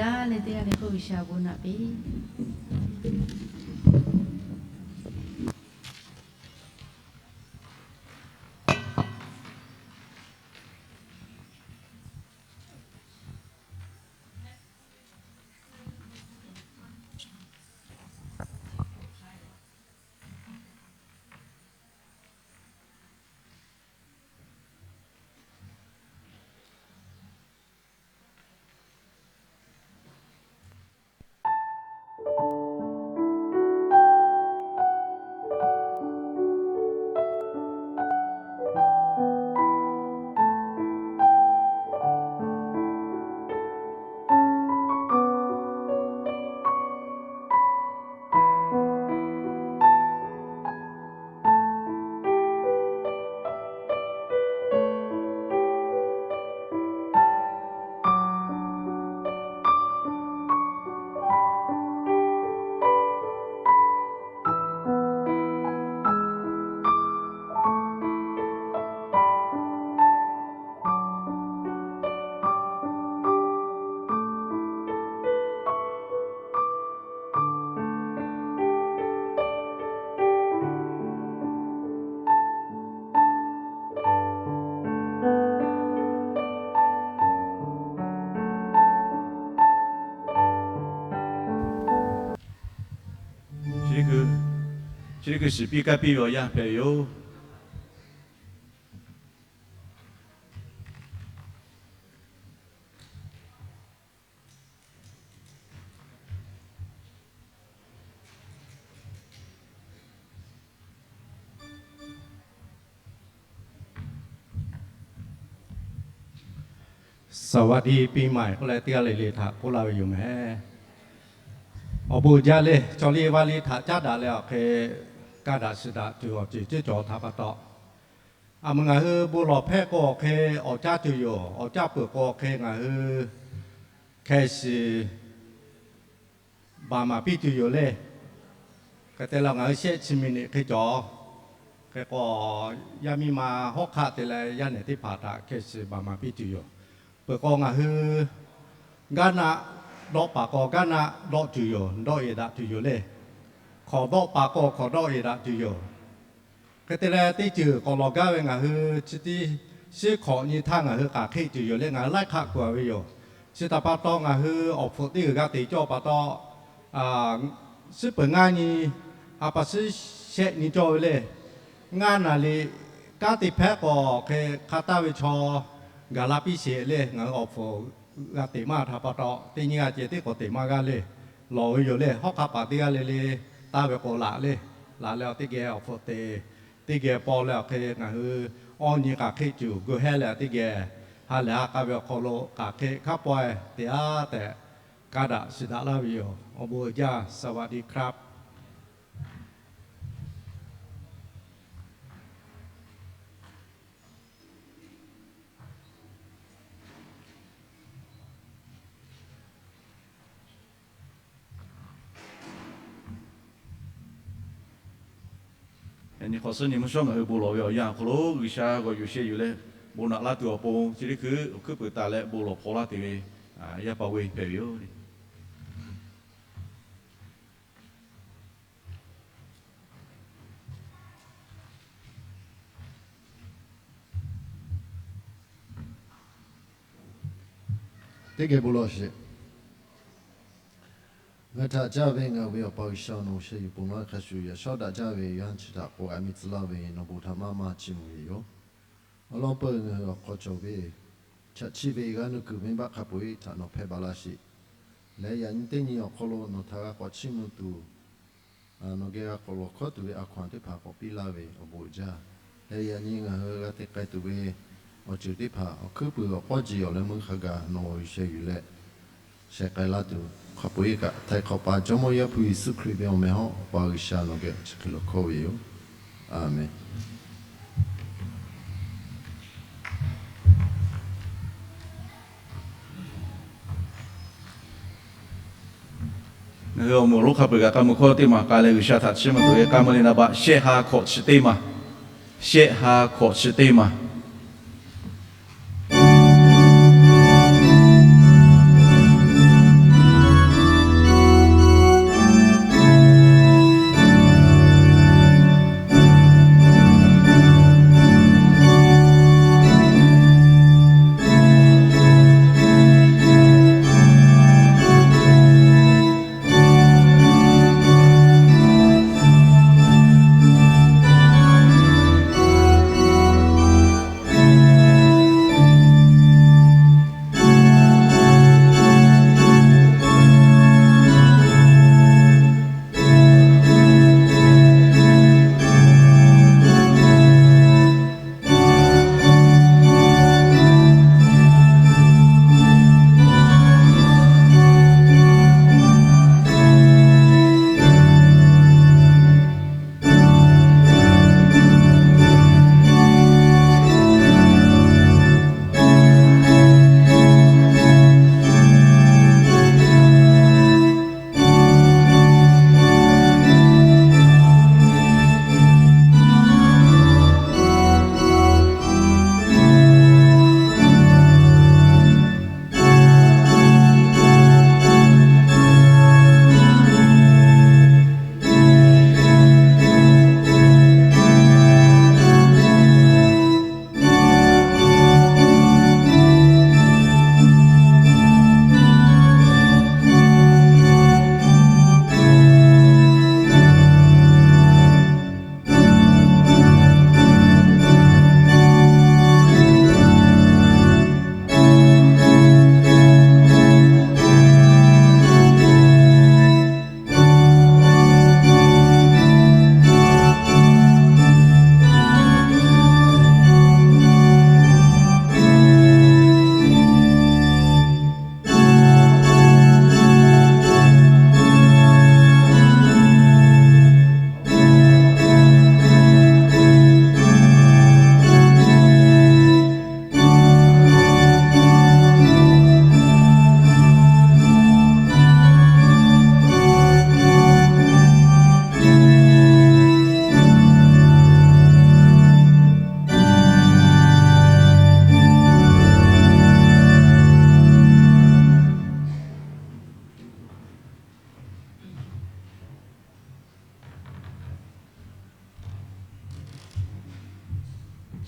Aˉ leh teˇ g'aˇ le k'oˆ, G'uiˬsha awˬ bon naꞈ piˇ. Chi teˇ hkui shiˍ piˇ kaˇ piˇ ve awˬ yanˇ hpehꞈ ve yoˬ. Saˍ vaˍ diˇ piˇ maˬ k'oˆ leh teˇ g'aˇ le le htaꞈ k'oˆ laˇ ve yoˬ mehˍ. Awˬ bon jaˇ le, chaw liˇ vaˇ liˇ htaꞈ caˉ daꞈ leh awˬ hk'e kaˇ daꞈ shiˍ daꞈ tuˬ awˬ ceuˬ ceuˬ cawˬ htaꞈ pa taw, a meuꞈ ngaˬ hui bon lawˬ hpehˇ k'o awˬ hk'e awˬ caˇ tuˬ yoˬ. Awˬ caˇ peuˬ k'o awˬ hk'e ngaˬ hui hkeh shiˍ baˬ maˍ piˇ tuˬ yoˬ le. Hk'e te leh ngaˬ hui shehˆ chi miˬ niꞈ hk'e cawˬ. Hk'e k'o, yaˇ miˇ ma hawˉ hk'aˆ te leh yaˇ nehˬ teˇ hpaˍ htaꞈ hkeh shiˍ baˬ maˍ piˇ tuˬ yoˬ. Peuˬ k'o ngaˬ hui gaˇ naˆ dawˆ paˍ k'o gaˇ naˆ dawˆ tuˬ yoˬ, dawˆ yeˬ daꞈ tuˬ yoˬ le. Hkawꞈ dawˆ paˍ k'o hkawꞈ dawˆ yeˬ daꞈ tuˬ yoˬ. Hk'e te leh teˇ ceuˬ k'awꞈ lawˬ gaˇ ve ngaˬ hui chi tiˉ shiˉ hkawꞈ nyi htaˇ ngaˬ hui k'aˍ hk'eˆ tuˬ yoˬ le, ngaˬ hui laiˉ hk'aˆ kuˬ ve yoˬ. Chi htaꞈ pa taw ngaˬ hui awˬ hpfuhꞈ teˇ g'uiˬ g'a teꞈ cawˇ pa taw, shiˉ peuˬ ngaˇ nyi, a pa shiˉ shehˆ nyi cawˇ ve le. Ngaˇ naˍ liꞈ kanˉ te hpehˉ k'o hk'e hk'a taˇ ve chaw gaˬ la piˇ sheˍ le. Ngaˬ hui awˬ hpfuhꞈ g'a teꞈ maˇ htaꞈ pa taw teˇ nyi g'a ceh teˇ k'awꞈ teꞈ maˇ g'aˇ le. Lawˬ ve yoˬ le. Hawˉ hk'aˆ paˍ teˇ g'aˇ le le taˇ ve k'o laꞈ le. Laꞈ leh awˬ teˇ geh awˬ hpfuhꞈ te teˇ geh paw leh awˬ hk'e ngaˬ hui awˇ nyi k'aˍ hk'eˆ tuˬ gu hehˉ leh teˇ geh ha lehˬ ha k'a ve awˬ hk'aw lo k'aˍ hk'eˆ hk'a pawehˇ te aˉ tehꞈ kaˇ daꞈ shiˍ daꞈ laˇ ve yoˬ. Awˬ bon uiˍ jaˇ, สวัสดีครับ. Yaꞈ nyi hk'awꞈ suhˉ nyi mvuhˇ shawˉ ngaˬ hui bon lawˬ ve awˬ yanˇ awˬ hk'aw lo G'uiˬsha g'aw yuˬ sheh yuˬ leh bon naꞈ laˇ tuˬ awˬ pon chi teˇ hkui awˬ hkuiˉ puiˍ taˍ leh bon lawˬ hpaw laˇ te ve yaˇ pa ve hpehꞈ ve yoˬ. Teˇ geh bon lawˬ sheˍ. Ngaˬ htaꞈ caˇ ve ngaˬ ve Awˬ pa G'uiˬsha, nawˬ sheh yuˬ pon laˇ hk'a shuˍ yaꞈ shawˉ daꞈ jaˇ ve yaˇ chi htaꞈ k'o a miˇ tcuh laˇ ve nawˬ bon htaꞈ maˇ maˇ chiˇ mvuh ve yoˬ. Awˬ lawn peuˬ ngaˬ hui awˬ hk'aw cawˬ ve chaꞈ chiˇ ve g'aˇ nuˇ kuiˬ venˇbaˆ hk'a peu-eˬ htaꞈ nawˬ hpehˇ baˬ laˇ sheˍ. Leh yaꞈ nyi teˇ nyi awˬ hk'aw lo nawˬ htaꞈ g'a k'awꞈ chiˇ mvuh tuˬ, nawˬ geh g'a k'awꞈ lawˬ hkawˉ tuˬ ve a hkaw-anˬ teˇ hpaˍ k'awꞈ piˇ laˇ ve awˬ bon uiˍ jaˇ. Leh yaꞈ nyi ngaˬ hui g'a te k'ai tuˬ ve awˬ ceuˬ teˇ hpaˍ awˬ hkuiˉ puiˍ awˬ k'awˇ jeˬ awˬ leh meuˇ hk'a gaˬ nawˬ g'aw yuˬ sheh yuˬ leh sheh k'ai laˇ tuˬ hk'a peu-eˬ kaꞈ, Htaiˍ hk'awꞈ paˍ Jawˇmawˇ Yaˇ hpu Yeˍsuˆ Hkriꞈ ve awˬ meh hawˉ Awˬ pa G'uiˬsha nawˬ geh chi hk'e lo hkawˇ ve yoˬ. Aˬmenˍ. Ngaˬ hui awˬ moˍ lonˉ hk'a peu-eˬ kaꞈ k'aˇ mui hkawˇ teˇ maˬ k'ai leh G'uiˬsha htaꞈ chiˇ mvuh tuˬ ve k'aˇ mui le naˍ baꞈ shehˆ ha hkawꞈ chi teˇ maˬ, shehˆ ha hkawꞈ chi teˇ maˬ.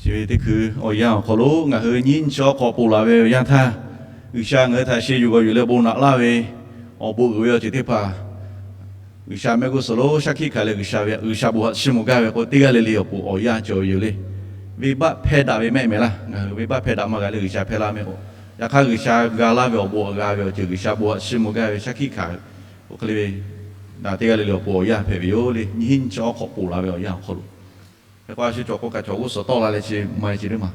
Chi ve teˇ hkui awˬ yanˇ awˬ hk'aw lo ngaˬ hui nyiˇ nyi chi awˬ hk'aw poˬ laˬ ve awˬ yanˇ htaˇ, G'uiˬsha ngaˬ hui htaꞈ sheh yuˬ g'awˬ yuˬ leh bon naꞈ laˇ ve awˬ bon uiˍ ve awˬ ceuˬ teˇ hpaˍ, G'uiˬsha mehˆ g'uˇ suhˍ lo shaˉ hkiˆ hkanˍ leh G'uiˬsha ve, G'uiˬsha bon htaꞈ chiˇ mvuh gaˇ ve k'o, teˇ g'aˇ le le awˬ pon awˬ yanˇ cawˬ ve yoˬ le. Venˇbaˆ hpehˇ daꞈ ve mehˆ mehˍ laˇ. Ngaˬ hui venˇbaˆ hpehˇ daꞈ maˇ g'a leh G'uiˬsha hpehˇ laˇ mehˆ k'o, yaꞈ hk'aˇ G'uiˬsha ga laˇ ve awˬ bon g'a ve awˬ ceuˬ G'uiˬsha bon htaꞈ chiˇ mvuh gaˇ ve shaˉ hkiˆ hkanˍ ve, oˇ hk'e le ve, teˇ g'aˇ le le awˬ pon awˬ yanˇ hpehꞈ ve yoˬ le. Nyiˇ nyi chi awˬ hk'aw poˬ laˬ ve awˬ yanˇ awˬ hk'aw lo, hk'e k'o a shu cawˬ k'o kaꞈ cawˬ g'uˇ suhˍ tawˆ la leh chi maˇ e chi teˇ maˬ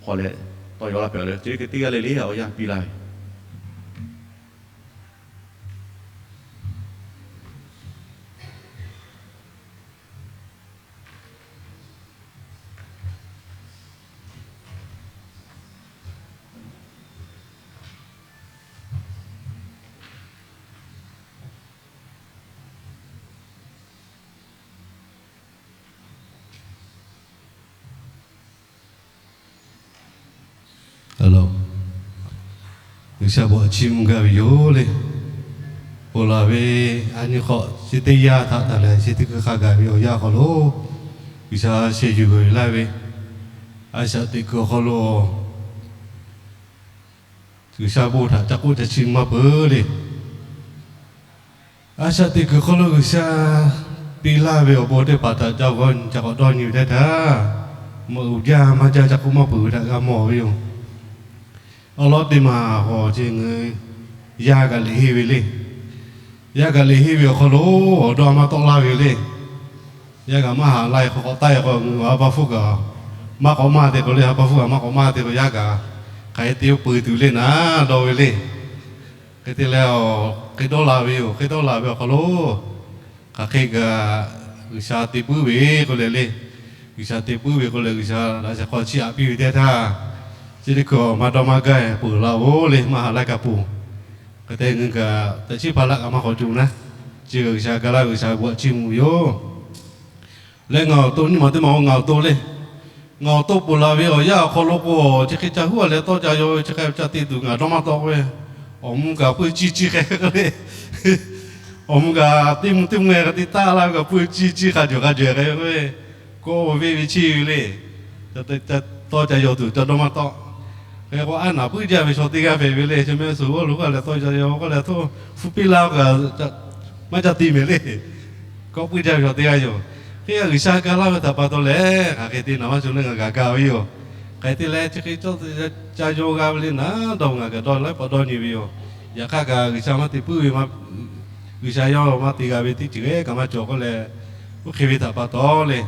hk'aw leh tawˇ yaw laˇ hpehꞈ le. Chi teˇ g'aˇ le le awˬ yanˇ piˇ laˇ ve G'uiˬsha bon htaꞈ chiˇ mvuh gaˇ ve yoˬ le. Poˬ laˬ ve a nyi hk'aw chi teˇ yanˇ htaꞈ taˍ leh chi teˇ hkui hk'a gaˬ ve awˬ yanˇ hk'aw lo, G'uiˬsha sheh yuˬ g'awˬ yuˬ laˇ ve a shaꞈ teꞈ kuiˬ awˬ hk'aw lo G'uiˬsha bon htaꞈ ca k'oˆ ca chiˇ mvuh maˇ peuˬ le. A shaꞈ teꞈ kuiˬ hk'aw lo G'uiˬsha piˇ laˇ ve awˬ bon teˇ hpaˍ htaꞈ ca g'awˇ nyi ca k'awꞈ dawˇ nyi ve teˇ htaˇ, mawꞈ uiˍ jaˇ maˇ jaˇ ca k'oˆ maˇ peuˬ ve htaꞈ g'a mawˬ ve yoˬ. Awˬ lawn teˇ maˬ awˬ ceuˬ ngaˬ hui yaˇ kaꞈ liꞈ henˇ ve le. Yaˇ kaꞈ liꞈ henˇ ve awˬ hk'aw lo awˬ dawˇ maˇ tawˆ laˇ ve le. Yaˇ kaꞈ maˇ haꞈ lai hk'aw k'awꞈ taˆ e k'o, ngaˬ hui ha pa hpfuhˇ kaꞈ maˇ k'awꞈ maˇ te k'o le, ha pa hpfuhˇ kaꞈ maˇ k'awꞈ maˇ te k'o, yaˇ kaꞈ hk'aˬ hk'e te peuˬ tuˬ le naˉ dawˇ ve le. Hk'e te leh, hk'e dawˇ la ve yoˬ. Hk'e dawˇ la ve awˬ hk'aw lo, hk'aˬ hk'e kaꞈ G'uiˬsha te puiˉ ve k'oˆ leh le. G'uiˬsha te puiˉ ve k'oˆ leh, G'uiˬsha laꞈ sheh hk'aw chiˇ aꞈ piˇ ve teˇ htaˇ, chi teˇ hkui maˇ dawˇ maˇ gaˇ peuˬ laˇ-oˬ le, maˇ haꞈ laˇ kaꞈ peuˬ. Hk'e te ngaˬ hui kaꞈ teꞈ chiˉ hpaˍ laˆ kaꞈ maˇ k'awꞈ cuˬ naˉ, chi G'uiˬsha ga laˇ ve G'uiˬsha bon htaꞈ chiˇ mvuh ve yoˬ. Leh ngaˬ awˬ to nyi ma teˇ ma-oˬ, ngaˬ awˬ to le. Ngaˬ awˬ to poˬ laˬ ve awˬ yanˇ awˬ hk'aw lo k'o, chi hk'e ca huˉ a leh tawˇ ca yaw ve chi hk'e ca te tuˬ ngaˬ dawˇ maˇ tawˆ ve. Awˬ mvuh kaꞈ puiˇ ciˇ ciˇ hk'e k'o le. Awˬ mvuh kaꞈ teˇ mvuh teˇ mvuh e hk'a te taˆ laˇ ve kaꞈ puiˇ ciˇ ciˇ hk'a jawˬ hk'a jawˬ hk'e k'o, kawˆ ve venˇ ve chiˇ ve le. Tawˇ ca yaw tuˬ ca dawˇ maˇ tawˆ. Hk'e k'o, aˉ naˍ puiˉ jaˇ ve chaw teˇ g'aˇ hpehꞈ ve le. Chi meh suhˍ g'awˇ lo g'aˇ leh tawˇ ca yaw k'oˆ leh htoˇ hpu piˇ laˇ kaꞈ maˇ ca te mehˍ le. Kawˆ puiˇ jaˇ ve chaw teˇ g'aˇ yoˬ. Hk'e G'uiˬsha ga laˇ ve htaꞈ pa taw leh, hk'aˬ hk'e te naˍ maˇ sho le ngaˬ kaꞈ ga ve yoˬ. Hk'e te leh chi hk'e ca yaw g'a ve le naˉ dawˇ ngaˬ kaꞈ dawˇ laiˉ pawˆ dawˇ nyi ve yoˬ. Yaꞈ hk'aˇ kaꞈ G'uiˬsha maˇ te puiˉ ve, G'uiˬsha yawˇ maˇ te g'a ve teˇ ceuˬ kaꞈ maˇ cawˬ k'oˆ leh, oˇ hk'e ve htaꞈ pa taw le,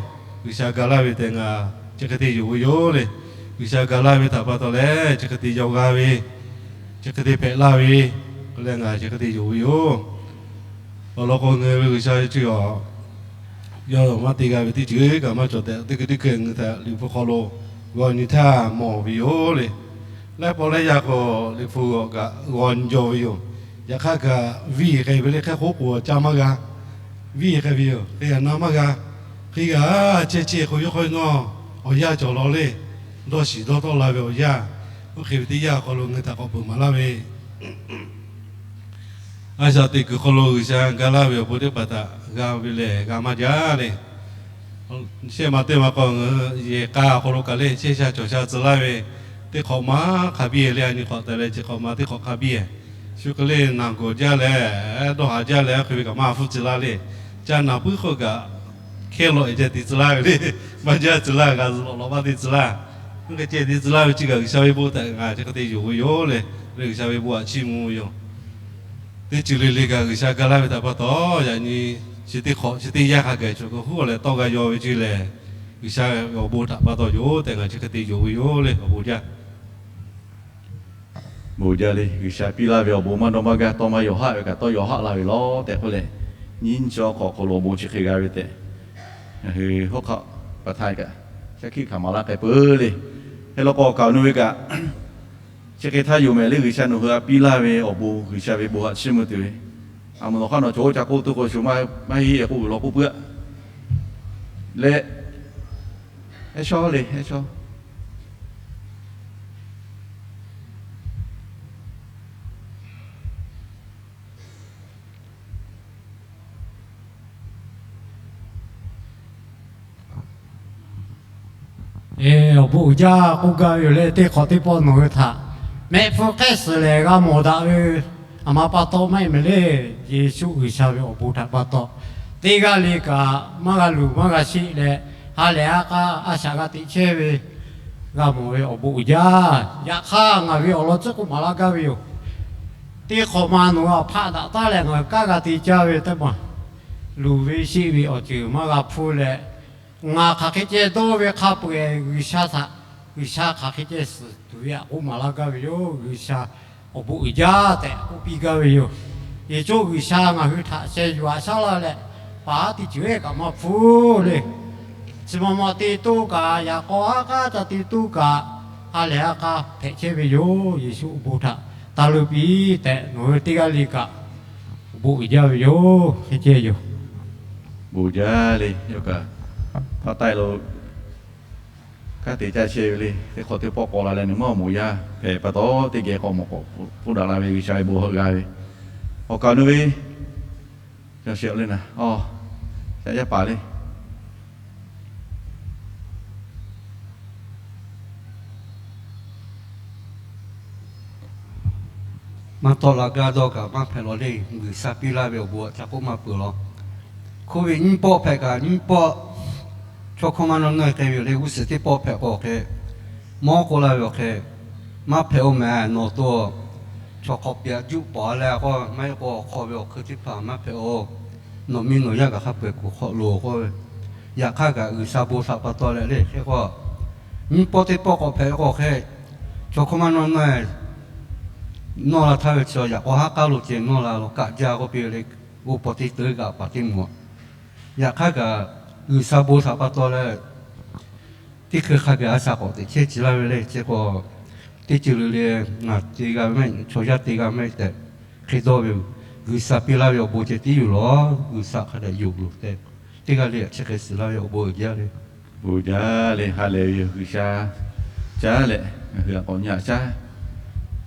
G'uiˬsha ga laˇ ve tehꞈ ngaˬ chi hk'e te yonˍ ve yoˬ le. G'uiˬsha ga laˇ ve htaꞈ pa taw leh chi hk'e te yaw g'a ve, chi hk'e te hpehꞈ laˇ ve k'oˆ leh ngaˬ chi hk'e te yonˍ ve yoˬ. Awˬ lawn k'o, ngaˬ hui ve G'uiˬsha chi awˬ yawˇ maˇ te g'a ve teˇ ceuˬ kaꞈ maˇ cawˬ tehꞈ, teˇ hkui teˇ hkui ngaˬ hui htaꞈ Liꞈ hpu hk'aw lo g'awˇ nyi htaˇ mawˬ ve yoˬ le. Laiˉ pawˆ laiˉ yaˇ k'o, Liꞈ hpu kaꞈ g'awˇ nyi jaw ve yoˬ. Yaꞈ hk'aˇ kaꞈ, viˇ hk'e ve le hk'e k'oˆ k'o, ca maˇ g'a. Viˇ hk'e ve yoˬ. Hk'e g'a na maˇ g'a. Hk'e g'a chehˇ chehˇ k'o, yawˇ hk'aw nawˇ awˬ yanˇ cawˬ law le. Dawˇ shiˍ dawˇ tawˆ la ve awˬ yanˇ, oˇ hk'e ve teˇ yanˇ awˬ hk'aw lo ngaˬ hui htaꞈ k'awꞈ peuˬ maˍ laˇ ve, a shaꞈ teꞈ kuiˬ hk'aw lo G'uiˬsha ga laˇ ve awˬ bon teˇ hpaˍ htaꞈ g'a ve lehˬ g'a maˇ jaˇ le. Shehˆ ma teˇ ma k'o, yehˬ k'a awˬ hk'aw lo kaꞈ le, chehˇ sha cawˬ sha tcuh laˇ ve, teˇ hk'awꞈ ma hk'a biˇ le, a nyi hk'awꞈ te leh chi hk'awꞈ ma teˇ hk'awꞈ hk'a biˇ. Shu hk'e le naˬ gawˬ jaˇ leh, dawˇ haˍ jaˇ leh, oˇ hk'e ve kaꞈ maˇ hpuˇ tcuh laˇ le. Ca naˬ puiˉ hk'oˆ kaꞈ hkehˇ lawꞈ e ceh te tcuh laˇ ve le. Maˇ jaˇ tcuh laˇ, g'a zuhꞈ lawꞈ lawꞈ maˇ te tcuh laˇ. Oˇ hk'e ceh te tcuh laˇ ve chi kaꞈ G'uiˬsha ve bon htaꞈ ngaˬ chi hk'e te yonˍ ve yoˬ le. Leh G'uiˬsha ve bon htaꞈ chiˇ mvuh ve yoˬ. Teˇ ceuˬ le le kaꞈ G'uiˬsha ga laˇ ve htaꞈ pa taw, yaꞈ nyi chi teˇ hk'awꞈ chi teˇ yanˇ hk'a gaˬ cawˬ k'o huˉ a leh tawˇ g'a yaw ve ceuˬ lehˬ, G'uiˬsha ve awˬ bon htaꞈ pa taw yoˬ tehꞈ ngaˬ chi hk'e te yonˍ ve yoˬ le. Awˬ bon jaˇ. Bon jaˇ le. G'uiˬsha piˇ laˇ ve awˬ bon maˇ dawˇ maˇ gaˇ tawˇ maˇ yaw haˆ ve kaꞈ tawˇ yaw haˆ la ve lawˬ tehꞈ k'oˆ leh, nyiˇ nyi chi awˬ hk'aw lo awˬ bon chi hk'e g'a ve tehꞈ, ngaˬ hui hawˉ hk'aˆ pa htaˇ kaꞈ shaˉ hkiˆ hkanˍ maˍ laˇ k'ai peuˬ le. Hk'e law k'o, awˬ kaˍ awˬ nu ve kaꞈ chi hk'e htaˇ yoˬ mehˍ le. G'uiˬsha nawˬ hui a piˇ laˇ ve awˬ bon, G'uiˬsha ve bon htaꞈ chiˇ mvuh tuˬ ve, a mvuhˬ nawˬ hk'aˇ nawˬ cawˬ oˇ ca k'oˆ tuˬ k'o, shu maˇ heˆ e k'oˆ g'uiˬ law k'oˆ puiˉ a leh, ehˉ shawˉ le, ehˉ shawˉ. Eˬ, awˬ bon uiˍ jaˇ k'oˆ gaˇ ve yoˬ le. Teˇ hk'awꞈ teˇ pawˆ nawˬ hui htaꞈ mehˆ hpfuhˇ hk'ehˇ suhˍ lehˬ g'a mawˬ daꞈ ve, aˬ ma pa taw maˇ heˆ mehˍ le. Yeˍsuˆ G'uiˬsha ve awˬ bon htaꞈ pa taw, teˇ g'aˇ le kaꞈ maˇ g'a luˬ maˇ g'a sheˆ leh, ha lehˬ ha k'aˇ a shaꞈ g'a teꞈ chehˇ ve, g'a mawˬ ve awˬ bon uiˍ jaˇ. Yaꞈ hk'aˇ, ngaˬ ve awˬ lawn tcuhˉ k'oˆ maˍ laˇ gaˇ ve yoˬ. Teˇ hk'awꞈ ma nawˬ hui htaꞈ hpaˆ daꞈ taˉ leh ngaˬ hui kanˉ g'a te caˇ ve teˇ maˬ, luˬ ve sheˆ ve awˬ ceuˬ maˇ g'a hpfuhˇ leh, ngaˬ hk'aˬ hk'e ceh dawˇ ve hk'a peu-eˬ G'uiˬsha htaꞈ, G'uiˬsha hk'aˬ hk'e ceh suhˍ tuˬ ve htaꞈ k'oˆ maˍ laˇ gaˇ ve yoˬ. G'uiˬsha awˬ bon uiˍ jaˇ tehꞈ k'oˆ piˇ gaˇ ve yoˬ. Yeˍsuˆ G'uiˬsha ngaˬ hui htaꞈ sheh yuˬ haꞈ shaˉ laˇ leh, paˍ haˉ teˇ ceuˬ ehˉ kaꞈ maˇ hpfuhˇ le. Chi ma ma te toˇ kaꞈ, yaꞈ k'aw haˉ k'aˉ ca te toˇ kaꞈ, ha lehˬ ha k'aˇ hpehꞈ chehˇ ve yoˬ. Yeˍsuˆ awˬ bon htaꞈ taˇ leuˆ piˇ tehꞈ, nawˬ hui teˇ g'aˇ le kaꞈ awˬ bon uiˍ jaˇ ve yoˬ. Hk'e ceh yoˬ. Bon jaˇ le. Yawˇ kaꞈ hpaˆ taˆ lo kanˉ te caˇ chehˇ ve le. Teˇ hk'awꞈ teˇ pawˆ k'awꞈ la leh nawˬ maˇ mawˬ yaˇ hpehꞈ pa taw, teˇ geh k'awꞈ mawˬ k'awꞈ hpfuhˆ daꞈ la ve G'uiˬsha ve bon hawˬ g'a ve, awˬ kaˍ awˬ nu ve, a, a, yaˇ paˍ le. Maˇ tawˆ la gaˇ dawˇ kaꞈ maˇ hpehꞈ lawˬ le. G'uiˬsha piˇ laˇ ve awˬ bon aꞈ ca k'oˆ maˇ peuˬ lawˬ. Hk'oˆ ve nyiˇ pawˆ hpehꞈ kaꞈ nyiˇ pawˆ chaw hkawˇ maˇ nawˇ nawˇ k'ai ve yoˬ le. G'uˇ suhˍ teˇ pawˆ hpehꞈ k'o hk'e, mawˇ k'oˆ laˇ ve awˬ hk'e, maˇ hpehꞈ-oˬ mehˍ. Nawˬ to chaw hk'awꞈ piꞈ juˆ pawˍ leh k'o, maˇ heˆ k'o awˬ hk'aw ve awˬ hkui teˇ hpaˍ maˇ hpehꞈ-oˬ. Nawˬ miˇ nawˬ yaˇ kaꞈ hk'a peu-eˬ kuˬ hk'awꞈ loˬ k'oˆ ve, yaꞈ hk'aˇ kaꞈ G'uiˬsha bon htaꞈ pa taw leh le hk'e k'o, nyiˇ pawˆ teˇ pawˆ k'awꞈ hpehꞈ k'o hk'e, chaw hkawˇ maˇ nawˇ nawˇ nawˇ la htaˇ ve chi yaꞈ k'aw haˉ k'aˉ lo ceh nawˇ la lo kaꞈ jaˇ k'oˆ piˇ ve le. Oˇ paw teˇ teuˉ kaꞈ paˍ teˇ moˍ, yaꞈ hk'aˇ kaꞈ G'uiˬsha bon htaꞈ pa taw leh, teˇ hkui hk'a gaˬ a shaꞈ k'awꞈ teꞈ chehˇ ci laˇ ve le. Chi k'o, teˇ ceuˬ le le, ngaˬ te g'a ve maˇ heˆ, chaw yaˇ te g'a maˇ heˆ tehꞈ hk'e dawˇ ve yoˬ. G'uiˬsha piˇ laˇ ve awˬ bon ceh tiˉ yoˬ lawˬ. G'uiˬsha hk'a dehꞈ yonˍ loˬ tehꞈ, teˇ g'aˇ le htaꞈ chi hk'e suhˍ laˇ ve awˬ bon uiˍ jaˇ le. Bon jaˇ le. Ha lehˬ ve yoˬ. G'uiˬsha caˉ leh ngaˬ hui a k'awꞈ nyi haꞈ shaˉ,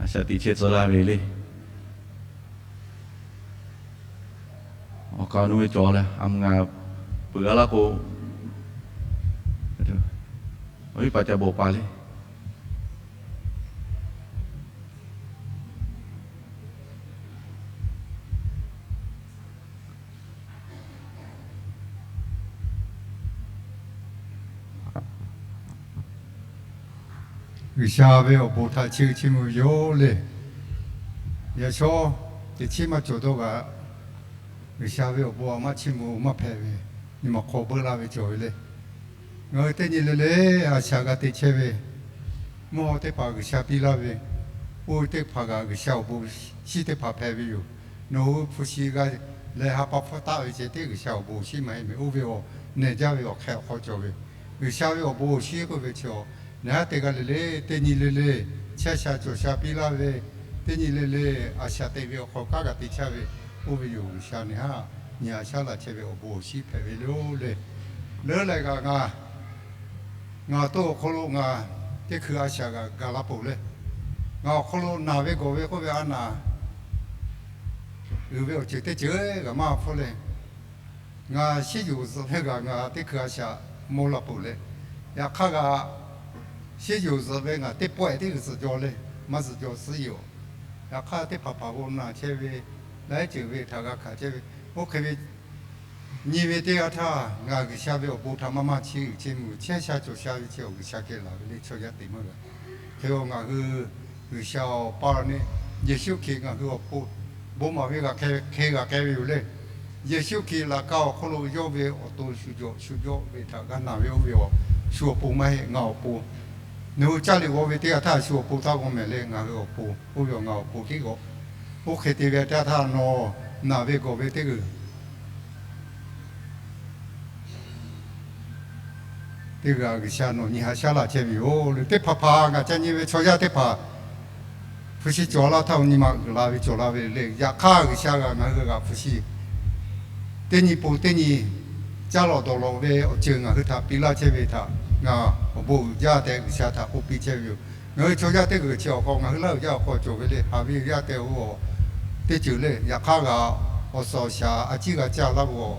a shaꞈ teꞈ chehˇ tcuh laˇ ve le. Awˬ kaˍ awˬ nu ve cawˬ leh a, ngaˬ peuˬ a laˇ k'o, awˬ viˉ paˍ ca bawˬ paˍ le. G'uiˬsha ve awˬ bon htaꞈ chiˇ chiˇ mvuh yoˬ le. Yaꞈ shawˉ teꞈ chiˉ maˇ cawˬ dawˇ kaꞈ, G'uiˬsha ve awˬ bon a maˇ chiˇ mvuh maˇ hpehꞈ ve, nyi ma hk'aw beuˆ laˇ ve cawˬ ve le. Ngaˬ hui teˇ nyi le le a shaꞈ g'a te chehˇ ve, mvuhˇ haw teˇ hpaˍ G'uiˬsha piˇ laˇ ve, oˇ ve teˇ hpaˍ kaꞈ G'uiˬsha awˬ bon shinˉ teˇ hpaˍ hpehꞈ ve yoˬ. Nawˬ hui hpu shi g'a leh ha pa hpfuhˇ taˆ ve ceh tiˉ G'uiˬsha awˬ bon awˬ shinˉ maˇ heˆ mehˍ. Oˇ ve awˬ nehˬ jaˇ ve awˬ hk'e awˬ hk'aw cawˬ ve, G'uiˬsha ve awˬ bon awˬ shinˉ k'oˆ ve chi awˬ, nehˬ haˉ teˇ g'aˇ le le, teˇ nyi le le, chehˇ sha cawˬ sha piˇ laˇ ve, teˇ nyi le le, a shaꞈ teꞈ ve awˬ hk'aw kanˉ g'a te chaˇ ve, oˇ ve yoˬ. G'uiˬsha nehˬ haˉ nyi a shaˉ laˬ chehˇ ve awˬ bon awˬ shinˉ hpehꞈ ve le. Leuˉ leh kaꞈ ngaˬ, ngaˬ to awˬ hk'aw lo ngaˬ teˇ hkui a shaꞈ g'a gaˬ la peuˬ le. Ngaˬ awˬ hk'aw lo naˬ ve gawˬ ve k'oˆ ve a naˬ uiˍ ve awˬ ceuˬ teˇ ceuˬ g'a maˇ hpfuhˇ le. Ngaˬ shinˉ yuˬ zuhꞈ ve kaꞈ ngaˬ teˇ hkui a shaꞈ mawˇ la peuˬ le. Yaꞈ hk'aˇ kaꞈ, shinˉ yuˬ zuhꞈ ve ngaˬ teˇ pawehˇ tiˉ zuhꞈ jaw le, maˇ zuhꞈ jaw suh yoˬ. Yaꞈ hk'aˇ teˇ hpaˍ hpaˍ g'aw naˬ chehˇ ve, laiˉ ceuˬ ve htaꞈ g'a hkanˍ chehˇ ve, oˇ hk'e ve nyi ve teˇ g'aˇ htaˇ, ngaˬ G'uiˬsha ve awˬ bon htaꞈ maˇ maˇ chiˇ uiˍ chiˇ mvuh, chehˇ sha cawˬ sha ve chi awˬ G'uiˬsha geh laˬ ve le. Chaw yaˇ te maˇ g'a. Hk'e a ngaˬ hui G'uiˬsha awˬ pa neˇ Yeˍsuˆ Hkriꞈ ngaˬ hui awˬ pon bon maˍ ve g'a hk'e g'a k'ai ve yoˬ le. Yeˍsuˆ Hkriꞈ laꞈ ka awˬ hk'aw lo yawˇ ve awˬ to shu jawꞈ shu jawꞈ ve htaꞈ g'a naˬ ve oˇ ve awˬ shu awˬ pon maˇ heˆ, ngaˬ awˬ pon. Nawˬ hui caˇ liꞈ g'aw ve teˇ g'aˇ htaˇ shu awˬ pon taˇ g'aw mehˍ le. Ngaˬ hui awˬ pon, oˇ ve awˬ ngaˬ awˬ pon tiˉ g'aw. Oˇ hk'e te ve teˇ g'aˇ htaˇ nawˬ naˬ ve gawˬ ve teˇ g'uiˬ teˇ g'aˇ G'uiˬsha nawˬ nyi haꞈ shaˉ laˬ chehˇ ve yoˬ le. Teˇ hpaˍ hpaˍ ngaˬ ca nyi ve chaw yaˇ teˇ hpaˍ hpu shi cawˬ laˇ htaˇ, nyi ma uiˍ la ve cawˬ la ve le. Yaꞈ hk'aˇ G'uiˬsha g'a ngaˬ hui g'a hpu shi teˇ nyi pon teˇ nyi caˇ lawꞈ dawˬ lawꞈ ve awˬ ceuˬ ngaˬ hui htaꞈ piˇ laˇ chehˇ ve htaꞈ ngaˬ awˬ bon uiˍ jaˇ tehꞈ G'uiˬsha htaꞈ k'oˆ piˇ chehˇ ve yoˬ. Ngaˬ hui chaw yaˇ teˇ g'uiˬ chi awˬ hk'aw, ngaˬ hui laˇ uiˍ jaˇ awˬ hk'aw cawˬ ve le. Haˍ ve yaˇ tehꞈ k'o, teˇ ceuˬ le. Yaꞈ hk'aˇ g'a awˬ suhˍ awˬ shaˍ a ciˉ g'a caˇ laˇ k'o,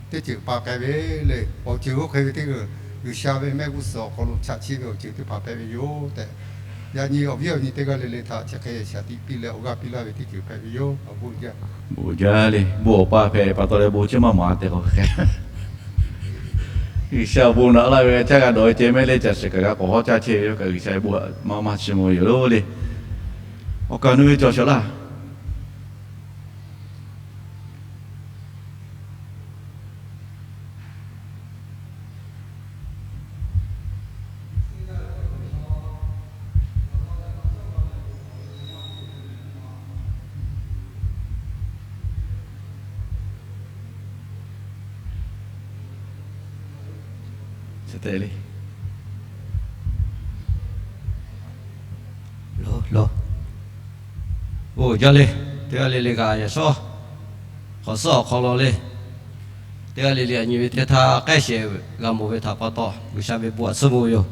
teˇ ceuˬ pa k'ai ve le. Awˬ ceuˬ oˇ hk'e ve teˇ g'uiˬ G'uiˬsha ve mehˆ g'uˇ suhˍ awˬ hk'aw lo chaꞈ chiˆ ve awˬ ceuˬ teˇ hpaˍ hpehꞈ ve yoˬ tehꞈ, yaꞈ nyi awˬ viˉ awˬ nyi teˇ g'aˇ le le htaꞈ chi hk'e shaˍ tiꞈ piˇ leh awˬ g'aˇ piˇ laˇ ve teˇ ceuˬ hpehꞈ ve yoˬ. Bon jaˇ le. Bon awˬ pa hpehꞈ pa taw leh bon chi maˇ maˍ tehꞈ k'o hk'e, G'uiˬsha awˬ bon naꞈ laˇ ve g'a caˇ g'a dawˬ ve ceh mehˆ le, caꞈ shiˍ kaꞈ g'a k'awꞈ hawˉ caˇ chehˇ ve yoˬ kaꞈ, G'uiˬsha ve bon maˇ maˇ chiˇ mvuh ve yoˬ le. Awˬ kaˍ nu ve cawˬ shawˍ laˇ. Oˇ, jaˇ le. Teˇ g'aˇ le le kaꞈ yaꞈ shawˉ hk'awꞈ suhˉ awˬ hk'aw lo le, teˇ g'aˇ le le aꞈ nyi ve teˇ htaˇ k'ehˉ shehˍ g'a mawˬ ve htaꞈ pa taw G'uiˬsha ve bon aꞈ tsuhˇ mvuh ve yoˬ.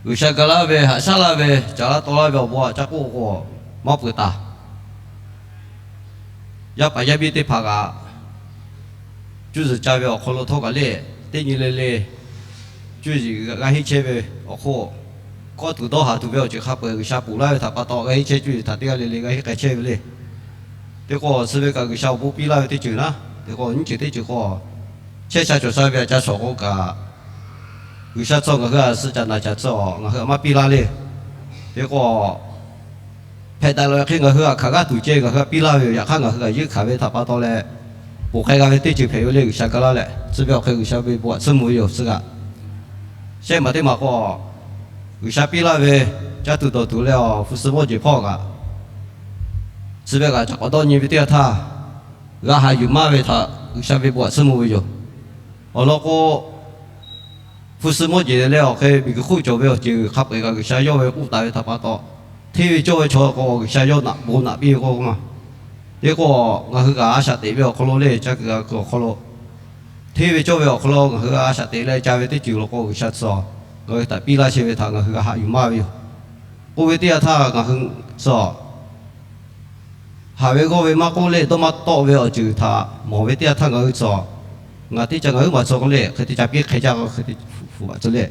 G'uiˬsha ga laˇ ve, haꞈ shaˉ laˇ ve, caˍ laˇ taw laˇ ve awˬ bon aꞈ ca k'oˆ k'o, maˇ peuˬ taˍ. Yaˇ paˍ yaˇ miˇ teˇ hpaˍ kaꞈ, cuˇ yiˍ ca ve awˬ hk'aw lo htawˇ kaꞈ le, teˇ nyi le le cuˇ yiˍ g'a henˇ chehˇ ve awˬ hk'oˆ, kawˆ tuˬ dawˇ haˍ tuˬ ve awˬ ceuˬ hk'a peu-eˬ G'uiˬsha ponˬ laˇ ve htaꞈ pa taw g'a henˇ chehˇ, cuˇ yiˍ htaꞈ teˇ g'aˇ le le g'a henˇ k'ai chehˇ ve le. Teˇ k'o suh ve kaꞈ G'uiˬsha awˬ bon piˇ laˇ ve teˇ ceuˬ naˉ, teˇ k'o nyiˇ ceuˬ teˇ ceuˬ k'o, chehˇ sha cawˬ sha ve aꞈ ca shawˍ k'o kaꞈ, G'uiˬsha tcuh ngaˬ hui aꞈ suh caꞈ naˍ caꞈ tcuh ngaˬ hui aꞈ maˇ piˇ laˇ le. Teˇ k'o hpehꞈ daꞈ leh hk'e ngaˬ hui aꞈ hkanˍ g'aˇ tuˬ ceh ngaˬ hui aꞈ piˇ laˇ ve yoˬ. Yaꞈ hk'aˇ ngaˬ hui aꞈ yeunˇ hkanˍ ve htaꞈ pa taw leh, ponˬ k'ai g'a ve teˇ ceuˬ hpehꞈ ve le. G'uiˬsha ga laˇ leh tcuh ve awˬ hk'e G'uiˬsha ve bon aꞈ tsuhˇ mvuh ve yoˬ. Tcuh kaꞈ shehˆ maˬ teˇ maˬ k'o, G'uiˬsha piˇ laˇ ve caˇ tuˬ dawˬ tuˬ leh awˬ hpu suh mawˇ jeˬ hpawˇ kaꞈ, tcuh ve kaꞈ caꞈ k'awꞈ dawˇ nyi ve teˇ yanˇ htaˇ, g'a haꞈ yuˬ maˇ ve htaꞈ G'uiˬsha ve bon aꞈ tsuhˇ mvuh ve yoˬ. Awˬ lawn k'o, hpu suh mawˇ jeˬ leh awˬ hk'e miˬguiˬ hk'oˆ cawˬ ve awˬ ceuˬ hk'a peu-eˬ kaꞈ G'uiˬsha yawˇ ve k'oˆ taˍ ve htaꞈ pa taw, hteˇ ve cawˇ ve chaw k'o G'uiˬsha yawˇ naꞈ bon naꞈ piˇ ve k'o ma. Teˇ k'o ngaˬ hui kaꞈ a shaꞈ teꞈ ve awˬ hk'aw lo le, ca kuiˬ g'a kuiˬ awˬ hk'aw lo, hteˇ ve cawˇ ve awˬ hk'aw lo ngaˬ hui a shaꞈ teꞈ leh ca ve teˇ ceuˬ law k'o G'uiˬsha tcuh ngaˬ hui htaꞈ piˇ laˇ chehˇ ve htaꞈ ngaˬ hui g'a haꞈ yuˬ maˇ ve yoˬ. K'oˆ ve teˇ yanˇ htaˇ ngaˬ hui tcuh haˍ ve g'awˇ ve maˇ k'oˆ leh dawˇ maˇ tawˆ ve awˬ ceuˬ htaꞈ mawˬ ve teˇ yanˇ htaˇ ngaˬ hui tcuh, ngaˬ teˇ ca ngaˬ huiˉ maˬ tcuh k'oˆ leh hk'e te ca piˇ hk'e jaˇ k'o hk'e te hpu hpu maꞈ tcuh le.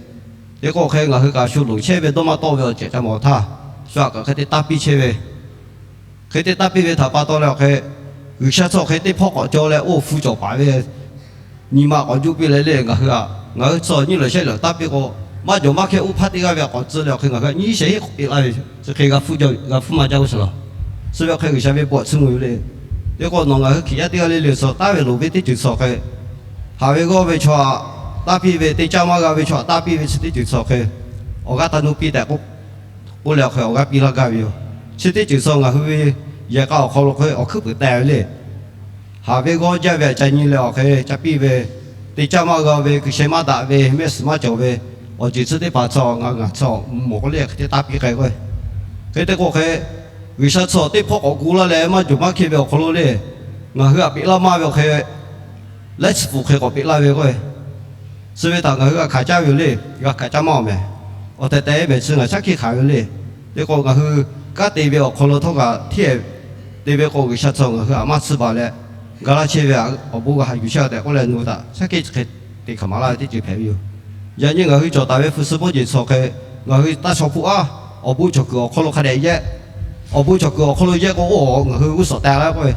Teˇ k'o hk'e ngaˬ hui kaꞈ shu loˍ chehˇ ve dawˇ maˇ tawˆ ve awˬ ceuˬ ca mawˬ htaˇ, shu aꞈ kaꞈ hk'e te taˇ piˇ chehˇ ve, hk'e te taˇ piˇ ve htaꞈ pa taw leh awˬ hk'e, G'uiˬsha tcuh hk'e teˇ hpawˇ k'awꞈ cawˬ leh oˇ hpu cawˬ paˍ ve nyi ma k'awꞈ juˆ piˇ leh le, ngaˬ hui aꞈ ngaˬ hui tcuh nyiˇ lawˬ shehˆ lawˬ taˇ piˇ k'o, maˇ jawˬ maˇ hkehˇ oˇ hpaˇ teˇ g'aˇ ve aꞈ k'awꞈ tcuh leh awˬ hk'e ngaˬ hui nyiˇ shehˍ hiˉ k'awꞈ peꞈ laˇ ve, chi hk'e g'a hpuˇ maˇ jaˇ oˇ suhˍ laˬ. Suh ve awˬ hk'e G'uiˬsha ve bon aꞈ tsuhˇ mvuh ve le. Teˇ k'o nawˬ ngaˬ hui Hkriꞈ yaˇ teˇ g'aˇ le le tcuh taˍ ve loˍ ve teˇ ceuˬ tcuh hk'e, haˍ ve g'awˇ ve chaw aꞈ taˇ piˇ ve, teˇ caˇ maˇ g'a ve chaw aꞈ taˇ piˇ ve chi teˇ ceuˬ tcuh hk'e, awˬ g'aˇ taˇ nuˇ piˇ tehꞈ k'oˆ, k'oˆ leh awˬ hk'e awˬ g'aˇ piˇ laˇ gaˇ ve yoˬ. Chi teˇ ceuˬ tcuh ngaˬ hui ve yehˬ k'a awˬ hk'aw lo hk'e awˬ hkuiˉ puiˍ teh ve le. Haˍ ve g'awˇ jaˇ ve aꞈ ca nyi leh awˬ hk'e ca piˇ ve, teˇ caˇ maˇ g'a ve, kuiˬ sheh maˇ daꞈ ve, mehˆ suhˍ maˇ cawˬ ve, awˬ ceuˬ chi teˇ hpaˍ tcuh ngaˬ ngaˬ tcuh mawˬ k'oˆ le hk'e te taˇ piˇ k'ai k'o, hk'e te k'o hk'e, G'uiˬsha tcuh teˇ hpawˇ k'awꞈ gu laˇ leh maˇ jawˬ maˇ hkehˇ ve awˬ hk'aw lo le, ngaˬ hui aꞈ peꞈ laˇ maˇ ve awˬ hk'e laiˉ tsuhˍ pfuhˍ hk'e k'awꞈ peꞈ laˇ ve k'o, suh ve htaꞈ ngaˬ hui g'a hkanˍ caˇ ve yoˬ le. G'a hkanˍ caˇ maˇ awˬ mehˍ. Awˬ tehˬ tehˬ mehˍ chi ngaˬ shaˉ hkiˆ hkanˍ ve le. Teˇ k'o ngaˬ hui kanˉ te ve awˬ hk'aw lo htawˇ kaꞈ hteˇ te ve k'o G'uiˬsha tcuh ngaˬ hui aꞈ maˇ tsuhˇ baˬ leh, ga laˇ chehˇ ve awˬ bon g'a haꞈ yuˬ chehˇ tehꞈ k'oˆ leh nawˬ hui htaꞈ shaˉ hkiˆ chi hk'e te hkanˍ maˍ laˇ ve teˇ ceuˬ hpehꞈ ve yoˬ. Yaꞈ nyi ngaˬ hui cawˬ taˍ ve hpu suh mawˇ jeˬ tcuh hk'e, ngaˬ hui taˇ chaw hpu aˉ awˬ bon cawˬ kuiˬ awˬ hk'aw lo hk'a dehꞈ yehˆ, awˬ bon cawˬ kuiˬ awˬ hk'aw lo yehˆ k'o oˇ ngaˬ hui g'uˇ suhˍ teh laˇ k'oˆ ve.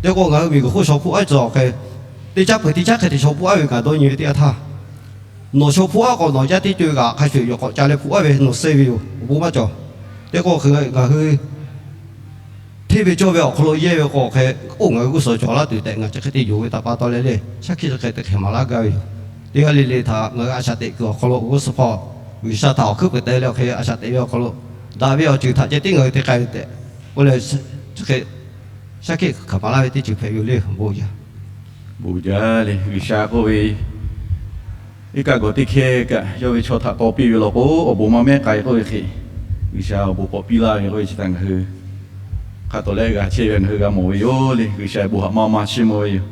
Teˇ k'o ngaˬ hui miˬguiˬ hk'oˆ chaw hpu aˉ tcuh hk'e, teˇ caˉ peuˬ teˇ caˉ hk'e te chaw hpu aˉ ve ngaˬ dawˇ nyi ve teˇ yanˇ htaˇ, nawˬ chaw hpu aˉ k'o nawˬ yaˇ teˇ co e kaꞈ hk'a shuˍ yawˬ k'awꞈ ca leh hpu aˉ ve nawˬ suh ve yoˬ. Awˬ bon maˇ cawˬ. Teˇ k'o ngaˬ hui hteˇ ve cawˇ ve awˬ hk'aw lo yehˇ ve k'o hk'e, oˇ ngaˬ hui g'uˇ suhˍ cawˬ laˇ tuˬ tehꞈ ngaˬ chi hk'e te yonˍ ve htaꞈ pa taw leh le, shaˉ hkiˆ chi hk'e te hkanˍ maˍ laˇ gaˇ ve yoˬ. Teˇ g'aˇ le le htaꞈ ngaˬ hui a shaꞈ teꞈ kuiˬ awˬ hk'aw lo g'uˇ suhˍ hpawˇ G'uiˬsha htaꞈ awˬ hkuiˉ puiˍ teh leh awˬ hk'e a shaꞈ teꞈ ve awˬ hk'aw lo, daꞈ ve awˬ ceuˬ htaꞈ ceh tiˉ ngaˬ hui te k'ai ve tehꞈ k'oˆ leh, chi hk'e shaˉ hkiˆ hkanˍ maˍ laˇ ve teˇ ceuˬ hpehꞈ ve yoˬ le. Awˬ bon jaˇ. Bon jaˇ le. G'uiˬsha k'oˆ ve, iˉ kaˆ gawˬ teˇ hkehˇ kaꞈ yawˇ ve chaw htaꞈ taw piˇ ve law k'o awˬ bon maˇ mehˉ k'ai k'oˆ ve hk'e, G'uiˬsha awˬ bon k'awꞈ piˇ laˇ ve k'oˆ ve chi htaꞈ ngaˬ hui hk'a tawˍ leh g'a chehˇ ve ngaˬ hui g'a mawˬ ve yoˬ le. G'uiˬsha bon haꞈ maˇ maˇ chiˇ mvuh ve yoˬ.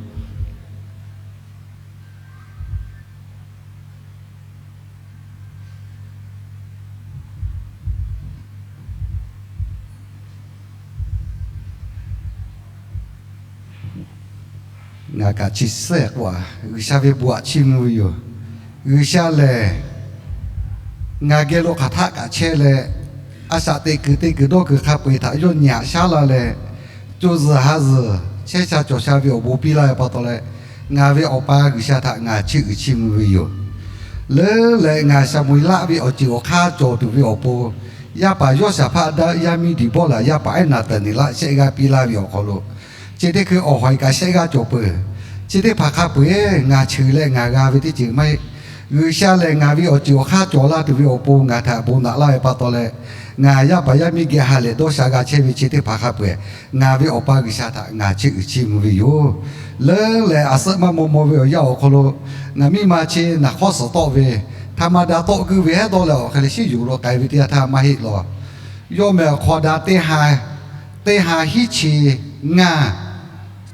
Ngaˬ kaꞈ chi suhˉ k'o, G'uiˬsha ve bon haꞈ chiˇ mvuh ve yoˬ. G'uiˬsha lehˬ, ngaˬ geh lo hk'aˬ htaˆ kaꞈ chehˇ leh, a shaꞈ teꞈ kuiˬ te kuiˬ dawˇ kuiˬ hk'a peu-eˬ htaꞈ yawˇ nyi haꞈ shaˉ la leh, co zuhˬ ha zuhˬ chehˇ sha cawˬ sha ve awˬ bon piˇ laˇ ve pa taw leh, ngaˬ ve Awˬ pa G'uiˬsha htaꞈ ngaˬ chiˇ uiˍ chiˇ mvuh ve yoˬ. Leuˉ leh ngaˬ Saˍmo-eˍlaˆ ve awˬ ceuˬ awˬ hk'aˇ cawˬ tuˬ ve awˬ pon, yaˇ paˍ Yawˇshaˍhpaˆ daꞈ, yaˇ miˇ Deˍbawˇraꞈ, yaˇ paˍ ehˉ Naˍtaˍneˍlaˆ shehˆ g'aˇ piˇ laˇ ve awˬ hk'aw lo, chi teˇ hkui awˬ hawˬ-eˍ kaꞈ shehˆ g'aˇ cawˬ peuˬ. Chi teˇ hpaˍ hk'a peu-eˬ ngaˬ cheuˬ leh ngaˬ g'a ve teˇ ceuˬ maˇ heˆ. G'uiˬsha lehˬ, ngaˬ ve awˬ ceuˬ awˬ hk'aˇ cawˬ laˇ tuˬ ve awˬ pon ngaˬ htaꞈ bon naꞈ laˇ ve pa taw leh, ngaˬ yaˇ paˍ yaˇ miˇ geh ha lehˬ dawˇ sha g'a chehˇ ve chi teˇ hpaˍ hk'a peu-eˬ ngaˬ ve Awˬ pa G'uiˬsha htaꞈ ngaˬ chiˇ uiˍ chiˇ mvuh ve yoˬ. Leuˉ leh aˬ suhˉ maˇ maw maw ve awˬ yanˇ awˬ hk'aw lo, ngaˬ miˇ ma chi naˬ hk'awˇ suhˍ tawˆ ve, htaꞈ ma daꞈ tawˆ guiˇ ve hehˉ dawˇ leh awˬ hk'e leh shiˉ yuˬ lo k'ai ve teˇ yanˇ htaˇ maˇ heˆ law. Yawˇ meh awˬ hk'aw daꞈ teˇ ha, teˇ ha hiˉ chi ngaˇ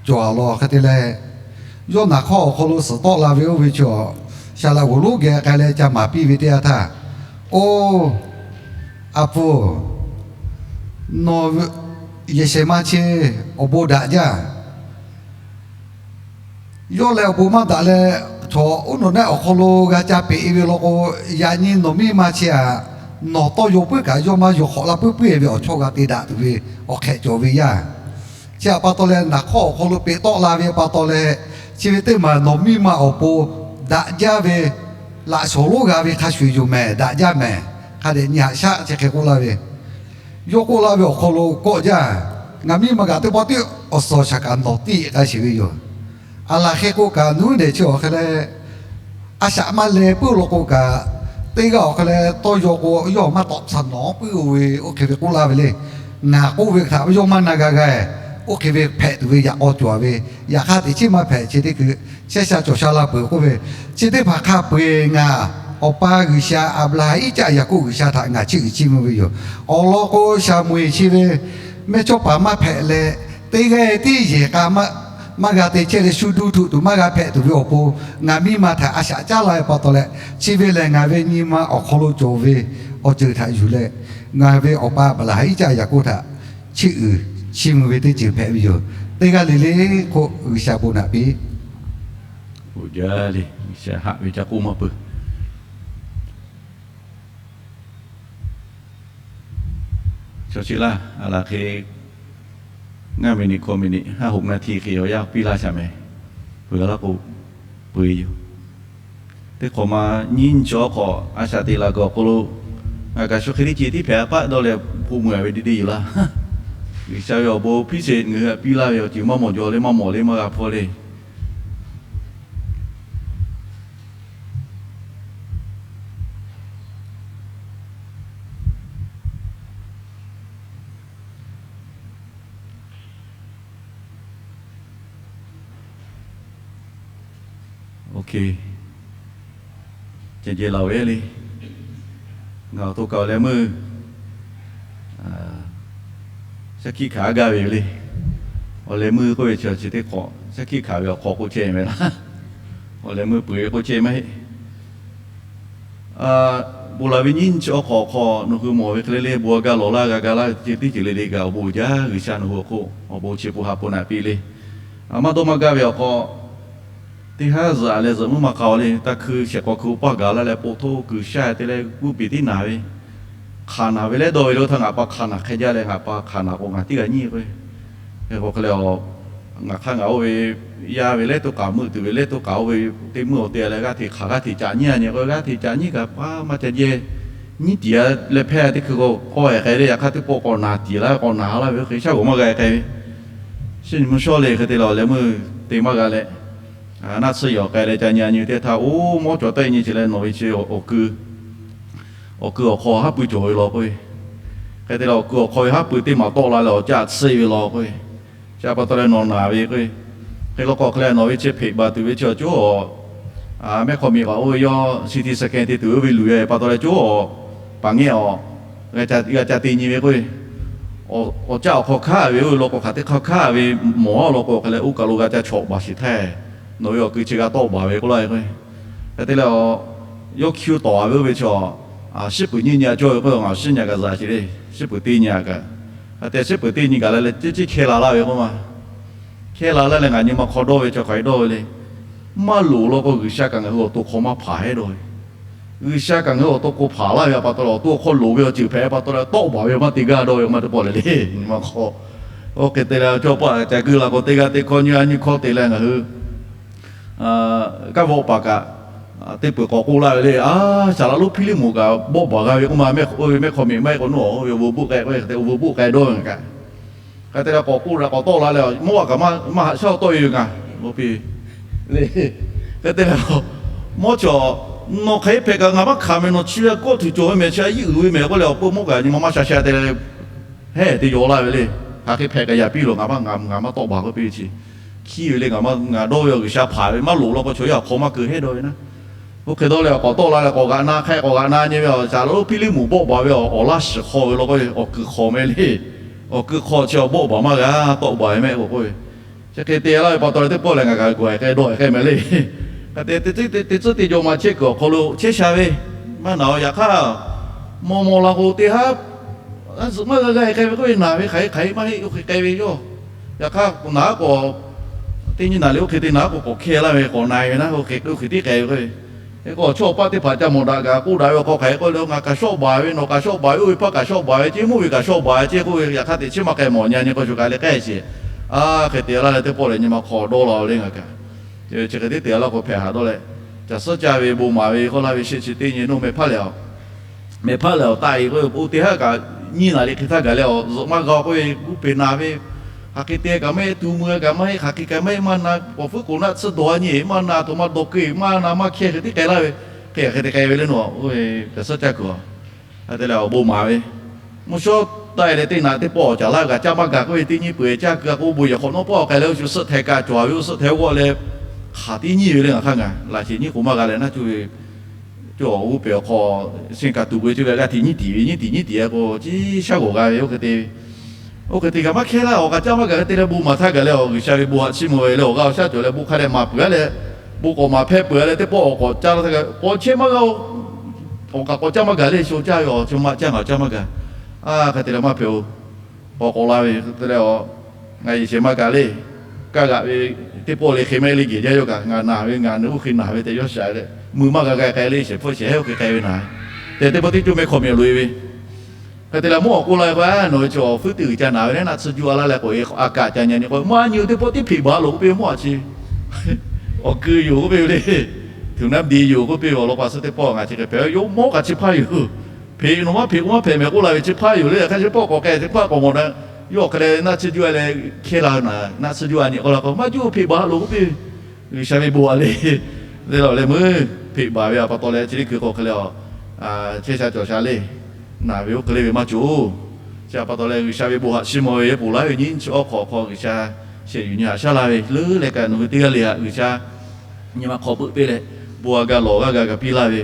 cawˬ a law hk'e te leh, yawˇ naˬ hk'awˇ awˬ hk'aw lo suhˍ tawˆ la ve oˇ ve chaw, shaˍ laꞈ g'oˍ lonˉ geh k'ai leh ca maˍ piˇ ve teˇ yanˇ htaˇ, Oˇ, a pfuhˇ, nawˬ yehˬ shehˍ ma chi awˬ bon daꞈ jaˇ. Yawˇ leh awˬ bon maˇ daꞈ leh, chaw uˉ nawˬ naˆ awˬ hk'aw lo g'a ca peꞈ e ve law k'o, yaꞈ nyi nawˬ miˇ ma chi aꞈ, nawˬ tawˇ yaw puiˉ kaꞈ yawˇ maˇ yaw hk'awꞈ la puiˉ puiˉ e ve awˬ chawˇ g'a te daꞈ tuˬ ve awˬ hk'ehꞈ cawˬ ve yaˇ. Chi htaꞈ pa taw leh, naˬ hk'awˇ awˬ hk'aw lo peꞈ tawˆ la ve pa taw leh, chi ve teˇ maˬ nawˬ miˇ ma awˬ pon daꞈ jaˇ ve laꞈ shawˍ lonˉ g'a ve hk'a shuˍ yoˬ mehˍ, daꞈ jaˇ mehˍ. Hk'a dehꞈ nyi haꞈ shaˉ chi hk'e k'oˆ laˇ ve, yawˇ k'oˆ laˇ ve awˬ hk'aw lo kawˆ jaˇ, ngaˬ miˇ ma kaꞈ teˇ pawˆ tiˉ awˬ suhˍ shaˍ kaꞈ nawˬ tiˇ k'ai sheˍ ve yoˬ. Aˬ laˬ hk'e k'o kaꞈ, nuˉ nehˬ chi awˬ hk'e leh, a shaꞈ maˇ leh puiˉ law k'o kaꞈ, teˇ g'aˇ awˬ hk'e leh tawˇ yaw k'o, yawˇ maˇ tawˆ htaꞈ nawˬ puiˉ-o ve, oˇ hk'e ve k'oˆ laˇ ve le. Ngaˬ k'oˆ ve htaꞈ yawˇ maˇ na g'a g'a. Oˇ hk'e ve hpehꞈ tuˬ ve yaꞈ k'aw cawˬ ve, yaꞈ hk'aˇ teꞈ chiˉ maˇ hpehꞈ, chi teˇ hkui chehˇ sha cawˬ sha la peuˬ k'oˆ ve, chi teˇ hpaˍ hk'a peu-eˬ ngaˬ Awˬ pa G'uiˬsha, Aˍbraˍhanˍ, Iˉcaˆ, Yaˍkoˆ G'uiˬsha htaꞈ ngaˬ chiˇ uiˍ chiˇ mvuh ve yoˬ. Awˬ lawn k'o, Saˍmo-eˍ chi ve mehˇchawˇpaˍ maˇ hpehꞈ leh, teˇ g'aˇ tiˉ yehˬ k'a maˇ g'a te chehˇ leh, shu duˇ htuꞈ tuˬ maˇ g'a hpehꞈ tuˬ ve awˬ pon, ngaˬ miˇ ma htaꞈ a shaꞈ caˉ la ve pa taw leh, chi ve lehˬ ngaˬ ve nyi ma awˬ hk'aw lo cawˬ ve awˬ ceuˬ htaꞈ yuˬ leh, ngaˬ ve awˬ pa Aˍbraˍhanˍ, Iˉcaˆ, Yaˍkoˆ htaꞈ chiˇ uiˍ chiˇ mvuh ve teˇ ceuˬ hpehꞈ ve yoˬ. Teˇ g'aˇ le le k'o, G'uiˬsha bon naꞈ piˇ. Uiˍ jaˇ le, G'uiˬsha haꞈ ve ca k'oˆ maˇ peuˬ. Chaw chi laˇ, aˬ laˬ hk'e, ngaˇ miˬniꞈ hkawꞈ miˬniꞈ haˉ hoꞈ ngaˇ hti hk'e awˬ yanˇ piˇ laˇ shaˍ mehˍ. Peuˬ laˇ k'o, peuˬ e yoˬ. Teˇ hk'awꞈ ma nyiˇ chi awˬ hk'awꞈ a shaꞈ teꞈ laˬ kuiˬ awˬ hk'aw lo, ngaˬ kaꞈ shu hk'e teˇ ceuˬ tiˉ hpehꞈ a paˆ dawˇ leh hpoˆ mui a ve deˇ deˇ yoˬ laˇ. G'uiˬsha ve awˬ bon hpiˇ sheˍ, ngaˬ hui htaꞈ piˇ laˇ ve awˬ ceuˬ maˇ mawˬ jaw le, maˇ mawˬ le, maˇ g'a hpfuhˇ le. Ceh ceh laˬ ve le. Ngaˬ awˬ to kaꞈ awˬ leh meuˇ shaˉ hkiˆ hkanˍ a gaˇ ve yoˬ le. Awˬ leh meuˇ k'oˆ ve chi chi teˇ hk'awꞈ shaˉ hkiˆ hkanˍ ve awˬ hk'aw k'oˆ chehˇ ve laˇ. Awˬ leh meuˇ peuˬ ve k'oˆ chehˇ maˇ heˆ. Bon laˬ ve nyiˇ chi awˬ hk'awꞈ hk'aw nawˬ hui mawˬ ve hk'e le le, bon a gaˇ lawˬ laˇ g'a gaˇ laˇ ve teˇ ceuˬ le le kaꞈ awˬ bon uiˍ jaˇ. G'uiˬsha nawˬ hui awˬ hk'oˆ awˬ bon chi bon ha hpu naꞈ piˇ le. Maˇ dawˇ maˇ gaˇ ve awˬ hk'aw, teˇ haˉ zuhꞈ leh zuhꞈ mvuhˇ maˇ k'a-o le. Taˇ hkui shehˍ hk'aw hkui paˇ gaˬ laˇ leh, po htoˇ kuiˬ shaˇ te leh, g'uˇ piˍ tiˉ naˍ ve, hk'aˬ naˬ ve leh dawˇ ve lo htaˇ, ngaˬ pa hk'aˬ naˬ hk'e jaˇ leh, ngaˬ pa hk'aˬ naˬ k'o ngaˬ tiˉ g'a nyiˇ k'o, hk'e k'o hk'e le, ngaˬ hk'aˇ ngaˬ oˇ ve yaˇ ve lehˉ toˇ k'aˍ, meuˆ tuˬ ve lehˉ toˇ k'aˍ, oˇ ve teˇ meuˇ awˬ te leh g'aˇ hteꞈ hk'aˬ g'aˇ hteꞈ caꞈ nyiˇ a nyi k'o, g'aˇ hteꞈ caꞈ nyiˇ kaꞈ pa maˇ ca jehˇ. Nyiˉ tiˍ a leh hpehˇ teˇ hkui k'o, k'awˇ e k'ai le. Yaꞈ hk'aˇ teˇ pawˆ k'awꞈ naˬ tiˍ laˇ ve, k'awꞈ naˬ laˇ ve oˇ hk'e shaˉ g'oˍ maˇ g'a k'ai ve. Shinˉ nyi mvuhˇ shawˉ le hk'e te leh, awˬ leh meuˇ te maˇ g'a leh, naˆ tsuhˇ yawˬ k'ai leh ca nyi a nyi teˇ htaˇ, oˇ mawˇ cawˬ taˆ e nyi ce leh nawˬ ve chi awˬ kui awˬ hk'aw haˉ pui cawˬ ve law k'oˆ ve. Hk'e te leh awˬ kui awˬ hk'aw ve haˉ pui teˇ maˬ tawˆ la leh awˬ caˆ tsuhˇ ve law k'oˆ ve. Chi pa taw leh nawˬ naˬ ve k'oˆ ve. Hk'e law k'o hk'e leh nawˬ ve chi hpeꞈ baˬ tuˬ ve chi awˬ coˉ awˬ mehˆ hk'aw miˬ kaꞈ oˇ ve yawˇ C T scan te tuˬ oˇ ve luˬ e pa taw leh coˉ awˬ paˍ ngehˇ awˬ g'a ca te nyi ve k'oˆ ve. Awˬ caˆ awˬ hk'aw hkanˉ ve oˇ ve law k'o, hk'aˬ teˇ hk'aˇ hkanˉ ve mawˬ a law k'o, hk'e leh oˇ kaˬ lo g'a ca chawꞈ baˬ sheˍ htaˇ, nawˬ ve awˬ kui chi g'a tawˆ baˬ ve k'oˆ laˇ ve k'o. Hk'e te leh, yawˇ hkiˇ tawˍ a ve oˇ ve chi, shiˉ puiˍ nyiˇ nyi a cawˇ ve k'oˆ ve, ngaˬ shiˉ nyi a kaꞈ zaꞈ sheˍ le. Shiˉ puiˍ teˇ nyi a kaꞈ, hk'e te shiˉ puiˍ teˇ nyi kaꞈ la leh teˇ ciˉ hkehˇ la laˇ ve k'oˆ ma. Hkehˇ la laˇ leh ngaˬ nyi ma hk'aw dawˇ ve chi hk'aˬ hk'e dawˇ ve le. Maˇ loˍ law k'o, G'uiˬsha kaꞈ ngaˬ hui awˬ to hk'aw maˇ hpanˍ hehˉ dawˇ ve. G'uiˬsha kaꞈ ngaˬ hui awˬ to hk'aw hpanˍ laˇ ve pa taw leh, awˬ to awˬ hk'aw loˍ ve awˬ ceuˬ hpehꞈ pa taw leh, tawˆ baˬ ve maˇ te gaˇ dawˇ ve maˇ teˇ pawˆ leh le. Nyi ma hk'aw, oˇ hk'e te leh, chaw paˆ ca geuˆ la k'o, teˇ g'aˇ teˇ hkawˇ nyiˇ g'aˇ nyiˇ hkawˇ te leh ngaˬ hui kanˉ vawˆ paˍ kaꞈ teˇ peuˬ k'awꞈ k'oˆ laˇ ve le. A, saˍ laꞈ lonˉ Hpiˇliˇmonˍ kaꞈ bawˆ baˬ g'a ve k'oˆ ma, mehˆ hk'aw, mehˆ hk'aw miˬ maˇ heˆ k'o, nawˬ ve awˬ veuˬ boˆ k'ai k'o, awˬ veuˬ boˆ k'ai dawˇ ve ngaˬ kaꞈ. Hk'e te leh k'awꞈ k'oˆ la k'awꞈ tawˆ la leh, mawˇ a kaꞈ maˇ haꞈ shaˉ tawˆ e ve ngaˬ, hk'e te leh, mawˇ chaw, nawˬ hk'aˬ hk'e hpehꞈ kaꞈ ngaˬ maˇ hkanˍ mehˍ, nawˬ chi ve kawˆ tuˬ cawˬ ve mehˍ, chi a yiˇ uiˍ ve mehˍ k'oˆ leh, awˬ peuˇ mawˇ kaꞈ nyi ma maˇ sha sha te leh, hehˉ te yaw laˇ ve le. Hk'aˬ hk'e hpehꞈ kaꞈ yaꞈ piˇ loˬ, ngaˬ maˇ, ngaˬ maˇ tawˆ baˬ k'oˆ piˇ ve chi, hkiˉ ve le. Ngaˬ dawˇ ve awˬ G'uiˬsha hpanˍ ve maˇ loˍ law k'o, chaw yaˇ awˬ hk'aw maˇ keu hehˉ dawˇ ve naˉ. Oˇ hk'e dawˇ leh k'awꞈ tawˆ la leh k'awꞈ g'aꞈ na hk'e k'awꞈ g'aꞈ na nyi ve, saˍ laꞈ lonˉ Hpiˇliˇmonˍ bawˆ baˬ ve awˬ laˇ shiˍ hk'aw ve law k'o, awˬ kuiˬ hk'aw meh le. Awˬ kuiˬ hk'aw chi awˬ bawˆ baˬ maˇ g'a, tawˆ baˬ ve mehˆ k'o k'oˆ ve. Chi hk'e te laˇ ve pa taw leh teˇ pawˆ leh ngaˬ kaꞈ gawˬ hk'e dawˇ hk'e meh le. Hk'e te, teˇ tcuhˉ teˇ jaw ma chehˇ kuiˬ awˬ hk'aw lo chehˇ sha ve, maˇ naˬ-oˬ. Yaꞈ hk'aˇ, maw maw la k'o teˇ haˉ zuhꞈ maˇ g'a g'a hk'e ve k'oˆ ve, naˬ ve hk'aˬ hk'e hk'aˬ hk'e maˇ heˆ, oˇ hk'e k'ai ve yoˬ. Yaꞈ hk'aˇ naˬ aˉ k'o, teˇ nyi naˬ le, oˇ hk'e te naˬ aˉ k'o k'awꞈ hkehˇ laˇ ve, k'awꞈ na-e ve naˉ, oˇ hk'e oˇ hk'e tiˉ k'ai ve k'o, hk'e k'o chaw paˆ teˇ hpaˍ ca mawˬ daꞈ kaꞈ k'oˆ daꞈ ve awˬ hk'aw hk'aˬ hk'e k'oˆ le, ngaˬ kaꞈ shawˆ baˬ ve, nawˬ kaꞈ shawˆ baˬ ve, oˇ ve paˆ kaꞈ shawˆ baˬ ve, ceˇ mvuhˇ ve kaꞈ shawˆ baˬ ve, ceˇ k'oˆ ve, yaꞈ hk'aˇ teꞈ chiˉ maˇ k'ai mawˬ nyi nyi k'o, shu kaꞈ leh k'ehˆ sheˍ. A, hk'e te laˇ leh teˇ pawˆ leh nyi ma hk'aw dawˇ la-o le ngaˬ kaꞈ. Chi hk'e te te laˇ k'o hpehꞈ haꞈ dawˇ leh, caˬ suhˉ caˇ ve bon maˍ ve k'oˆ laˇ ve shehˆ chi teˇ nyi nawˬ meh hpaˇ lehˬ, meh hpaˇ lehˬ awˬ taˆ-e k'oˆ ve, oˇ teˇ haˉ kaꞈ nyiˇ naˬ le hk'e htaˇ gaˬ leh awˬ zuhꞈ maˇ g'a k'oˆ ve, g'uˇ peˬ naˬ ve, hk'aˬ hk'e te kaꞈ maˇ heˆ, tu mui kaꞈ maˇ heˆ, hk'aˬ hk'e kaꞈ maˇ heˆ, maˇ na, k'awꞈ fuˉ k'oˍ naˆ tsuhˇ dawˬ a nyi maˇ na, aˬ htoꞈ ma dawˬ keu maˇ na, maˇ hkehˇ hk'e tiˉ k'ai laˇ ve, hk'e hk'e te k'ai ve le nawˬ, caˬ suhˉ caˇ kuiˬ a. Hk'e te leh awˬ bon maˍ ve, mvuhˇ shawˉ taˆ-e leh teˇ naꞈ teˇ pawˆ awˬ caˍ laˇ g'aꞈ caˇ maˇ gaˬ k'oˆ ve, teˇ nyiˇ peuˬ caˇ keu a k'o, bon yehˬ hk'awꞈ nawˉ pawˆ k'ai leh, oˇ shu suhˆ htaiˍ kaꞈ cawˬ ve, oˇ suhˆ htaiˍ g'awˆ leh hk'aˬ tiˉ nyiˇ ve le ngaˬ hk'aˇ ngaˬ laꞈ sheˍ nyiˉ k'o maˇ g'a leh naˉ cuˇ ve, cawˬ g'uˇ peˬ awˬ hk'aw, shehˆ kaꞈ tuˬ ve cawˬ ve g'aˇ tiꞈ nyiˉ tiꞈ ve, nyiˉ tiꞈ nyiˉ tiꞈ a k'o, ciˉ shaˉ g'awˬ g'a ve oˇ hk'e te ve. Oˇ hk'e te kaꞈ maˇ hkehˇ laˇ, awˬ kaꞈ caˇ maˇ gaˬ hk'e te leh bon maˍ htaˇ gaˬ leh, awˬ G'uiˬsha ve bon haꞈ chiˇ mvuh ve le, awˬ g'aˇ awˬ shaˉ cawˬ leh bon hk'a dehꞈ maˍ peuˬ a leh, bon k'awꞈ maˍ hpehˇ peuˬ a leh teˇ pawˆ awˬ k'awꞈ caˇ la htaˇ kaꞈ k'awꞈ chehˇ maˇ g'a-o. Awˬ kaꞈ k'awꞈ caˇ maˇ gaˬ le, sho caˇ ve awˬ chi maˇ caˇ ngaˬ caˇ maˇ gaˬ. A, hk'e te leh maˇ hpehꞈ-o. K'awꞈ k'awꞈ la ve hk'e te leh, ngaˬ yeˬ shehˍ maˇ gaˬ le. Kaˇ g'aꞈ ve teˇ pawˆ le hk'e mehˆ le geh jaˇ yawˇ kaꞈ, ngaˬ naˬ ve ngaˬ nawˬ oˇ hk'e naˬ ve tehꞈ yawˇ shaˍ leh, mui maˇ g'a g'a k'ai le, shehˍ hpfuhˇ shehˍ hehˉ oˇ hk'e k'ai ve naˬ tehꞈ teˇ pawˆ teˇ coˇ mehˆ hk'aw meh loꞈ-e ve. Hk'e te leh mawˇ awˬ k'oˆ laˇ ve k'o, nawˬ ve chi awˬ fuiˉ teˇ g'uiˬ ca naˬ ve le, naˆ tsuhˇ juˇ a laˇ leh k'oꞈ-e a kaꞈ ca nyi nyi k'o, maˇ nyi-o teˇ pawˆ tiˉ hpeꞈ baˬ loˬ k'oˆ piˇ ve mawˇ a chi. Awˬ keu yoˬ k'oˆ piˇ ve le. Tuˬ naˉ de yoˬ k'oˆ piˇ ve awˬ lawn pa suh teˇ pawˆ ngaˬ chi hk'e hpehꞈ yoˬ, mawˇ kaꞈ chi hpaˇ yoˬ. Hpeꞈ nawˬ maˇ hpeꞈ k'o maˇ hpehꞈ mehˍ k'oˆ la ve chi hpaˇ yoˬ le. Yaꞈ hk'aˇ chi pawˆ k'awꞈ k'ai chi hpaˇ k'awꞈ mawˬ na, yawˇ hk'e leh naˆ tsuhˇ juˇ a leh hkehˇ la ve naˬ, naˆ tsuhˇ juˇ a nyi k'oˆ la k'o, maˇ juˇ hpeꞈ baˬ loˬ k'oˆ piˇ ve. G'uiˬsha ve bon a le. Leh lawˬ leh meuˇ hpeꞈ baˬ ve a pa taw leh chi teˇ hkui k'o hk'e leh, chehˇ sha cawˬ sha le. Naˬ ve oˇ hk'e le ve maˇ cawˬ. Chi a pa taw leh G'uiˬsha ve bon haꞈ chiˇ mvuh ve ponˬ laˇ ve nyiˇ nyi chi awˬ hk'awꞈ hk'aw G'uiˬsha shehˍ yuˬ nyi haꞈ shaˉ laˇ ve leuˉ leh kaꞈ nawˬ hui teˇ g'aˇ le haꞈ G'uiˬsha nyi ma hk'aw peuˆ piˇ leh, bon a ga lawˬ g'aˇ g'a ga piˇ laˇ ve,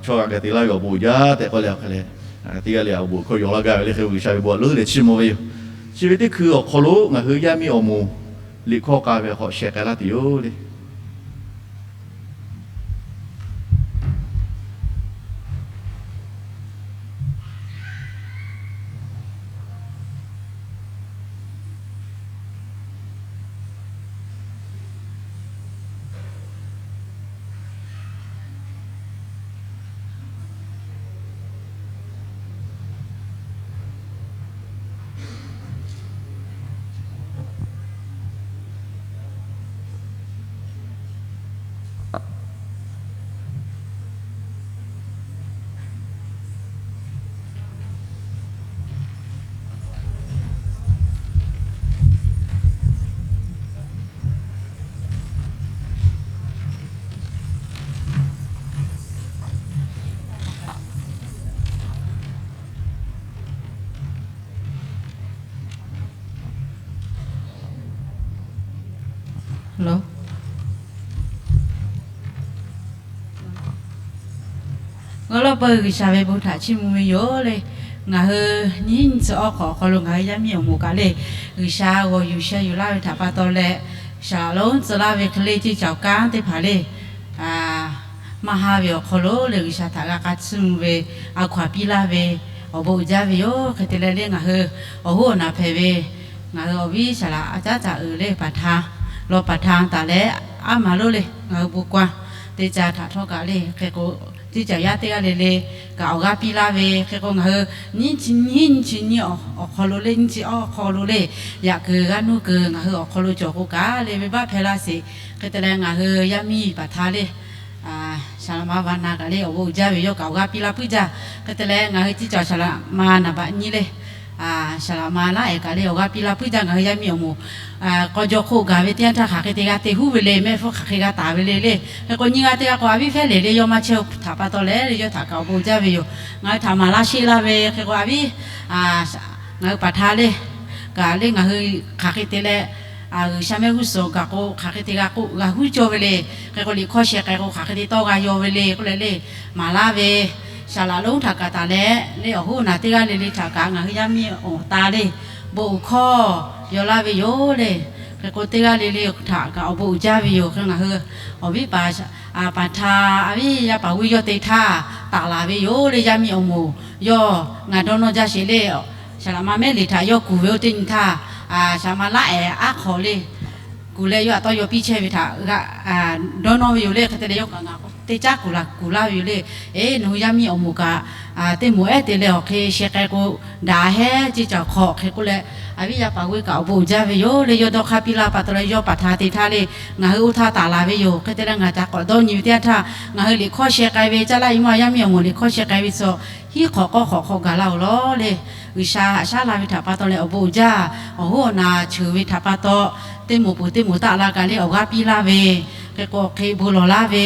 chaw g'aꞈ ga te laˇ ve awˬ bon uiˍ jaˇ tehꞈ k'oˆ leh awˬ hk'e leh, teˇ g'aˇ le haꞈ awˬ bon hkawˇ yaw laˇ gaˇ ve le hk'e G'uiˬsha ve bon htaꞈ leuˉ leh chiˇ mvuh ve yoˬ. Chi ve teˇ hkui awˬ hk'aw lo ngaˬ hui yaˇ miˇ awˬ moˍ liꞈ hkawˇ k'a ve awˬ hk'aw sheh k'ai laˇ tuˬ yoˬ le. G'aw lawˇ peuˬ G'uiˬsha ve bon htaꞈ chiˇ mvuh ve yoˬ le. Ngaˬ hui nyiˇ nyi tcuh awˬ hk'awꞈ awˬ hk'aw lo ngaˬ hui yaˇ miˇ awˬ moˍ kaꞈ le, G'uiˬsha g'awˬ yuˬ sheh yuˬ laˇ ve htaꞈ pa taw leh, shaˍ laꞈ lonˉ tcuh laˇ ve hk'e le ceˇ caˬ kanˉ teˇ hpaˍ le, maˇ haˉ ve awˬ hk'aw lo leh G'uiˬsha htaꞈ g'a k'a chiˇ mvuh ve, a hkaw-anˬ piˇ laˇ ve, awˬ bon uiˍ jaˇ ve yoˬ. Hk'e te leh le ngaˬ hui awˬ hoˉ awˬ naˬ hpehꞈ ve, ngaˬ hui awˬ viˉ shaˍ laꞈ a caˉ caꞈ uiˍ le paˍ htaˇ, law paˍ htaˇ taˍ leh, aˉ maˍ lonˉ le, ngaˬ hui bon kaˇ teˇ ca htaꞈ htawˇ kaꞈ le, hk'e k'o, teˇ cawˬ yaˇ teˇ g'aˇ le le kaꞈ awˬ g'aˇ piˇ laˇ ve, hk'e k'o ngaˬ hui nyiˇ chi nyiˇ, nyiˇ chi nyiˇ awˬ hk'aw lo le, nyiˇ chi awˬ hk'aw lo le, yaꞈ kuiˬ g'aˇ nuˇ kuiˬ ngaˬ hui awˬ hk'aw lo cawˬ k'o kaꞈ le, venˇbaˆ hpehˇ laˇ sheˍ. Hk'e te leh ngaˬ hui yaˇ miˇ paˍ htaˇ le, saˍ laꞈ ma va na kaꞈ le awˬ bon uiˍ jaˇ ve yoˬ, kaꞈ awˬ g'aˇ piˇ laˇ puiˉ jaˇ. Hk'e te leh ngaˬ hui teˇ cawˬ saˍ laꞈ ma naˍ baꞈ nyiˇ le, saˍ laꞈ ma laˉ ehˍ kaꞈ le awˬ g'aˇ piˇ laˇ puiˉ jaˇ. Ngaˬ hui yaˇ miˇ awˬ moˍ k'aw jaw hk'oˆ gaˬ ve teˇ yanˇ htaˇ hk'aˬ hk'e te g'a te huˉ ve le, mehˆ hpfuhˇ hk'aˬ hk'e g'a taˍ ve le le. Hk'e k'o nyi g'a teˇ g'aˇ k'o, a viˉ hpehˇ lehˬ le, yawˇ maˇ chehˇ htaꞈ pa taw leh le, yawˇ htaꞈ kaꞈ awˬ bon jaˇ ve yoˬ. Ngaˬ hui htaꞈ maˍ laˇ sheˆ laˇ ve hk'e k'o, a viˉ, ngaˬ hui paˍ htaˇ le kaꞈ le ngaˬ hui hk'aˬ hk'e te leh G'uiˬsha mehˆ g'uˇ suhˍ gaˬ k'o hk'aˬ hk'e te g'a k'oˆ g'a huˉ cawˇ ve le. Hk'e k'o liꞈ hkawˇ sheh k'ai k'o hk'aˬ hk'e te tawˇ g'a yaw ve le k'oˆ leh le, maˍ laˇ ve saˍ laꞈ lonˉ htaꞈ kaꞈ taˍ leh le, awˬ hoˉ naˬ teˇ g'aˇ le le htaꞈ kaꞈ ngaˬ hui yaˇ miˇ awˬ ta le bon uiˍ hkawˇ yaw laˇ ve yoˬ le. Hk'e k'o teˇ g'aˇ le le htaꞈ kaꞈ awˬ bon uiˍ jaˇ ve yoˬ. Hk'e ngaˬ hui awˬ viˉ paˍ, paˍ htaˇ a viˉ yaˇ paˍ g'uˇ yawˇ te htaˇ taˍ laˬ ve yoˬ le. Yaˇ miˇ awˬ moˍ yawˇ ngaˬ dawˇ nawˇ jaˇ sheˍ le, saˍ laꞈ ma mehˉ liꞈ htaꞈ yawˇ kuˬ ve oˇ teˇ nyi htaˇ, saˍ laꞈ ma laˉ ehˍ aˉ hk'aw le kuˬ leh yawˇ htaꞈ tawˇ yaw piˇ chehˇ ve htaꞈ g'a dawˇ nawˇ ve yoˬ le. Hk'e te leh yawˇ kaꞈ ngaˬ teˇ caˉ kuˬ laˬ kuˬ laˇ ve yoˬ le. Eˬ, nawˬ hui yaˇ miˇ awˬ moˍ kaꞈ teˇ moˍ ehˉ te leh awˬ hk'e sheh k'ai k'o, daꞈ hehˉ ceˇ caˬ hk'aw hk'e k'oˆ leh, a viˉ yaˇ paˍ g'uˇ kaꞈ awˬ bon uiˍ jaˇ ve yoˬ le. Yawˇ dawˇ hk'aˇ piˇ laˇ pa taw leh yawˇ paˍ htaˇ te htaˇ le, ngaˬ hui oˇ htaˇ taˍ laˬ ve yoˬ. Hk'e te leh ngaˬ ca k'awꞈ dawˇ nyi ve teˇ yanˇ htaˇ ngaˬ hui liꞈ hkawˇ sheh k'ai ve caˇ laˇ i maˇ yaˇ miˇ awˬ moˍ liꞈ hkawˇ sheh k'ai ve tcuh hiˉ hk'awꞈ k'awˇ hk'awꞈ hk'aw gaˬ laˇ-oˬ lawˬ le. G'uiˬsha haꞈ shaˉ la ve htaꞈ pa taw leh awˬ bon uiˍ jaˇ. Awˬ hoˉ awˬ naˬ cheuˬ ve htaꞈ pa taw, teˇ moˍ peuˬ teˇ moˍ taˆ la kaꞈ le awˬ g'aˇ piˇ laˇ ve, hk'e k'o hk'e bon lawˬ laˇ ve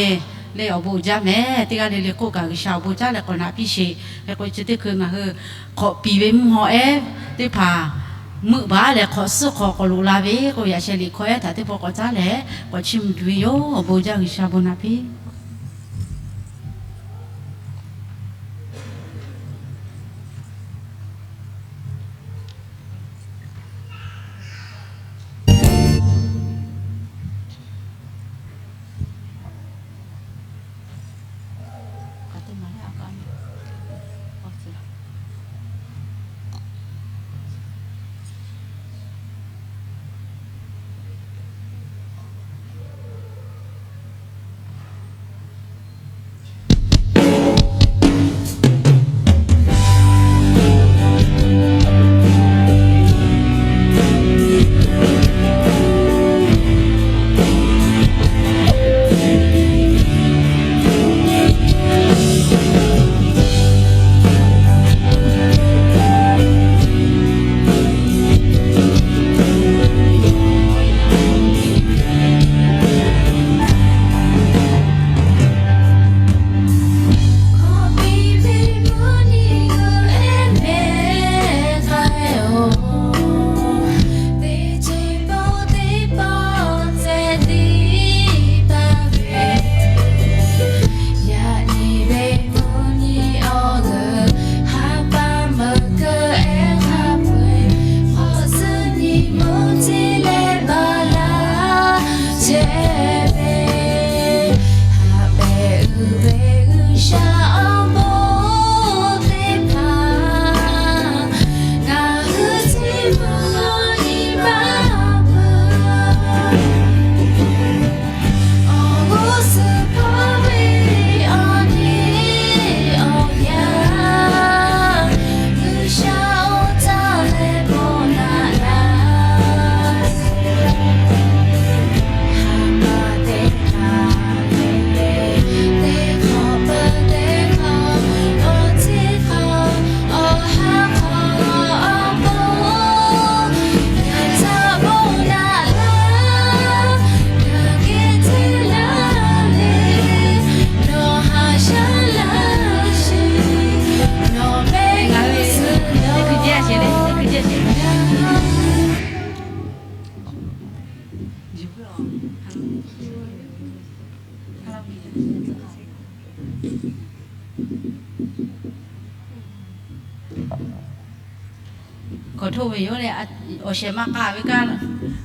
le awˬ bon uiˍ jaˇ mehˍ. Teˇ g'aˇ le le k'oˆ kaꞈ G'uiˬsha awˬ bon caˉ leh k'awꞈ naꞈ piˇ sheˍ. Hk'e k'o chi teˇ hkui ngaˬ hui hk'awꞈ piˍ ve mvuhˇ haw ehˉ teˇ hpaˍ meuˆ baˬ leh hk'awꞈ suhˉ hk'aw k'awꞈ loꞈ la ve k'o, yaꞈ sheh liꞈ hkawˇ ehˉ htaꞈ teˇ pawˆ k'awꞈ caˉ leh k'awꞈ chiˇ mvuh tuˬ ve yoˬ. Awˬ bon uiˍ jaˇ, G'uiˬsha bon naꞈ piˇ. Kawˬ htoˇ ve yoˬ le, awˬ shehˍ ma k'a ve kaˇ,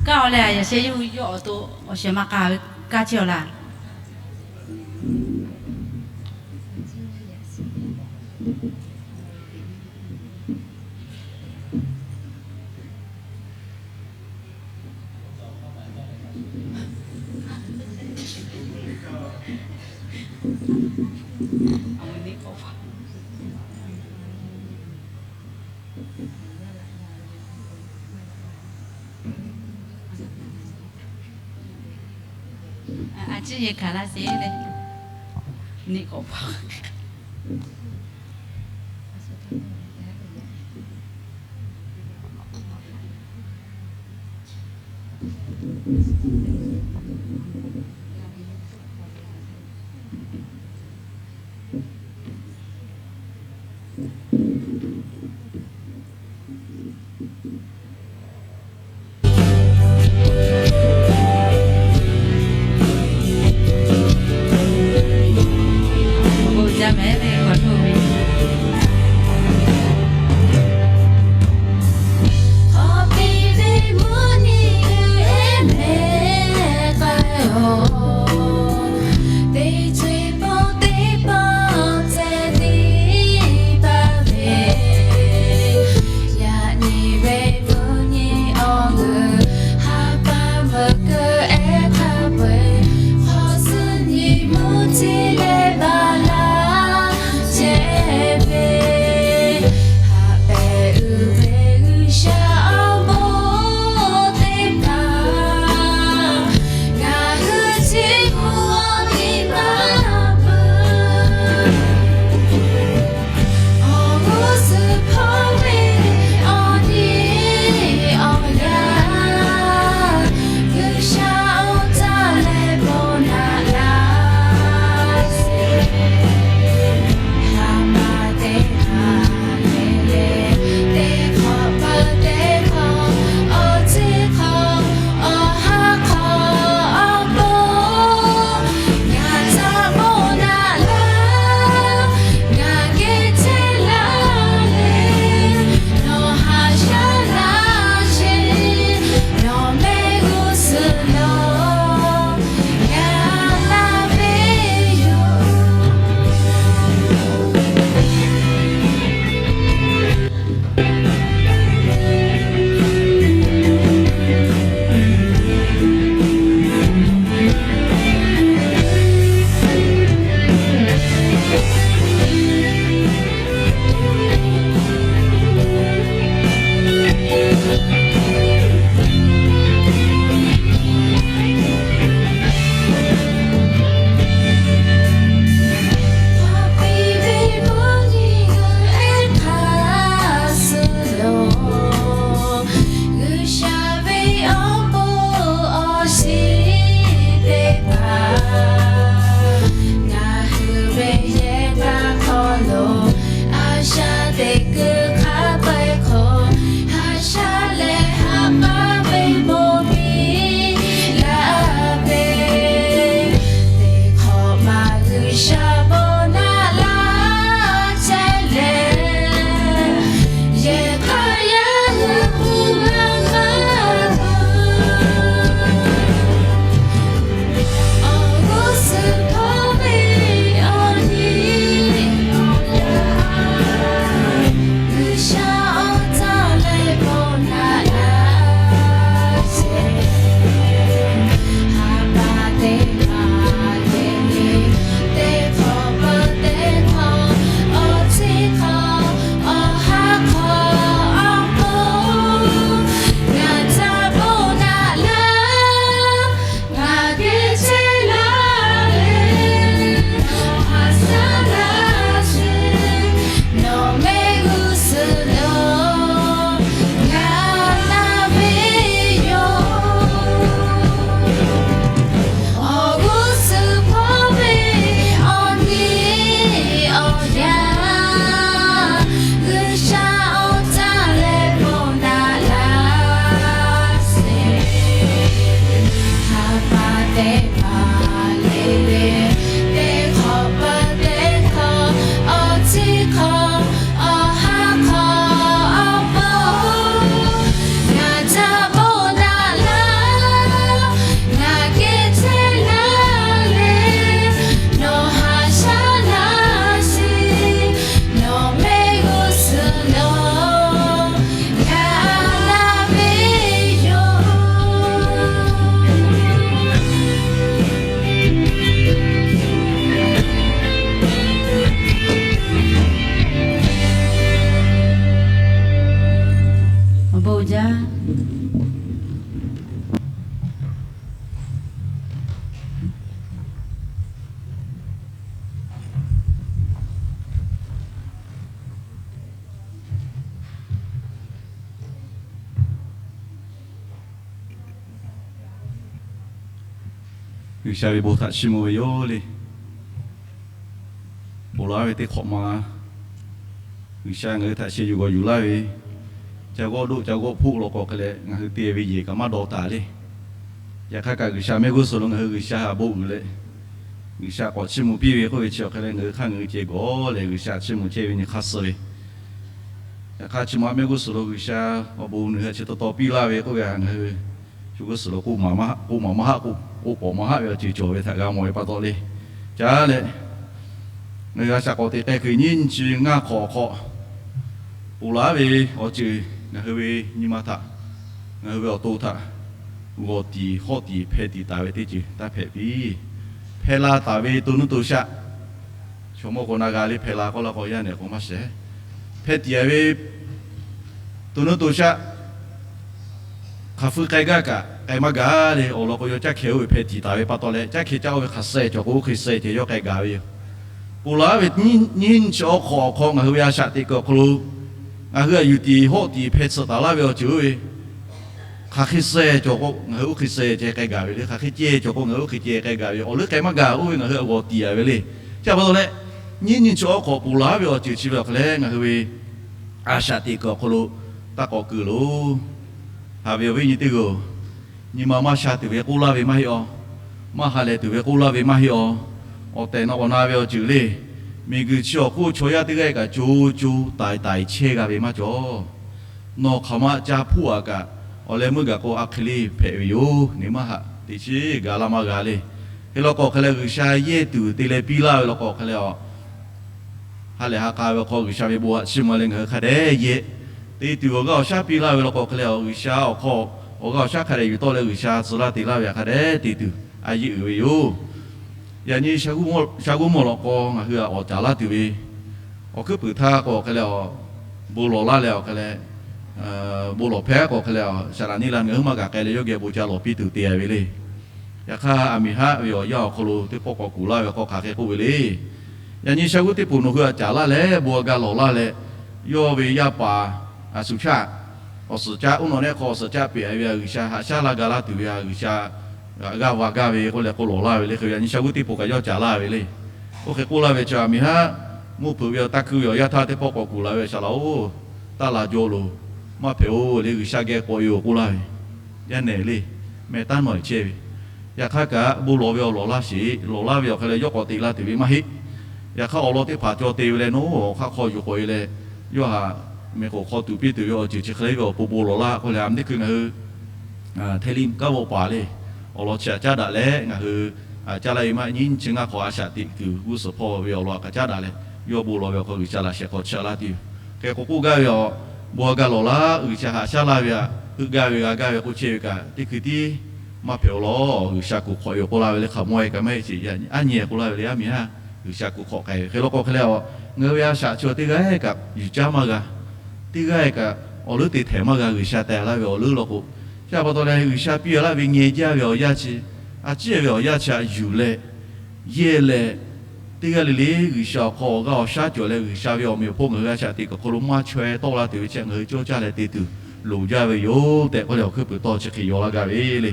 kaˇ-oˬ leh, yaꞈ sheh yawˇ hui yawˇ awˬ to awˬ shehˍ ma k'a ve kaˇ chehˇ-aw laˇ. Chi yehˬ hkanˍ la sheˍ le. Neꞈ k'awꞈ pa Awˬ bon jaˇ. G'uiˬsha ve bon htaꞈ chiˇ mvuh ve yoˬ le. Ponˬ laˬ ve teˇ hk'awꞈ ma, G'uiˬsha ngaˬ hui htaꞈ sheh yuˬ g'awˬ yuˬ laˇ ve, ca g'awˇ doˆ ca g'awˇ hpoˆ law k'o hk'e leh, ngaˬ hui te ve yehˬ kaꞈ maˇ dawˇ taˍ le. Yaꞈ hk'aˇ kaꞈ G'uiˬsha mehˆ g'uˇ suhˍ lo ngaˬ hui G'uiˬsha htaꞈ bon uiˍ leh, G'uiˬsha k'awꞈ chiˇ mvuh piˇ ve k'oˆ ve chi awˬ hk'e leh, ngaˬ hui hk'aˇ ngaˬ hui ceh gawˬ leh G'uiˬsha chiˇ mvuh chehˇ ve nyi hk'aˇ suh ve. Yaꞈ hk'aˇ chi ma mehˆ g'uˇ suhˍ lo G'uiˬsha awˬ bon nawˬ hui htaꞈ chi taw taw piˇ laˇ ve k'oˆ ve, ngaˬ hui shu g'uˇ suhˍ lo k'oˆ maˍ maˇ haˆ k'oˆ, k'oˆ maˍ maˇ haˆ ve awˬ ceuˬ cawˬ ve htaꞈ g'a mawˬ ve pa taw le. Caˉ leh, ngaˬ hui a shaꞈ k'awꞈ teꞈ k'ai kuiˬ nyiˇ nyi chi ngaˇ hk'awꞈ awˬ hk'aw, ponˬ laˬ ve awˬ ceuˬ ngaˬ hui ve nyi ma htaꞈ, ngaˬ hui ve awˬ to htaꞈ g'awˬ tiˍ hawˆ tiˍ hpeh tiˍ taˍ ve teˇ ceuˬ taˇ hpehꞈ piˇ. Hpeh la taˍ ve to nuˇ to shaˆ, chaw mawˇ k'o na g'a le, hpeh la k'oˆ la k'o yaˇ nehˬ k'o maˇ shehˍ. Hpeh tiˍ ve to nuˇ to shaˆ hk'aˬ fui k'ai gaˇ kaꞈ k'ai maˇ g'a le. Awˬ lawn k'o, yawˇ caˇ hkeh oˇ ve hpeh tiˍ taˍ ve pa taw leh, caˇ hkeh caˇ oˇ ve hk'aˬ suh cawˬ k'o, oˇ hk'e suh ceh yawˇ k'ai gaˬ ve yoˬ. Ponˬ laˬ ve nyiˇ nyi chi awˬ hk'awꞈ awˬ hk'aw ngaˬ hui ve a shaꞈ teꞈ kuiˬ awˬ hk'aw lo, ngaˬ hui htaꞈ yuˬ tiˍ hawˆ tiˍ hpeh tsuhꞈ taˍ laˇ ve awˬ ceuˬ oˇ ve, hk'aˬ hk'e suh cawˬ k'o, ngaˬ hui oˇ hk'e suh ceh k'ai gaˬ ve le. Hk'aˬ hk'e ceh cawˬ k'o, ngaˬ hui oˇ hk'e ceh k'ai gaˬ ve. Awˬ leuˉ k'ai maˇ g'a, oˇ ve ngaˬ hui g'awˬ tiˍ a ve le. Chi pa taw leh, nyiˇ nyi chi awˬ hk'awꞈ ponˬ laˬ ve awˬ ceuˬ chi ve awˬ hk'aw leh, ngaˬ hui ve a shaꞈ teꞈ kuiˬ awˬ hk'aw lo taˇ k'awꞈ kuiˬ loˬ. Haꞈ ve awˬ viˉ nyi teˇ g'aˇ-oˬ, nyi ma maˇ sha tuˬ ve k'oˆ laˇ ve maˇ heˆ awˬ. Maˇ ha lehˬ tuˬ ve k'oˆ laˇ ve maˇ heˆ awˬ. Awˬ tehˬ nawˬ k'awꞈ na ve awˬ ceuˬ le. Miˬguiˬ chi awˬ hk'oˆ chaw yaˇ teˇ g'aˇ kaꞈ co co taiˍ taiˍ chehˇ g'a ve maˇ cawˬ. Nawˬ hk'aˬ ma ca hpuˇ aꞈ kaꞈ, awˬ leh meuˇ gaˬ k'o a hk'e le hpehꞈ ve yoˬ. Neˇ maˇ haꞈ teꞈ chiˉ gaˬ laˇ maˇ g'a le. Hk'e law k'o hk'e leh, G'uiˬsha yehˇ tuˬ te leh piˇ laˇ ve law k'o hk'e leh, ha lehˬ ha k'a ve awˬ hk'aw G'uiˬsha ve bon htaꞈ chiˇ mvuh leh ngaˬ hui hk'a dehꞈ yehˇ te tuˬ awˬ g'aˇ awˬ shaˉ piˇ laˇ ve law k'o hk'e leh, G'uiˬsha awˬ hk'aw awˬ g'aˇ awˬ shaˉ hk'a dehꞈ yuˬ tawˆ leh G'uiˬsha tcuh laˇ te laˇ ve htaꞈ hk'a dehꞈ te tuˬ a yehˇ uiˍ ve yoˬ. Yaꞈ nyi sha g'uˇ mawˇ law k'o ngaˬ hui awˬ caˍ laˇ tuˬ ve awˬ hkuiˉ puiˍ htaˇ k'o hk'e leh, bon lawˬ laˇ leh awˬ hk'e leh, bon lawˬ hpehˇ k'o hk'e leh, saˍ laꞈ neˇ la ngaˬ hui maˇ gaˬ k'ai leh yawˇ geh bon ca lawˬ piˇ tuˬ te a ve le. Yaꞈ hk'aˇ, aˬ miˍ haˆ ve awˬ yanˇ awˬ hk'aw lo teˇ pawˆ k'awꞈ kuˬ laˇ ve hk'aw hk'aˬ hk'e k'oˆ ve le. Yaꞈ nyi sha g'uˇ teˇ poˬ nawˬ hui htaꞈ caˍ laˇ leh bon g'a lawˬ laˇ leh, yawˇ ve yaˇ paˍ a shu htaˇ, awˬ suhˍ caˇ oˇ nawˬ nehˆ hk'aw awˬ suhˍ caˇ pehˍ ve a G'uiˬsha haꞈ shaˉ laˇ ga laˇ tuˬ ve a G'uiˬsha g'aˇ va gaˇ ve k'oˆ leh k'oˆ lawˬ laˇ ve le. Hk'e ve yaꞈ nyi sha g'uˇ teˇ poˬ kaꞈ yawˇ caˍ laˇ ve le. Oˇ hk'e k'oˆ laˇ ve chi aˬ miˍ haˆ mvuhˇ hpeuꞈ ve awˬ taˇ kuiˇ ve awˬ yanˇ htaˇ teˇ pawˆ k'awꞈ kuˬ laˇ ve, Saˍ laꞈ-oˬ, taˇ la jaw loˬ. Maˇ hpehꞈ-oˬ le, G'uiˬsha geh k'awꞈ e-oˬ k'oˆ laˇ ve. Yaˇ nehˬ le, meh taˉ nawˬ chehˇ ve. Yaꞈ hk'aˇ kaꞈ bon lawˬ ve awˬ lawˬ laˇ sheˍ. Lawˬ laˇ ve awˬ hk'e leh yawˇ k'awꞈ te laˇ tuˬ ve maˇ heˆ. Yaꞈ hk'aˇ awˬ lawn teˇ hpaˍ caw te ve leh nawˬ awˬ hk'aˇ hk'aw yuˬ k'oꞈ e leh, yawˇ htaꞈ mehˬ k'oˍ hk'aw tuˍ piˇ tuˬ ve awˬ ceuˬ chi hk'e le ve awˬ pon bon lawˬ laˇ k'oˆ leh, a meh teˇ hkui ngaˬ hui hteˇ liˇ kaˉ vawˆ paˍ le, awˬ lawn chi htaꞈ caˉ daꞈ leh ngaˬ hui caˇ laˇ ve maˇ nyiˇ nyi chi ngaˇ hk'awꞈ a shaꞈ teꞈ kuiˬ g'uˇ suhˍ hpawˇ ve awˬ lawn htaꞈ kaꞈ caˉ daꞈ leh, yawˇ bon lawˬ ve awˬ hk'aw G'uiˬsha laꞈ shehˍ hk'aw chi laˇ tuˬ yoˬ. Hk'e k'o k'oˆ gaˇ ve awˬ, bon g'a lawˬ laˇ, G'uiˬsha haꞈ shaˉ laˇ ve htaꞈ heuˆ gaˇ ve g'a gaˇ ve k'oˆ chehˇ ve kaꞈ, teˇ hkui tiˉ maˇ hpehꞈ-oˬ lawˬ. G'uiˬsha kuˬ hk'awꞈ e-oˬ k'oˆ laˇ ve le. Hk'aˬ mawˇ e kaꞈ maˇ heˆ sheˍ, aˉ nyi k'oˆ laˇ ve le. Aˉ miˍ haˆ G'uiˬsha kuˬ hk'awꞈ k'ai ve hk'e law k'o hk'e leh, ngaˬ hui ve a shaꞈ chi teˇ g'aˇ kaꞈ yuˬ caˇ maˇ g'a. Teˇ g'aˇ kaꞈ awˬ leuˉ te htehꞈ maˇ g'a. G'uiˬsha teh laˇ ve awˬ leuˉ law k'o, chi pa taw leh G'uiˬsha piˇ laˇ ve ngeh jaˇ ve awˬ yanˇ chi, a ciˉ ve awˬ yanˇ chi htaꞈ yuˬ leh, yehˇ leh, teˇ g'aˇ le le G'uiˬsha awˬ hk'aw awˬ g'aˇ awˬ shaˉ cawˬ leh G'uiˬsha ve awˬ meꞈ awˬ hponˇ ngaˬ hui a shaꞈ teꞈ kuiˬ hk'aw lo maˇ chaweh tawˆ la tuˬ ve chi ngaˬ hui cawˇ caˇ leh te tuˬ loˍ jaˇ ve yoˬ tehꞈ k'oˆ leh awˬ hkuiˉ puiˍ tawˇ chi hk'e yaw laˇ gaˇ ve le.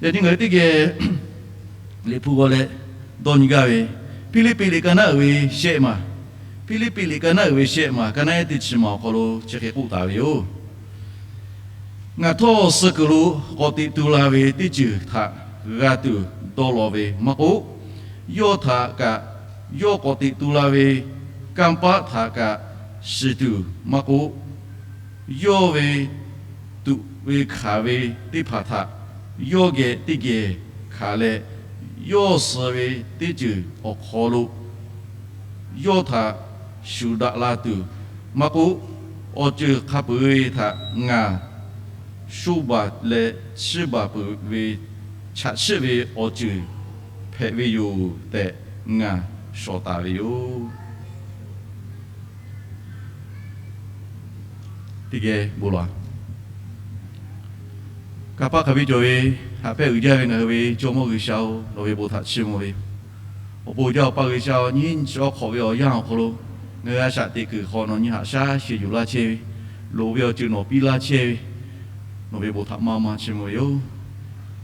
Yaꞈ nyi ngaˬ hui teˇ geh Liꞈ hpu g'aw leh dawˇ nyi gaˇ ve, Hpiˇliˇpiˆ liꞈ ka naˉ uiˍ ve shehˆ maˬ, Hpiˇliˇpiˆ liꞈ ka naˉ uiˍ ve shehˆ maˬ, ka naˉ ehˉ teˇ chi maˬ awˬ hk'aw lo chi hk'e k'oˆ taˍ ve yoˬ. Ngaˬ htawˇ suh kuiˬ lo k'awꞈ teꞈ tu la ve teˇ ceuˬ htaꞈ g'a tuˬ dawˇ law ve maˇ k'oˆ, yawˇ htaꞈ kaꞈ, yawˇ k'awꞈ teꞈ tu la ve kanˇ paˆ htaꞈ kaꞈ shiˍ tuˬ maˇ k'oˆ, yawˇ ve tuꞈ ve hkanˍ ve teˇ hpaˍ htaꞈ yawˇ geh teˇ geh hkanˍ leh, yawˇ suh ve teˇ ceuˬ awˬ hk'aw lo yawˇ htaꞈ shuˍ daꞈ la tuˬ maˇ k'oˆ, awˬ ceuˬ hk'a peuˬ ve htaꞈ ngaˬ shoˇ baˬ leh chiˇ baˬ peuˬ ve chaꞈ chiˆ ve awˬ ceuˬ hpehꞈ ve yoˬ tehꞈ ngaˬ shawˍ taˍ ve yoˬ. Teˇ geh bon lawˬ. Kanˇ paˆ hk'aˬ ve cawˬ ve, haꞈ pehnˇ uiˍ jaˇ ve ngaˬ hui ve Jawˇmawˇ G'uiˬsha-oˬ, nawˬ ve bon htaꞈ chiˇ mvuh ve yoˬ. Awˬ bon jaˇ Awˬ pa G'uiˬsha-oˬ, nyiˇ nyi chi awˬ hk'awꞈ ve awˬ yanˇ awˬ hk'aw lo ngaˬ hui a shaꞈ teꞈ kuiˬ hk'aw nawˬ nyi haꞈ shaˉ sheˍ yuˬ laˇ chehˇ ve, loˍ ve awˬ ceuˬ nawˬ piˇ laˇ chehˇ ve, nawˬ ve bon htaꞈ maˇ maˇ chiˇ mvuh ve yoˬ.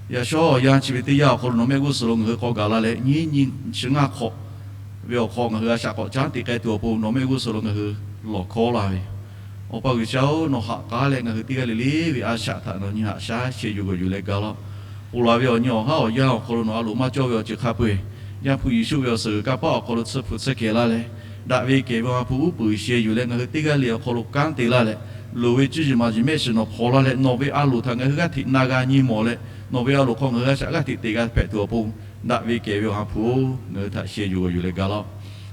Yaꞈ shawˉ awˬ yanˇ chi ve teˇ yanˇ awˬ hk'aw lo nawˬ mehˆ g'uˇ suhˍ lo ngaˬ hui k'awꞈ gaˬ la leh, nyiˉ nyi chi ngaˇ hk'awꞈ ve awˬ hk'aw ngaˬ hui a shaꞈ k'awꞈ caˉ teꞈ k'ai tuˬ awˬ pon nawˬ mehˆ g'uˇ suhˍ lo ngaˬ hui lawˬ hkawˉ laˇ ve yoˬ. Awˬ pa G'uiˬsha-oˬ, nawˬ ha k'aˉ leh ngaˬ hui teˇ g'aˇ le le ve a shaꞈ htaꞈ nawˬ nyi haꞈ shaˉ sheh yuˬ g'awˬ yuˬ leh ga laˇ-oˆ. Ponˬ laˬ ve awˬ nyi awˬ haˉ awˬ yanˇ awˬ hk'aw lo nawˬ a loˍ maˇ cawˇ ve awˬ ceuˬ hk'a peu-eˬ, Yaˇ hpu Yeˍsuˆ ve awˬ suhˍ g'uiˬ kanˇ paˆ awˬ hk'aw lo tsuhˇ hpu tsuhˇ kehˬ laˇ leh, daꞈ ve kehˬ ve Awˬ ha hpu uˉ peunˍ sheh yuˬ leh ngaˬ hui teˇ g'aˇ le awˬ hk'aw lo kanˉ te laˇ leh, loˍ ve cuˇ yiˍ maˍ yiˍ mehˆ shiˍ nawˬ hpaw laˇ leh, nawˬ ve a loˍ htaꞈ ngaˬ hui g'aˇ hteꞈ na g'a nyi mawˬ leh, nawˬ ve a loˍ hk'aw ngaˬ hui a shaꞈ g'aˇ hteꞈ teꞈ g'a hpehꞈ tuˬ awˬ pon, daꞈ ve kehˬ ve Awˬ ha hpu-oˬ, ngaˬ hui htaꞈ sheh yuˬ g'awˬ yuˬ leh ga laˇ-oˆ.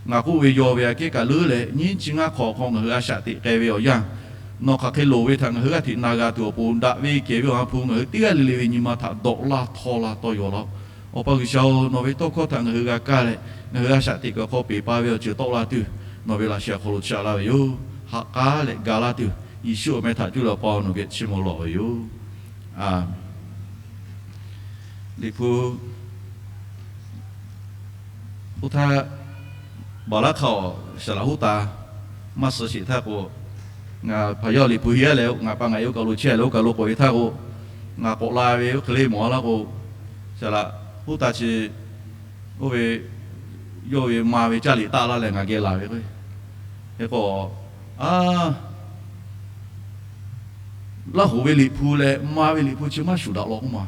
Ngaˬ k'oˆ ve yawˇ ve aꞈ kehˉ kaꞈ leuˉ leh, nyiˉ chi ngaˇ hk'awꞈ hk'aw ngaˬ hui a shaꞈ teꞈ k'ai ve awˬ yanˇ, nawˬ hk'aˬ hk'e loˍ ve htaꞈ ngaˬ hui g'aˇ hteꞈ na g'a tuˬ awˬ pon, daꞈ ve kehˬ ve Awˬ ha hpu ngaˬ hui teˇ g'aˇ le le ve nyi ma htaꞈ dawꞈ laˇ htawˇ laˇ tawˇ yaw laˇ-oˆ. Awˬ pa G'uiˬsha-oˬ, nawˬ ve tawˇ hkawˇ htaꞈ ngaˬ hui g'a kaˇ leh, ngaˬ hui a shaꞈ teꞈ kuiˬ awˬ hk'aw peˬ pa ve awˬ ceuˬ tawˆ la tuˬ, nawˬ ve laꞈ sheh awˬ hk'aw lo chaꞈ laˇ ve yoˬ. Ha k'aˉ leh ga laˇ tuˬ, Yeˍsuˆ awˬ meh htaꞈ cuˇ leh Awˬ pa nawˬ geh chiˇ mvuh lawˬ ve yoˬ. A Liꞈ hpu oˇ htaˇ, baˬ laˉ hk'a awˬ shaˍ laꞈ huˉ taˍ maˇ suh sheˍ htaˇ k'o, ngaˬ hpaˍ yawˇ Liꞈ hpu hiˉ aˉ leh ngaˬ pa ngaˬ e oˇ kaˬ lo chehˇ leh oˇ kaˬ lo k'awꞈ e htaˇ k'o, ngaˬ k'awꞈ la ve oˇ hk'e le mawˬ a laˇ k'o, shaˍ laꞈ huˉ taˍ chi oˇ ve yawˇ ve ma ve caˇ liꞈ taˆ laˇ leh ngaˬ geh laˬ ve k'o, hk'e k'o, a Laˇ hoꞈ ve Liꞈ hpu leh ma ve Liꞈ hpu chi maˇ shuˍ daꞈ law k'oˆ ma.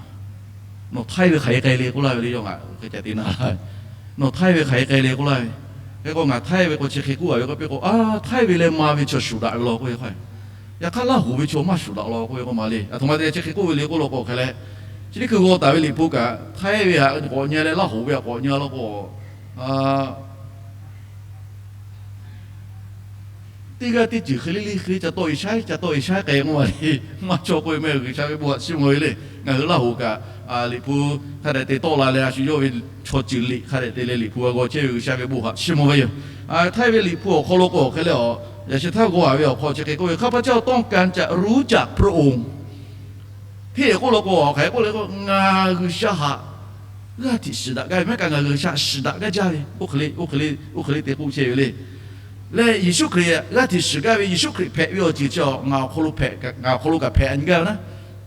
Nawˬ htaiˇ ve hk'aˬ hk'e k'ai le k'oˆ laˇ ve le, yawˇ ngaˬ hk'e ca te na laˇ ve. Nawˬ htaiˇ ve hk'aˬ hk'e k'ai le k'oˆ laˇ ve. Hk'e k'o ngaˬ htaiˇ ve k'o chi hk'e k'oˆ a ve k'o, pe k'o, a htaiˇ ve leh ma ve chaw shuˍ daꞈ ve law k'oˆ ve hk'o, yaꞈ hk'aˇ Laˇ hoꞈ ve chaw maˇ shuˍ daꞈ law k'oˆ ve k'oˆ ma le. Aˬ htoꞈ ma te chi hk'e k'oˆ ve le k'oˆ law k'o hk'e leh, chi teˇ hkui g'aw taˍ ve Liꞈ hpu kaꞈ htaiˇ ve htaꞈ k'awꞈ nyi leh Laˇ hoꞈ ve htaꞈ k'awꞈ nyi law k'o, teˇ g'aˇ teˇ ceuˬ hk'e le le hk'e le ca tawˆ e shaiˉ ca tawˆ e shaiˉ k'ai k'oˆ ma le. Maˇ cawˬ k'oˆ ve meh G'uiˬsha ve bon htaꞈ chiˇ mvuh ve le. Ngaˬ hui Laˇ hoꞈ kaꞈ Liꞈ hpu hk'a dehꞈ te tawˆ la leh a shu yawˇ ve chaw ceuˬ liꞈ hk'a dehꞈ te leh Liꞈ hpu g'a g'aw chehˇ ve G'uiˬsha ve bon htaꞈ chiˇ mvuh ve yoˬ. Htaiˇ ve Liꞈ hpu awˬ hk'aw lo k'o hk'e le a, yaꞈ shi htaˇ g'aw a ve awˬ hk'aw chi hk'e k'oˆ ve, ข้าพเจ้าต้องการจะรู้จักพระองค์ Hteˇ k'oˆ law k'o, hk'aˬ hk'e k'oˆ le k'o, ngaˬ G'uiˬsha htaꞈ g'aˇ hteꞈ shiˍ daꞈ gaˇ ve, maˇ kaꞈ ngaˬ G'uiˬsha shiˍ daꞈ gaˇ jaˇ ve, oˇ hk'e le oˇ hk'e le oˇ hk'e le te k'oˆ chehˇ ve le. Leh Yeˍsuˆ Hkriꞈ g'aˇ hteꞈ shiˍ gaˇ ve, Yeˍsuˆ Hkriꞈ hpehꞈ ve awˬ ceuˬ chi ngaˬ awˬ hk'aw lo kaꞈ hpehꞈ a nyi gaˇ ve naˉ,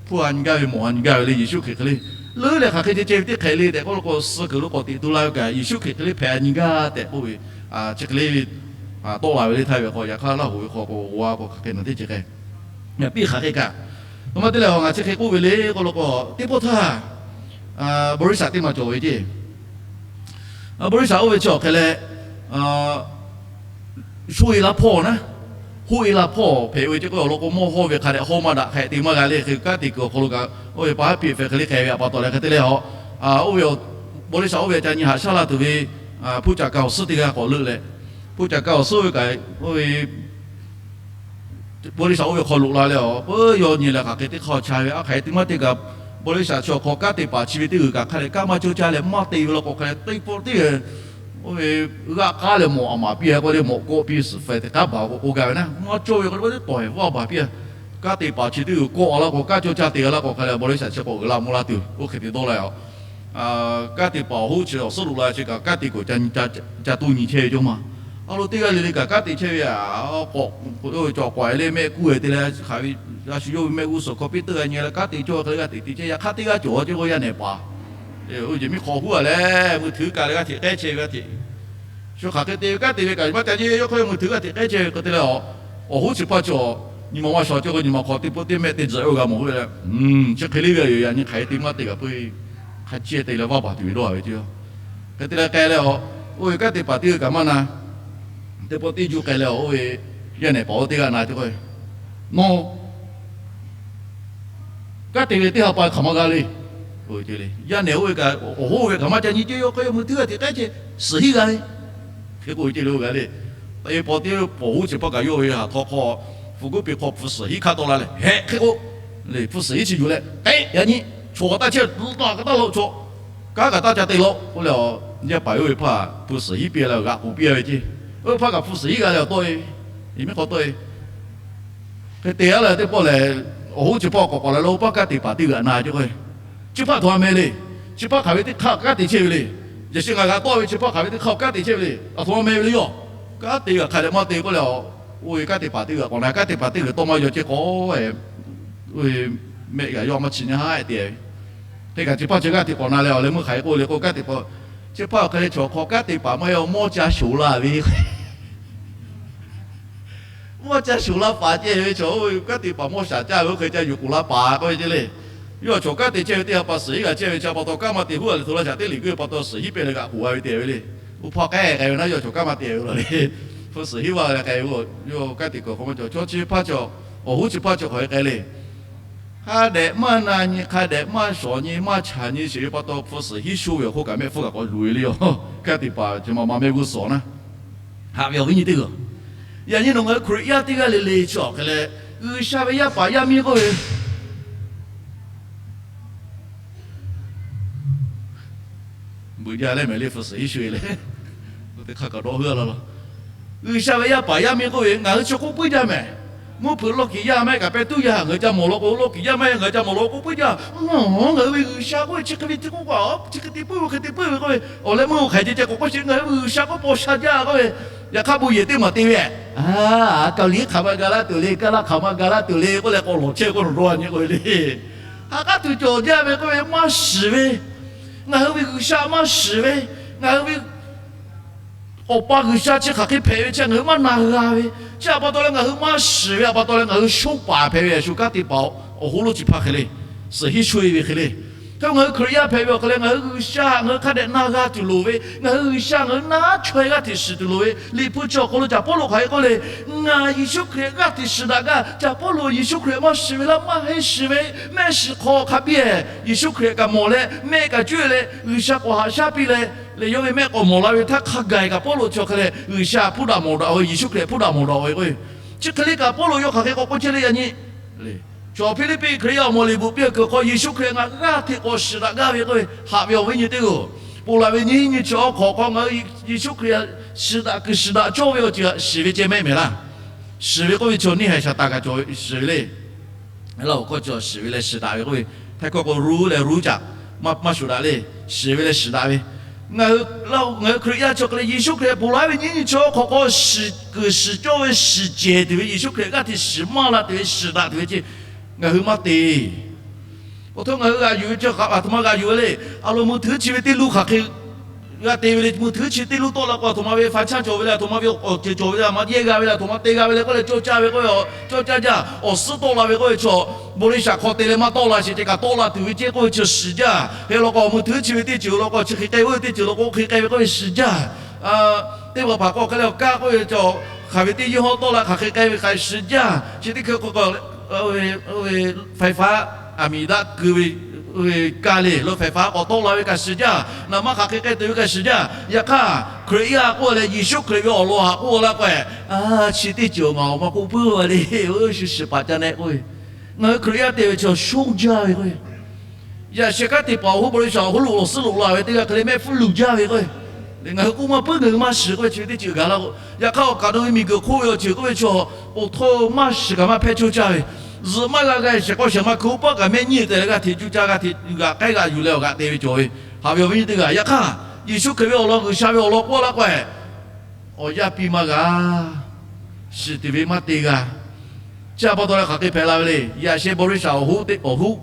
hpuˇ a nyi gaˇ ve, mawˬ a nyi gaˇ ve le. Yeˍsuˆ Hkriꞈ hk'e le leuˉ leh hk'aˬ hk'e ceh ceh ve teˇ hk'e le tehꞈ k'oˆ law k'o, suh kuiˬ lo k'awꞈ teꞈ tu la ve kaꞈ Yeˍsuˆ Hkriꞈ hk'e le hpehꞈ a nyi gaˇ tehꞈ k'oˆ ve, chi hk'e le tawˆ la ve le. Htaiˇ ve k'o yaꞈ hk'aˇ Laˇ hoꞈ ve hk'aw k'o g'a k'o hk'aˬ hk'e na teˇ ceh k'ai piˇ hk'aˬ hk'e kaꞈ, aˬ ma te leh ngaˬ chi hk'e k'oˆ ve le k'oˆ law k'o, teˇ pawˆ htaˇ บริษัท teˇ ma cawˬ ve ceˇ. บริษัท oˇ ve chi awˬ hk'e leh, sho e la hpawˇ naˉ, hoˆ e la hpawˇ hpehꞈ ve ceˇ k'o, awˬ lawn k'o mawˇ hawˇ ve hk'a dehꞈ hawˇ maˇ daꞈ hk'e te maˇ g'a le. Hk'e kanˉ te kuiˬ awˬ hk'aw lo kaꞈ oˇ ve pa haˉ piˇ hpehꞈ hk'e le k'ai ve a pa taw leh hk'e te leh a, oˇ ve บริษัท oˇ ve ca nyi haꞈ shaˉ la tuˬ ve ผู้จัดการ awˬ suhˉ teˇ g'aˇ k'awꞈ leuˆ leh, ผู้จัดการ awˬ suhˉ ve kaꞈ oˇ ve บริษัท oˇ ve hk'aw loꞈ la leh a, peuˬ yawˇ nyi leh hk'aˬ hk'e teˇ hk'aˇ cha ve, a hk'aˬ hk'e te maˇ te kaꞈ บริษัท chi awˬ hk'aw kanˉ te paˍ chi ve teˇ g'uiˬ kaꞈ hk'a dehꞈ kanˉ maˇ cawˇ caˇ leh maˇ te ve law k'o hk'a dehꞈ teˇ pawˆ teˇ g'aˇ oˇ ve g'aˆ k'aˉ leh mawˬ a maˍ piˇ a k'oˆ leh mawˬ kawˆ piˇ suhˍ faiˍ teˇ hk'aˉ baˬ k'o k'oˆ gaˇ ve naˉ, maˇ cawˇ ve k'o teˇ pawˆ teˇ pawˆ baˬ piˇ a. Kanˉ te paˍ chi teˇ g'uiˬ kawˆ a laˇ k'o, kanˉ cawˇ caˇ te g'a laˇ k'o hk'a dehꞈ บริษัท chi k'awꞈ uiˍ la mvuh la tuˬ oˇ hk'e te dawˇ la a. Kanˉ te paˍ awˬ hoˉ chi awˬ suhˉ loꞈ la chi kaꞈ kanˉ te k'o ca tuˬ nyi chehˇ ve cawˇ ma. A lo teˇ g'aˇ le le kaꞈ kanˉ te chehˇ ve a, k'awꞈ k'oꞈ e cawˬ k'awꞈ e leh mehˆ kuˇ e te leh hk'aˬ ve, a shu yawˇ ve mehˆ g'uˇ suhˍ hk'aw piˇ teuˆ g'a nyi leh kanˉ te cawˇ hk'e le g'a teꞈ te chehˇ. Yaꞈ hk'aˇ teˇ g'aˇ cawˬ a ceh k'o yaˇ nehˬ paˍ, oˇ jeˬ miˇ hk'aw huˉ a leh mui htuiˉ kaꞈ leh g'aˇ hteꞈ k'ehˉ chehˇ ve g'aˇ hteꞈ shu hk'aˬ hk'e te ve kanˉ te ve kaꞈ maˇ ca nyi yawˇ hk'aw mui htuiˉ g'aˇ hteꞈ k'ehˉ chehˇ ve hk'e te leh a, awˬ hoˉ chi hpaˇ cawˬ nyi ma maˇ shaw ceh k'o nyi ma hk'aw teˇ pawˆ teˇ mehˆ teˇ tzuhꞈ oˇ g'a mawˬ ve le. Chi hk'e le ve yoˬ. Yaꞈ nyi hk'aˬ hk'e te maˇ te kaꞈ peu hk'a ciˇ te leh vaˇ baˬ tuˬ ve dawˇ a ve ceˇ. Hk'e te leh k'ai leh a, oˇ ve kanˉ te paˍ teˇ g'aˇ kaꞈ maˇ na, teˇ pawˆ teˇ juˇ k'ai leh a, oˇ ve yaˇ nehˬ paˍ oˇ teˇ g'aˇ na te k'o, nawˬ kanˉ te ve teˇ ha pa hk'aˬ ma g'a le. Yaˇ nehˬ oˇ ve kaꞈ awˬ hoˉ ve kaꞈ maˇ ca nyi ceh, yawˇ hk'e mui htuiˉ g'aˇ hteꞈ k'ehˉ chehˇ suhˍ hiˉ g'a ve. Hk'e k'oˆ ve ceh le oˇ g'a le. Teˇ pawˆ teˇ pawˆ hoˉ chi hpaˇ kaꞈ yawˇ ve haˍ htaw hk'aw, hpu kuˉ piˇ hk'aw hpu suhˍ hiˉ hk'aˇ tawˆ la leh heh hk'e k'o, le hpu suhˍ hiˉ chi yuˬ leh k'ehˉ yaꞈ nyi chaw k'awꞈ taˇ chehˇ, laꞈ ka taˇ lo chaw, kanˉ kaꞈ taˇ ca te law k'oˆ leh a, yaˇ paˍ oˇ ve hpaˇ hpu suhˍ hiˉ piˇ leh g'aꞈ k'oˍ piˇ a ve ceˇ. Oˇ ve hpaˇ kaꞈ hpu suhˍ hiˉ g'a leh awˬ tawˆ e, miˉ hk'aw tawˆ e hk'e te a leh teˇ pawˆ lehˬ, awˬ hoˉ chi hpaˇ k'awꞈ k'awꞈ la leh oˇ paˇ kanˉ te paˍ teˇ g'aˇ na ceh k'o, chi hpaˇ htoꞈ ma meh le. Chi hpaˇ hk'aˬ ve teˇ hk'aˇ kanˉ te chehˇ ve le. Yaꞈ shi ngaˬ g'a tawˆ ve chi hpaˇ hk'aˬ ve teˇ hk'aˇ kanˉ te chehˇ ve le. Aˬ htoꞈ ma meh ve le yoˬ. Kanˉ te g'a hk'a dehꞈ maˇ te k'oˆ leh a, oˇ ve kanˉ te paˍ teˇ g'aˇ k'awꞈ na, kanˉ te paˍ teˇ g'aˇ tawˇ maˇ yaw ceh k'o, oˇ ve mehˆ g'aꞈ yawˇ maˇ chi nyi haˉ te ve Hk'e kaꞈ chi hpaˇ chi g'aˇ hteꞈ k'awꞈ na leh awˬ leh meuˇ hk'aˬ hk'e k'oˆ le k'o, kanˉ te k'o, chi hpaˇ awˬ hk'e le chaw hk'aw kanˉ te paˍ maˇ heˆ, mawˇ ca shoˍ la ve. Mawˇ ca shoˍ la paˍ ceh ve chaw, kanˉ te paˍ mawˇ shaˍ caˇ ve oˇ hk'e ca yuˬ k'oˍ la paˍ k'oˆ ve ceh le. Yawˇ chaw kanˉ te chehˇ ve teˇ ha pa suhˍ hiˉ g'a chehˇ ve chi pa taw, kanˉ maˇ te huˉ a leh hto laˇ shaˍ teˇ liꞈ guˇ ve pa taw suhˍ hiˉ pehˇ leh g'aꞈ k'oˍ g'a ve te ve le. Oˇ hpawˇ k'ai k'ai ve naˉ, yawˇ chaw kanˉ maˇ te ve la le. Hpu suhˍ hiˉ vaˇ leh k'ai ve, yawˇ kanˉ te kuˬ hk'aw maˇ cawˬ. Chaw chi hpaˇ chaw awˬ hoˉ chi hpaˇ chaw hk'aˬ hk'e k'ai le. Hk'a dehꞈ maˇ na nyi, hk'a dehꞈ maˇ shawˍ nyi, maˇ chaꞈ nyi sheˍ ve pa taw, hpu suhˍ hiˉ sho ve awˬ hk'oˆ kaꞈ mehˆ hpfuhˇ kaꞈ k'awꞈ luˬ ve le yoˬ. Kanˉ te paˍ chi ma ma mehˆ g'uˇ suhˍ naˉ, haꞈ ve awˬ viˉ nyi teˇ g'aˇ, yaꞈ nyi nawˬ ngaˬ hui Hkriꞈ yaˇ teˇ g'aˇ le le chi awˬ hk'e leh, G'uiˬsha ve yaˇ paˍ yaˇ miˇ k'oˆ ve, beuꞈ jaˇ leh mehˍ le, hpu suhˍ hiˉ sho e le, teˇ hk'aˇ kaꞈ dawˇ hui a la la. G'uiˬsha ve yaˇ paˍ yaˇ miˇ k'oˆ ve, ngaˬ hui chi k'oˆ puiˉ jaˇ mehˍ. Mvuhˇ hpeuꞈ lawˇ kiˍ yaˇ maˇ heˆ kaꞈ pehˇ tuˉ yaˇ, ngaˬ hui ca mawˬ law k'o, lawˇ kiˍ yaˇ maˇ heˆ, ngaˬ hui ca mawˬ law k'oˆ puiˉ jaˇ. Ngaˬ hui ve G'uiˬsha k'oˆ ve chi hk'e ve teˇ k'oˆ kaꞈ, chi hk'e te puiˉ ve, hk'e te puiˉ ve k'oˆ ve, awˬ leh meuˇ hk'aˬ hk'e ceh ceh k'awꞈ k'oˆ sheˍ, ngaˬ hui ve G'uiˬsha k'oˆ paw sha jaˇ k'oˆ ve. Yaꞈ hk'aˇ bon yehˬ teˇ maˬ te ve, Kaoˍliˍ hk'aˬ ma ga laˇ tuˬ le, Kaˇlaˇ hk'aˬ ma ga laˇ tuˬ le k'oˆ leh k'awꞈ lawˬ chehˇ k'oˆ nawˬ dawˇ a nyi k'oˆ ve le. Haꞈ k'aˉ tuˬ cawˬ jaˇ ve k'oˆ ve maˇ shiˍ ve, ngaˬ hui ve G'uiˬsha maˇ shiˍ ve, ngaˬ hui ve Awˬ pa G'uiˬsha chi hk'aˬ hk'e hpehꞈ ve chi ngaˬ hui maˇ na g'a ve, chi htaꞈ pa taw leh ngaˬ hui maˇ shiˍ ve htaꞈ pa taw leh ngaˬ hui shonˇ paˍ hpehꞈ ve, shu kanˉ te paˍ awˬ hoˉ lonˉ chi hpaˇ hk'e le, suhˍ hiˉ sho e ve hk'e le. Hk'e ngaˬ hui Hkriꞈ yaˇ hpehꞈ ve awˬ hk'aw leh ngaˬ hui G'uiˬsha ngaˬ hui hk'a dehꞈ na g'a tuˬ loˍ ve, ngaˬ hui G'uiˬsha ngaˬ hui naˉ chaweh g'aˇ hteꞈ shiˍ tuˬ loˍ ve, Liꞈ hpu chi awˬ hk'aw lo Caˍ Pawˇluꞈ hk'aˬ hk'e k'oˆ le, Ngaˬ Yeˍsuˆ Hkriꞈ g'aˇ hteꞈ shiˍ daꞈ gaˇ. Caˍ Pawˇluꞈ Yeˍsuˆ Hkriꞈ maˇ shiˍ ve laˇ, maˇ heˆ shiˍ ve, mehˆ shiˍ hk'aw hk'a biˇ Yeˍsuˆ Hkriꞈ kaꞈ mawˬ leh mehˆ kaꞈ cuˇ leh G'uiˬsha k'awꞈ haꞈ shaˉ piˇ leh, leh yawˇ ve mehˆ k'awꞈ mawˬ la ve htaˇ hk'a gaˬ kaꞈ Pawˇluꞈ chi awˬ hk'e leh G'uiˬsha hpuˇ daꞈ mawˬ daꞈ ve, Yeˍsuˆ Hkriꞈ hpuˇ daꞈ mawˬ daꞈ ve k'o, chi hk'e le kaꞈ Pawˇluꞈ yawˇ hk'aˬ hk'e k'awꞈ k'oˆ chehˇ le yaꞈ nyi. Chaw Hpiˇliˇpiˆ Hkriꞈ yaˇ awˬ moˍ liꞈ bvuhꞈ piˇ kuiˬ hk'aw Yeˍsuˆ Hkriꞈ ngaˬ g'aˇ hteꞈ k'awꞈ shiˍ daꞈ gaˇ ve k'oˆ ve, haꞈ ve awˬ viˉ nyi teˇ g'aˇ, ponˬ laˬ ve nyi hiˉ nyi chi awˬ hk'awꞈ hk'aw ngaˬ hui Yeˍsuˆ Hkriꞈ shiˍ daꞈ kuiˬ shiˍ daꞈ cawˇ ve awˬ ceuˬ shiˍ ve ceh mehˆ mehˍ laˇ. Shiˍ ve k'oˆ ve chaw neˇ haiˬ shaˍ taˍ kaꞈ cawˬ ve shiˍ ve le. Laˇ oˬ hkawˇ chi shiˍ ve leh shiˍ daꞈ ve k'oˆ ve, Htaiˇ hkawˇ k'o รู้ leh รู้จัก maˇ shuˍ daꞈ le. Shiˍ ve leh shiˍ daꞈ ve, ngaˬ hui Hkriꞈ yaˇ chi hk'e leh Yeˍsuˆ Hkriꞈ ponˬ laˬ ve nyi nyi chi awˬ hk'awꞈ hk'aw shiˍ kuiˬ shiˍ cawˇ ve shiˍ cehˬ tuˬ ve, Yeˍsuˆ Hkriꞈ g'aˇ hteꞈ shiˍ maˇ la tuˬ ve shiˍ daꞈ tuˬ ve ceh ngaˬ hui maˇ te. Awˬ htoꞈ ngaˬ hui g'aꞈ yuˬ ve chi hk'aˬ ma aˬ htoꞈ ma g'aꞈ yuˬ ve le. A lo mui htuiˉ chi ve teˇ luˇ hk'aˬ hk'e g'a te ve le. Mui htuiˉ chi teˇ luˇ tawˆ la k'o, aˬ htoꞈ ma ve fa chaˇ cawˬ ve le, aˬ htoꞈ ma ve awˬ ceuˬ cawˬ ve le, a ma yehˇ g'a ve le, aˬ htoꞈ ma te g'a ve le k'oˆ leh cawˇ caˇ ve k'oˆ ve, cawˇ caˇ jaˇ. Awˬ suhˉ tawˆ la ve k'oˆ ve chaw, bon leh shaˍ hk'aw te leh maˇ tawˆ la sheˍ ceh kaꞈ tawˆ la tuˬ ve ceh k'oˆ ve chi shiˍ jaˇ. Hk'e law k'o, mui htuiˉ chi ve teˇ ceuˬ law k'o, chi hk'e k'ai oˇ ve teˇ ceuˬ law k'o, hk'e k'ai ve k'oˆ ve shiˍ jaˇ. Teˇ hpaˍ hpaˍ k'o hk'e leh awˬ kaˇ k'oˆ ve chaw, hk'aˬ ve teˇ yehˬ hawˉ tawˆ la hk'aˬ hk'e k'ai ve hk'aˬ shiˍ jaˇ. Chi teˇ hkui k'o k'o, ไฟฟ้า aˬ miˍ daꞈ keu ve kaˇ le lo ไฟฟ้า k'awꞈ tawˆ la ve kaꞈ shiˍ jaˇ. Naˍ manˇ hk'aˬ hk'e k'ai tuˬ ve kaꞈ shiˍ jaˇ. Yaꞈ hk'aˇ Hkriꞈ yaˇ k'oˆ leh Yeˍsuˆ Hkriꞈ ve awˬ lawn haꞈ k'oˆ laˇ k'o, chi teˇ ceuˬ ngaˬ awˬ ma k'oˆ puiˉ ve le, shu shiˍ paˍ ca neh k'oˆ ve, ngaˬ hui Hkriꞈ yaˇ te ve chaw shonˇ jaˇ ve k'o, yaꞈ sheh kanˉ te paˍ awˬ hoˉ bon leh shaˍ awˬ hoˉ lo awˬ suhˉ loꞈ la ve teˇ g'aˇ hk'e leh mehˆ hpfuhˇ luˬ jaˇ ve k'o, ngaˬ hui k'oˆ maˇ puiˉ, ngaˬ hui maˇ shiˍ k'oˆ ve chi ve teˇ ceuˬ gaˬ la k'o, yaꞈ hk'aˇ awˬ kaꞈ nawˬ ve miˬguiˬ hk'oˆ ve awˬ ceuˬ k'oˆ ve chaw, awˬ htoꞈ maˇ shiˍ kaꞈ maˇ hpehˇ coˇ caˇ ve, zuhꞈ maˇ g'a g'a shehˍ k'awˇ shehˍ ma hkui oˇ paˆ kaꞈ mehˆ nyiˇ te leh g'aˇ hteꞈ coˇ caˇ, g'aˇ hteꞈ g'aꞈ k'ai g'aꞈ yuˬ leh awˬ g'aꞈ te ve cawˬ ve, haꞈ ve awˬ viˉ nyi teˇ g'aˇ. Yaꞈ hk'aˇ Yeˍsuˆ Hkriꞈ ve awˬ lawn G'uiˬsha ve awˬ lawn k'oˆ laˇ k'o, awˬ yaˇ piˇ maˇ g'a. Shiˍ tuˬ ve maˇ te g'a. Chi htaꞈ pa taw leh hk'aˬ hk'e hpehꞈ la ve le. Yaꞈ sheh bon leh shaˍ awˬ hoˉ teˇ awˬ hoˉ,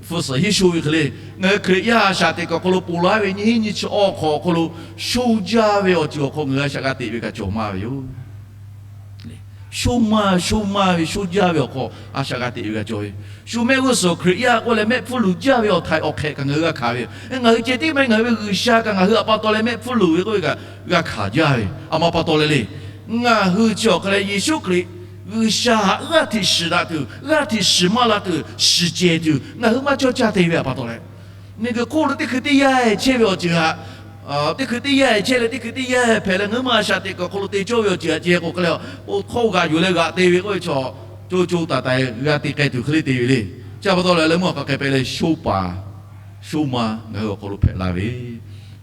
hpu suhˍ hiˉ sho ve hk'e le, ngaˬ hui Hkriꞈ yaˇ a shaꞈ teꞈ kuˬ awˬ hk'aw lo ponˬ laˬ ve nyi hiˉ nyi chi awˬ hk'awꞈ awˬ hk'aw lo shonˇ jaˇ ve awˬ ceuˬ awˬ hk'aw ngaˬ hui a shaꞈ g'a teꞈ ve kaꞈ cawˬ maˇ ve yoˬ. Shonˇ maˇ shonˇ maˇ ve shonˇ jaˇ ve awˬ hk'aw a shaꞈ g'a teꞈ ve kaꞈ cawˬ ve, shu mehˆ g'uˇ suhˍ Hkriꞈ yaˇ k'oˆ leh mehˆ hpfuhˇ luˬ jaˇ ve awˬ htaiˍ awˬ hk'ehꞈ kaꞈ ngaˬ hui g'a hkanˍ ve yoˬ. Ngaˬ hui ceh tiˉ maˇ heˆ, ngaˬ hui ve G'uiˬsha kaꞈ ngaˬ hui htaꞈ pa taw leh mehˆ hpfuhˇ luˬ ve k'oˆ ve kaꞈ g'a hkanˍ jaˇ ve. A ma pa taw leh le, ngaˬ hui chi awˬ hk'e leh Yeˍsuˆ Hkriꞈ G'uiˬsha htaꞈ g'aˇ hteꞈ shiˍ daꞈ tuˬ, g'aˇ hteꞈ shiˍ maˇ la tuˬ shiˍ cehˬ tuˬ ngaˬ hui maˇ cawˇ caˇ te ve htaꞈ pa taw leh, miˬguiˬ hk'oˆ lo teˇ hkui teˇ yanˇ chehˇ ve awˬ ceuˬ htaꞈ, teˇ hkui teˇ yanˇ chehˇ leh teˇ hkui teˇ yanˇ hpehꞈ leh ngaˬ hui maˇ a shaꞈ teꞈ kuˬ awˬ hk'aw lo te cawˇ ve awˬ ceuˬ htaꞈ ceh k'o hk'e leh, oˇ hkawˇ g'aꞈ yuˬ leh g'aꞈ te ve k'oˆ ve chaw, co co taiˍ taiˍ g'a te k'ai tuˬ hk'e le te ve le. Chi pa taw leh leh meuˇ hk'aˬ hk'e hpehꞈ leh shonˇ paˍ shonˇ ma ngaˬ hui awˬ hk'aw lo hpehꞈ la ve,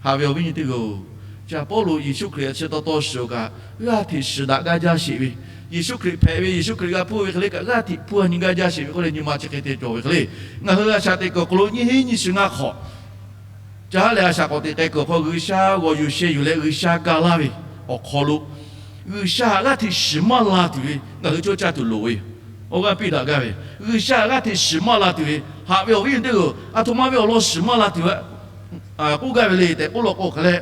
haꞈ ve awˬ viˉ nyi teˇ g'aˇ-oˬ, Caˍ Pawˇluꞈ Yeˍsuˆ Hkriꞈ chi taw taw shiˍ-oˬ kaꞈ g'aˇ hteꞈ shiˍ daꞈ gaˇ jaˇ sheˍ ve, Yeˍsuˆ Hkriꞈ hpehꞈ ve, Yeˍsuˆ Hkriꞈ g'a hpuˇ ve hk'e le kaꞈ g'aˇ hteꞈ hpuˇ nyi gaˇ jaˇ sheˍ ve k'oˆ leh nyi ma chi hk'e te cawˬ ve hk'e le. Ngaˬ hui a shaꞈ teꞈ kuˬ awˬ hk'aw lo nyiˇ hiˉ nyi chi ngaˇ hk'awꞈ ca haˉ leh a shaꞈ k'awꞈ teꞈ k'ai kuˬ awˬ hk'aw G'uiˬsha g'awˬ yuˬ sheh yuˬ leh G'uiˬsha ga laˇ ve awˬ hk'aw lo G'uiˬsha htaꞈ g'aˇ hteꞈ shiˍ maˇ la tuˬ ve ngaˬ hui cawˇ caˇ tuˬ loˍ ve yoˬ. Awˬ g'aˇ piˇ daꞈ gaˇ ve, G'uiˬsha g'aˇ hteꞈ shiˍ maˇ la tuˬ ve, haꞈ ve awˬ viˉ awˬ nyi teˇ g'aˇ, aˬ htoꞈ ma ve awˬ lawn shiˍ maˇ la tuˬ ve k'oˆ gaˇ ve le tehꞈ k'oˆ law k'o hk'aˬ leh,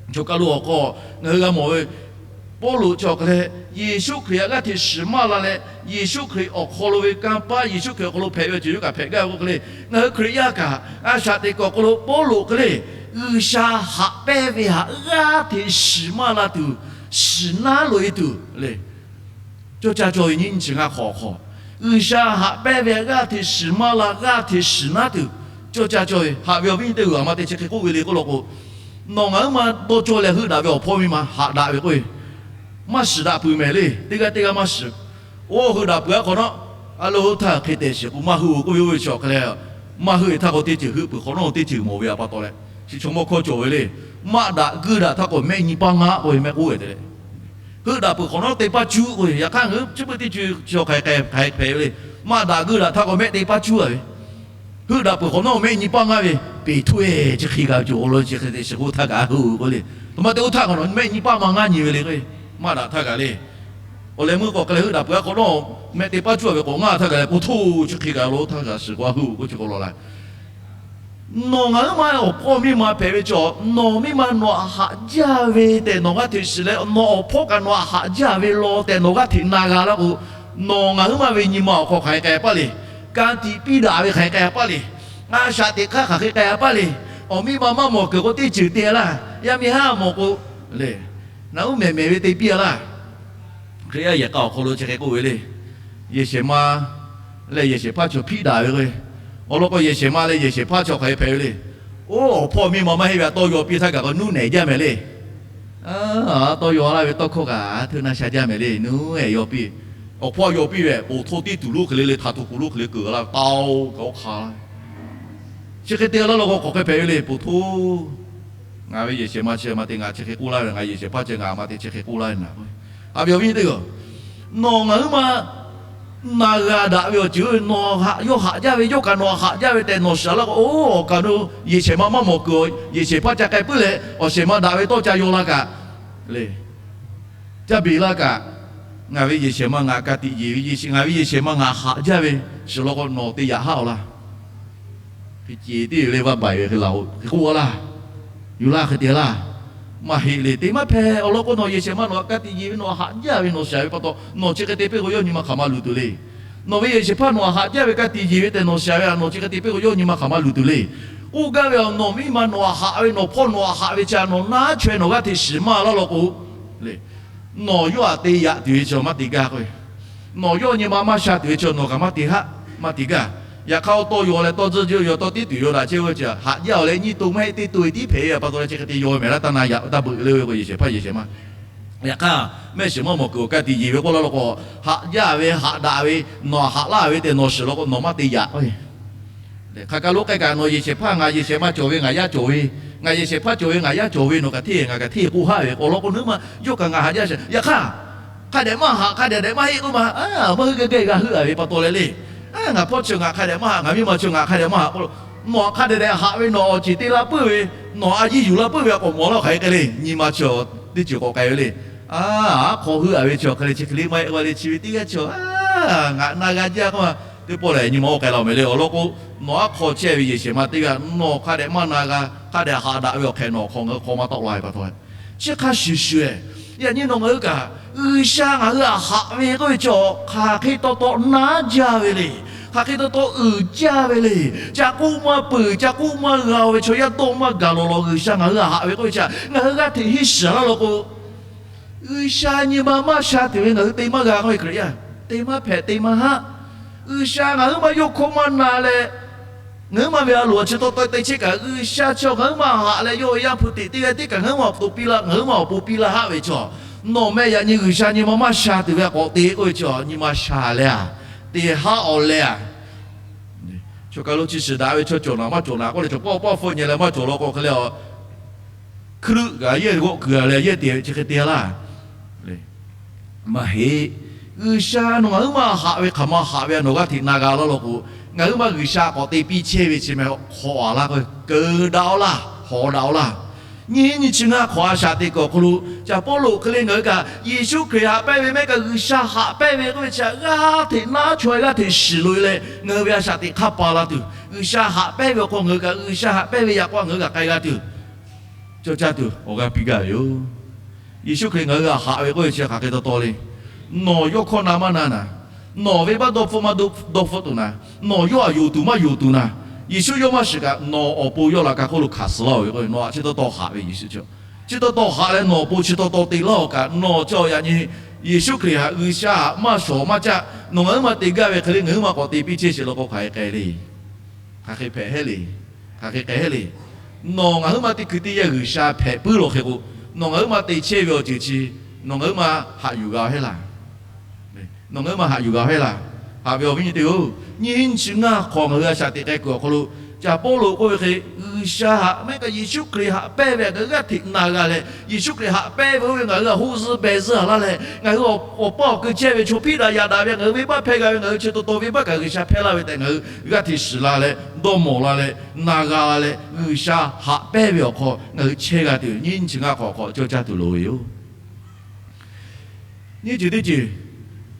choˬ kaˬ lo awˬ hk'aw ngaˬ hui g'a mawˬ ve, Pawˇluꞈ chi awˬ hk'aˬ leh, Yeˍsuˆ Hkriꞈ g'aˇ hteꞈ shiˍ maˇ la leh, Yeˍsuˆ Hkriꞈ awˬ hk'aw lo ve kanˇ paˆ, Yeˍsuˆ Hkriꞈ awˬ hk'aw lo hpehꞈ ve awˬ ceuˬ yawˇ kaꞈ hpehꞈ gaˇ ve k'oˆ hk'e le. Ngaˬ hui Hkriꞈ yaˇ kaꞈ a shaꞈ teꞈ kuiˬ awˬ hk'aw lo Pawˇluꞈ hk'e le, G'uiˬsha haꞈ pehnˇ ve htaꞈ g'aˇ hteꞈ shiˍ maˇ la tuˬ, shiˍ naˉ loꞈ e tuˬ le. Cawˇ caˇ cawˇ ve nyi nyi chi ngaˇ hk'awꞈ awˬ hk'aw, G'uiˬsha haꞈ pehnˇ ve g'aˇ hteꞈ shiˍ maˇ la, g'aˇ hteꞈ shiˍ naˉ tuˬ, cawˇ caˇ cawˇ ve. Haꞈ ve awˬ viˉ teˇ g'aˇ, aˬ ma te chi hk'e k'oˆ ve le k'oˆ law k'o, nawˬ ngaˬ huiˉ ma dawˇ cawˇ leh heuˆ daꞈ ve awˬ hpawˇ miˇ ma haꞈ daꞈ ve k'o, maˇ shiˍ daꞈ peuˬ mehˍ le. Teˇ g'aˇ teˇ g'aˇ maˇ shiˍ. Oˇ heuˆ daꞈ peuˬ aˉ hk'awꞈ nawˉ, a lo heuˆ htaˇ hk'e tehꞈ shiˍ k'o maˇ heuˆ-oˬ k'oˆ ve oˇ ve chi awˬ hk'aˬ leh, maˇ heuˆ-e htaˇ k'o teˇ ceuˬ heuˆ peuˬ hk'awꞈ nawˉ teˇ ceuˬ mawˬ ve a pa taw leh, chi chaw mawˇ hkawˇ cawˬ ve le. Maˇ daꞈ geuˆ daꞈ htaˇ k'o mehˆ nyi paˇ ngaˆ k'oˆ ve mehˆ k'oˆ ve te le. Heuˆ daꞈ peuˬ hk'awꞈ nawˉ teˇ paˇ cuˉ k'o, yaꞈ hk'aˇ ngaˬ hui chi beuꞈ teˇ ceuˬ chi awˬ hk'aˬ hk'e hpehꞈ ve le. Maˇ daꞈ geuˆ daꞈ htaˇ k'o mehˆ teˇ paˇ cuˉ a ve, heuˆ daꞈ peuˬ hk'awꞈ nawˉ mehˆ nyi paˇ ngaˆ ve, peˬ htoˇ-e chi hk'e g'a ve cawˬ awˬ lawn chi hk'e te shiˍ k'o htaˇ kaꞈ heuˆ-oˬ k'oˆ le. Aˬ ma te oˇ htaˇ k'awꞈ nawˬ mehˆ nyi paˇ maˇ ngaˆ nyi ve le k'o, maˇ daꞈ htaˇ kaꞈ le. Awˬ leh meuˇ k'awꞈ hk'e leh heuˆ daꞈ peuˬ aˉ hk'awꞈ nawˉ mehˆ teˇ paˇ cuˉ a ve k'awꞈ ngaˆ htaˇ kaꞈ leh, po htoˇ chi hk'e kaꞈ awˬ lawn htaˇ kaꞈ shiˍ k'o a heuˆ-oˬ k'oˆ chi k'o law la. Nawˬ ngaˬ huiˉ ma awˬ hpawˇ miˇ ma hpehꞈ ve cawˬ, nawˬ miˇ ma nawˬ htaꞈ haꞈ jaˇ ve tehꞈ nawˬ g'aˇ hteꞈ shiˍ leh, nawˬ awˬ hpawˇ kaꞈ nawˬ htaꞈ haꞈ jaˇ ve law tehꞈ nawˬ g'aˇ hteꞈ na g'a laˇ k'o, nawˬ ngaˬ huiˉ ma ve nyi ma awˬ hk'aw hk'aˬ hk'e k'ai a paˇ le. Ka tiꞈ piˇ daꞈ ve hk'aˬ hk'e k'ai a paˇ le. A shaꞈ teꞈ hk'aˇ hk'aˬ hk'e k'ai a paˇ le. Awˬ miˇ ma maˇ mawˬ kuiˬ k'o teˇ ceuˬ te laˇ. Yaˇ miˇ haˉ mawˬ k'o le, naꞈ uˉ mehˍ mehˍ ve te piˇ a laˇ. Hkriꞈ yaˇ yehˬ k'a awˬ hk'aw lo chi hk'e k'oˆ ve le. Yehˬ shehˍ ma leh yehˬ shehˍ hpaˇ chaw hpiˆ daꞈ ve k'o, awˬ lawn k'o yehˬ shehˍ ma leh yehˬ shehˍ hpaˇ chaw hk'aˬ hk'e hpehꞈ ve le. Oˇ awˬ hpawˇ miˇ ma maˇ heˆ ve a tawˇ yaw piˇ htaˇ kaꞈ k'o nuˉ nehˬ jaˇ mehˍ le. Tawˇ yaw laˇ ve tawˇ hkawˇ kaꞈ a htoꞈ na sha jaˇ mehˍ le, nuˉ ehˍ yaw piˇ. Awˬ hpawˇ yaw piˇ ve, poˬ htoˇ tiˉ tuˬ lonˉ hk'e le le, htaꞈ htoꞈ kuˬ lonˉ hk'e le keuˬ la ve, tawˇ kaꞈ oˇ hk'a la. Chi hk'e te laˇ law k'o hk'aˬ hk'e hpehꞈ ve le, poˬ htoˇ. Ngaˬ ve yehˬ shehˍ ma chi ma te ngaˬ chi hk'e k'oˆ laˇ ve, ngaˬ yehˬ shehˍ hpaˇ chi ngaˬ ma te chi hk'e k'oˆ laˇ ve naꞈ. Haꞈ ve awˬ viˉ teˇ g'aˇ, nawˬ ngaˬ huiˉ ma na g'a daꞈ ve awˬ ceuˬ, nawˬ htaꞈ yawˇ haꞈ jaˇ ve, yawˇ kaꞈ nawˬ htaꞈ haꞈ jaˇ ve tehꞈ nawˬ shiˍ laˇ k'o, oˇ awˬ kaˬ lo yehˬ shehˍ ma maˇ mawˬ kuiˬ, yehˬ shehˍ hpaˇ ca k'ai puiˉ leh awˬ shehˍ ma daꞈ ve tawˇ ca yaw la kaꞈ le. Caˇ beˬ laˇ kaꞈ, ngaˬ ve yehˬ shehˍ ma ngaˬ ka tiꞈ yeˬ ve, ngaˬ ve yehˬ shehˍ ma ngaˬ haꞈ jaˇ ve, shiˍ law k'o nawˬ te yaꞈ haˉ-aw laˇ. Hk'e ce tiˉ yoˬ le, vaˇ baiˬ ve hk'e laˬ-oˬ, hk'e k'oˆ-a laˇ. Yuˬ laˇ hk'e te laˇ. Maˇ heˆ le, te maˇ hpehꞈ. Awˬ lawn k'o nawˬ yehˬ shehˍ ma nawˬ htaꞈ ka tiꞈ yeˬ ve nawˬ htaꞈ haꞈ jaˇ ve nawˬ shiˍ ve pa taw, nawˬ chi hk'e te piˇ k'o yawˇ nyi ma hk'aˬ ma luˬ tuˬ le. Nawˬ ve yehˬ shehˍ hpaˇ nawˬ htaꞈ haꞈ jaˇ ve ka tiꞈ yeˬ ve tehꞈ nawˬ shiˍ ve htaꞈ nawˬ chi hk'e te piˇ k'o yawˇ nyi ma hk'aˬ ma luˬ tuˬ le. Oˇ gaˇ ve awˬ nawˬ miˇ ma nawˬ htaꞈ haꞈ ve, nawˬ hpawˇ nawˬ htaꞈ haꞈ ve chi nawˬ naˉ chaweh nawˬ g'aˇ hteꞈ shiˍ maˇ laˇ law k'o le, nawˬ yawˇ htaꞈ te yaꞈ tuˬ ve chi maˇ te gaˇ k'o, nawˬ yawˇ nyi ma maˇ sha tuˬ ve chi nawˬ kaꞈ maˇ te haˆ, maˇ te gaˇ. Yaꞈ hk'aˇ oˇ tawˇ yaw leh tawˇ tzuhˇ yaw tawˇ tiˉ tuˬ yaw daꞈ chehˇ ve chi haꞈ jaˇ-oˬ leh nyiˇ to maˇ heˆ teˇ to e tiˉ hpehꞈ ve pa taw leh chi hk'e te yaw mehˍ laˇ. Taˇ na yaꞈ taˇ beuꞈ le ve k'o yehˬ shehˍ hpaˇ yehˬ shehˍ ma. Yaꞈ hk'aˇ mehˆ shiˍ maˇ mawˬ kuiˬ awˬ ka tiꞈ yeˬ ve k'oˆ laˇ law k'o, haꞈ jaˇ ve haꞈ daꞈ ve nawˬ haꞈ laˇ ve tehꞈ nawˬ shiˍ law k'o nawˬ maˇ te yaꞈ. Hk'aˬ kaˬ lo k'ai kaꞈ nawˬ yehˬ shehˍ hpaˇ ngaˬ yehˬ shehˍ ma cawˬ ve ngaˬ yaˇ cawˬ ve, ngaˬ yehˬ shehˍ hpaˇ cawˬ ve ngaˬ yaˇ cawˬ ve nawˬ kaꞈ hteˇ ngaˬ kaꞈ hteˇ k'oˆ haˆ ve awˬ lawn k'o nawˬ hui ma yawˇ kaꞈ ngaˬ haꞈ jaˇ sheˍ. Yaꞈ hk'aˇ hk'a dehꞈ maˇ haꞈ, hk'a dehꞈ dehꞈ maˇ heˆ k'oˆ ma, maˇ hui geh geh g'a heuˆ a ve pa taw leh le. Ngaˬ hpawˇ chi ngaˬ hk'a dehꞈ maˇ haꞈ, ngaˬ miˇ ma chi ngaˬ hk'a dehꞈ maˇ haꞈ k'o, nawˬ hk'a dehꞈ dehꞈ haꞈ ve nawˬ awˬ ceˬ te la puiˉ ve, nawˬ a yiˇ yuˬ la puiˉ ve a k'awꞈ mawˬ laˇ hk'aˬ hk'e k'ai le. Nyi ma chi teˇ ceuˬ k'awꞈ k'ai ve le. Aˉ hk'aw heuˆ a ve chi awˬ hk'e le chi hk'e le maˇ heˆ k'oˆ le chi ve teˇ g'aˇ chi ngaˬ na g'a jaˇ k'oˆ ma. Teˇ pawˆ lehˬ nyi ma oˇ k'ai la mehˍ le. Awˬ lawn k'o, nawˬ aˉ hk'aw chehˇ ve yehˬ shehˍ ma teˇ g'aˇ nawˬ hk'a dehꞈ maˇ na g'a, hk'a dehꞈ haꞈ daꞈ ve awˬ hk'e nawˬ hk'aw ngaˬ hui hk'aw maˇ tawˆ la ve pa taw, chi hk'a shuˍ shuˍ, yaꞈ nyi nawˬ ngaˬ hui kaꞈ G'uiˬsha ngaˬ hui htaꞈ haꞈ ve k'oˆ ve chi hk'aˬ hk'e taw taw naˉ jaˇ ve le. Hk'aˬ hk'e taw taw uiˍ jaˇ ve le. Ca k'oˆ maˇ peuˬ, ca k'oˆ maˇ g'a ve chaw yaˇ dawˇ maˇ gaˬ lawˬ lawˬ G'uiˬsha ngaˬ hui htaꞈ haꞈ ve k'oˆ ve chi ngaˬ hui g'aˇ hteꞈ henˇ shiˍ laˇ law k'o, G'uiˬsha nyi ma maˇ sha tuˬ ve ngaˬ hui te maˇ g'a k'oˆ ve Hkriꞈ yaˇ, te maˇ hpehꞈ te maˇ haˆ. G'uiˬsha ngaˬ huiˉ ma yawˇ hkawˇ maˇ na leh, ngaˬ huiˉ ma ve a loˍ chi taw taw te chehˇ kaꞈ G'uiˬsha chi ngaˬ huiˉ ma haꞈ leh yawˇ ve Yaˇ hpu teꞈ teˇ g'aˇ tiˉ kaꞈ ngaˬ huiˉ ma awˬ to piˇ laˇ, ngaˬ huiˉ ma awˬ pon piˇ laˇ haˆ ve chi, nawˬ meh yaꞈ nyi G'uiˬsha nyi ma maˇ sha tuˬ ve a k'awꞈ te k'oˆ ve chi nyi ma sha leh a, te haˆ awˬ leh a. Chaw kaˬ lo chi shiˍ daꞈ ve chaw cawˬ naˍ maˇ cawˬ naˍ k'oˆ leh cawˬ pawˆ pawˆ hpfuhˆ nyi leh maˇ cawˬ law k'o hk'e le a, hkuiˉ g'aꞈ yehˇ g'awˆ kuiˬ a leh yehˇ te ve chi hk'e te laˇ. Maˇ heˆ. G'uiˬsha nawˬ ngaˬ huiˉ ma haꞈ ve hk'aˬ ma haꞈ ve a nawˬ g'aˇ hteꞈ na g'a laˇ law k'o, ngaˬ huiˉ ma G'uiˬsha k'awꞈ te piˇ chehˇ ve chi meh hk'awꞈ a laˇ k'o keu daꞈ-aw laˇ, hawˍ daꞈ-aw laˇ. Nyiˇ nyiˇ chi ngaˇ hk'awꞈ a shaꞈ teꞈ kuiˬ awˬ hk'aw lo, Caˍ Pawˇluꞈ hk'e le ngaˬ hui kaꞈ Yeˍsuˆ Hkriꞈ haꞈ pehnˇ ve maˇ heˆ kaꞈ G'uiˬsha haꞈ pehnˇ ve k'oˆ ve chi htaꞈ g'aˇ hteꞈ naˉ chaweh g'aˇ hteꞈ shiˍ loꞈ-e leh, ngaˬ hui ve a shaꞈ teꞈ hk'aˇ pa la tuˬ, G'uiˬsha haꞈ pehnˇ ve awˬ hk'aw ngaˬ hui kaꞈ G'uiˬsha haꞈ pehnˇ ve yaꞈ k'aw ngaˬ hui kaꞈ k'ai g'a tuˬ, cawˇ caˇ tuˬ awˬ g'aˇ piˇ gaˇ ve yoˬ. Yeˍsuˆ Hkriꞈ ngaˬ hui g'a haꞈ ve k'oˆ ve chi hk'aˬ hk'e taw taw le. Nawˬ yawˇ hkawˇ na maˇ na naˍ, nawˬ venˇbaˆ dawˇ hpfuhˆ maˇ dawˇ hpfuhˆ tuˬ naˍ, nawˬ yawˇ htaꞈ yonˍ tuˬ maˇ yonˍ tuˬ naˍ, Yeˍsuˆ yawˇ maˇ shiˍ kaꞈ nawˬ awˬ pon yawˇ laꞈ ka hk'oˆ lo hkanˍ suh laˇ-oˬ ve k'o, nawˬ htaꞈ chi taw taw haꞈ ve Yeˍsuˆ chi, chi taw taw haꞈ leh nawˬ awˬ pon chi taw taw te laˇ-oˬ kaꞈ, nawˬ chi awˬ yaꞈ nyi Yeˍsuˆ Hkriꞈ htaꞈ G'uiˬsha htaꞈ maˇ shawˍ maˇ caˆ. Nawˬ ngaˬ huiˉ ma te gaˇ ve hk'e le ngaˬ huiˉ ma k'awꞈ te piˇ chehˇ sheˍ law k'o, hk'aˬ hk'e k'ai le. Hk'aˬ hk'e hpehꞈ heˆ le. Hk'aˬ hk'e k'ai heˆ le. Nawˬ ngaˬ huiˉ ma teˇ hkui teˇ yanˇ G'uiˬsha hpehꞈ puiˉ law hk'e k'o, nawˬ ngaˬ huiˉ ma te chehˇ ve awˬ ceuˬ chi nawˬ ngaˬ huiˉ ma haꞈ yuˬ g'a heˆ laˇ. Nawˬ ngaˬ huiˉ ma haꞈ yuˬ g'a heˆ laˇ. Haꞈ ve awˬ viˉ nyi teˇ-oˬ, nyiˇ nyiˇ chi ngaˇ hk'awꞈ ngaˬ hui a shaꞈ teꞈ k'ai kuiˬ awˬ hk'aw lo, Caˍ Pawˇluꞈ k'oˆ ve hk'e, G'uiˬsha haꞈ maˇ heˆ kaꞈ Yeˍsuˆ Hkriꞈ haꞈ pehnˇ ve ngaˬ hui g'aˇ hteꞈ na g'a leh, Yeˍsuˆ Hkriꞈ haꞈ pehnˇ ve oˇ ve ngaˬ hui g'a hoˆ zuhˇ beh zuhˇ a laˇ leh, ngaˬ hui awˬ pa awˬ kui chehˇ ve chaw hpiˇ daꞈ yaꞈ daꞈ ve ngaˬ hui venˇbaˆ hpehˇ g'a ve, ngaˬ hui chi taw taw venˇbaˆ kaꞈ G'uiˬsha hpehˇ laˇ ve tehꞈ ngaˬ hui g'aˇ hteꞈ shiˍ la leh, dawˇ mawˬ la leh, na g'a la leh, G'uiˬsha haꞈ pehnˇ ve awˬ hk'aw ngaˬ hui chehˇ g'a tuˬ, nyiˇ nyiˇ chi ngaˇ hk'awꞈ hk'awꞈ cawˇ caˇ tuˬ loˍ ve yoˬ. Nyiˇ ceuˬ teˇ ceuˬ,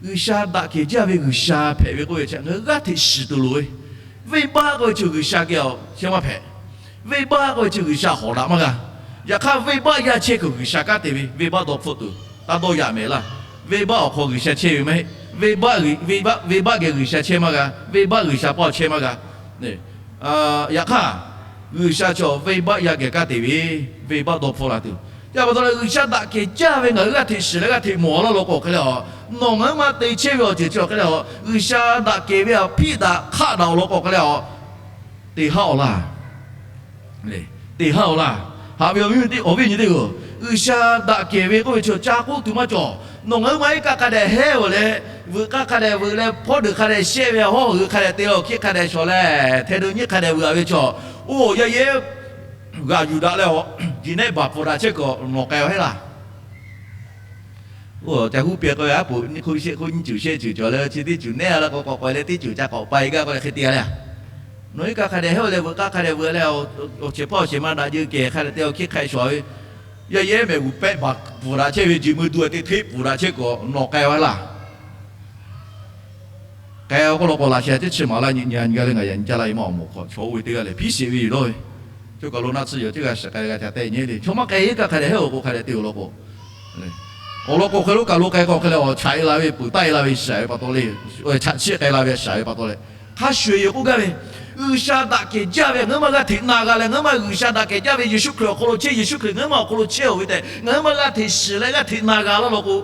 G'uiˬsha daꞈ kehˬ jaˇ ve G'uiˬsha hpehꞈ ve k'oˆ ve chi ngaˬ hui g'aˇ hteꞈ shiˍ tuˬ loˍ ve. Venˇbaˆ k'oˆ ve chi G'uiˬsha geh awˬ chehˇ maˇ hpehꞈ. Venˇbaˆ k'oˆ ve chi G'uiˬsha hawˍ daꞈ maˇ g'a. Yaꞈ hk'aˇ venˇbaˆ yaˇ chehˇ kuiˬ G'uiˬsha kanˉ te ve, venˇbaˆ dawˇ hpfuhˆ tuˬ taˇ dawˇ yaꞈ mehˍ laˇ. Venˇbaˆ awˬ hk'aw G'uiˬsha chehˇ ve maˇ heˆ. Venˇbaˆ, venˇbaˆ geh G'uiˬsha chehˇ maˇ g'a. Venˇbaˆ G'uiˬsha paˇ chehˇ maˇ g'a. Yaꞈ hk'aˇ, G'uiˬsha chaw venˇbaˆ yaˇ geh kanˉ te ve, venˇbaˆ dawˇ hpfuhˆ la tuˬ. Yaꞈ pa taw leh G'uiˬsha daꞈ kehˬ jaˇ ve ngaˬ hui g'aˇ hteꞈ shiˍ leh g'aˇ hteꞈ mawˬ laˇ law k'o hk'e leh a, nawˬ ngaˬ huiˉ ma te chehˇ ve awˬ ceuˬ chi awˬ hk'e leh a, G'uiˬsha daꞈ kehˬ ve htaꞈ hpiˆ daꞈ hk'aˆ daꞈ awˬ lawn k'o hk'e leh a, te haˉ awˬ laˇ. Te haˉ awˬ laˇ. Haꞈ ve awˬ viˉ awˬ viˉ nyi teˇ-oˬ, G'uiˬsha daꞈ kehˬ ve k'oˆ ve chi ca k'oˆ tuˬ maˇ cawˬ. Nawˬ ngaˬ huiˉ ma iˉ kaˆ hk'a dehꞈ hehˉ-oˬ leh, veuꞈ k'aˇ hk'a dehꞈ veuꞈ leh, hpawˇ deuˬ hk'a dehꞈ shehˆ ve, hawˉ hui hk'a dehꞈ te leh, awˬ hkiˆ hk'a dehꞈ shawˍ leh, hteˇ deu nyiˉ hk'a dehꞈ veuꞈ-a ve chaw, oˇ yaˇ yehˉ g'aꞈ yuˬ daꞈ leh, jiˬ nehˆ baˬ pfuhˍ daꞈ chehˇ kuiˬ nawˬ k'ai-a heˆ laˇ. Oˇ ca huˉ peh k'oˆ ve, aˉ poꞈ nyiˇ hk'oˆ shehˆ hk'oˆ nyiˇ ceuˬ shehˆ ceuˬ cawˬ leh, chi teˇ ceuˬ nehˉ la k'o, k'awꞈ k'awꞈ leh teˇ ceuˬ ca k'awꞈ pai gaˇ k'oˆ leh hk'e te-a leh, nawˬ iˉ kaˆ hk'a dehꞈ hehˉ-oˬ leh, veuꞈ k'aˇ hk'a dehꞈ veuꞈ leh, awˬ chehˇ hpawˇ awˬ shehˍ ma daꞈ jeu kehˬ hk'a dehꞈ te, awˬ hkiˆ hk'a dehꞈ shawˍ ve, yaˇ yehˉ mehꞈ g'uˬ pehˆ baˬ pfuhˍ daꞈ chehˇ ve, jiˬ mui du-a teˇ hteˆ pfuhˍ daꞈ chehˇ kuiˬ nawˬ k'ai-a heˆ laˇ. K'ai-a k'oˆ law k'o, laꞈ sheh teˇ chi maˍ laˇ nyi nyi nyi g'a leh, ngaˬ yaꞈ nyi ca laˇ-e maˇ awˬ moˍ hk'aw chaw oˇ ve teˇ g'aˇ leh hpiˉ sheˍ ve yoˬ dawˇ ve. Chaw kaˬ lo naˆ tsuhˇ yoˬ, teˇ g'aˇ shiˍ k'ai leh g'a ca tehꞈ nyi le. Chaw maˇ k'ai iˉ kaˆ hk'a dehꞈ hehˉ-oˬ k'o, hk'a dehꞈ te-oˬ law k'o, awˬ lawn k'o hk'e lo kaˬ lo k'ai k'o hk'e leh, awˬ chaꞈ-e la ve, peuˬ taˆ-e la ve shaˍ ve pa taw le, chaꞈ chiˆ k'ai la ve shaˍ ve pa taw leh, hk'a shuˍ-eˬ yoˬ k'oˆ gaˇ ve, G'uiˬsha daꞈ kehˬ jaˇ ve ngaˬ huiˉ ma g'aˇ hteꞈ na g'a leh, ngaˬ huiˉ ma G'uiˬsha daꞈ kehˬ jaˇ ve Yeˍsuˆ Hkriꞈ awˬ hk'aw lo chehˇ, Yeˍsuˆ Hkriꞈ ngaˬ huiˉ ma awˬ hk'aw lo chehˇ-oˬ ve tehꞈ ngaˬ huiˉ ma g'aˇ hteꞈ shiˍ leh g'aˇ hteꞈ na g'a laˇ law k'o,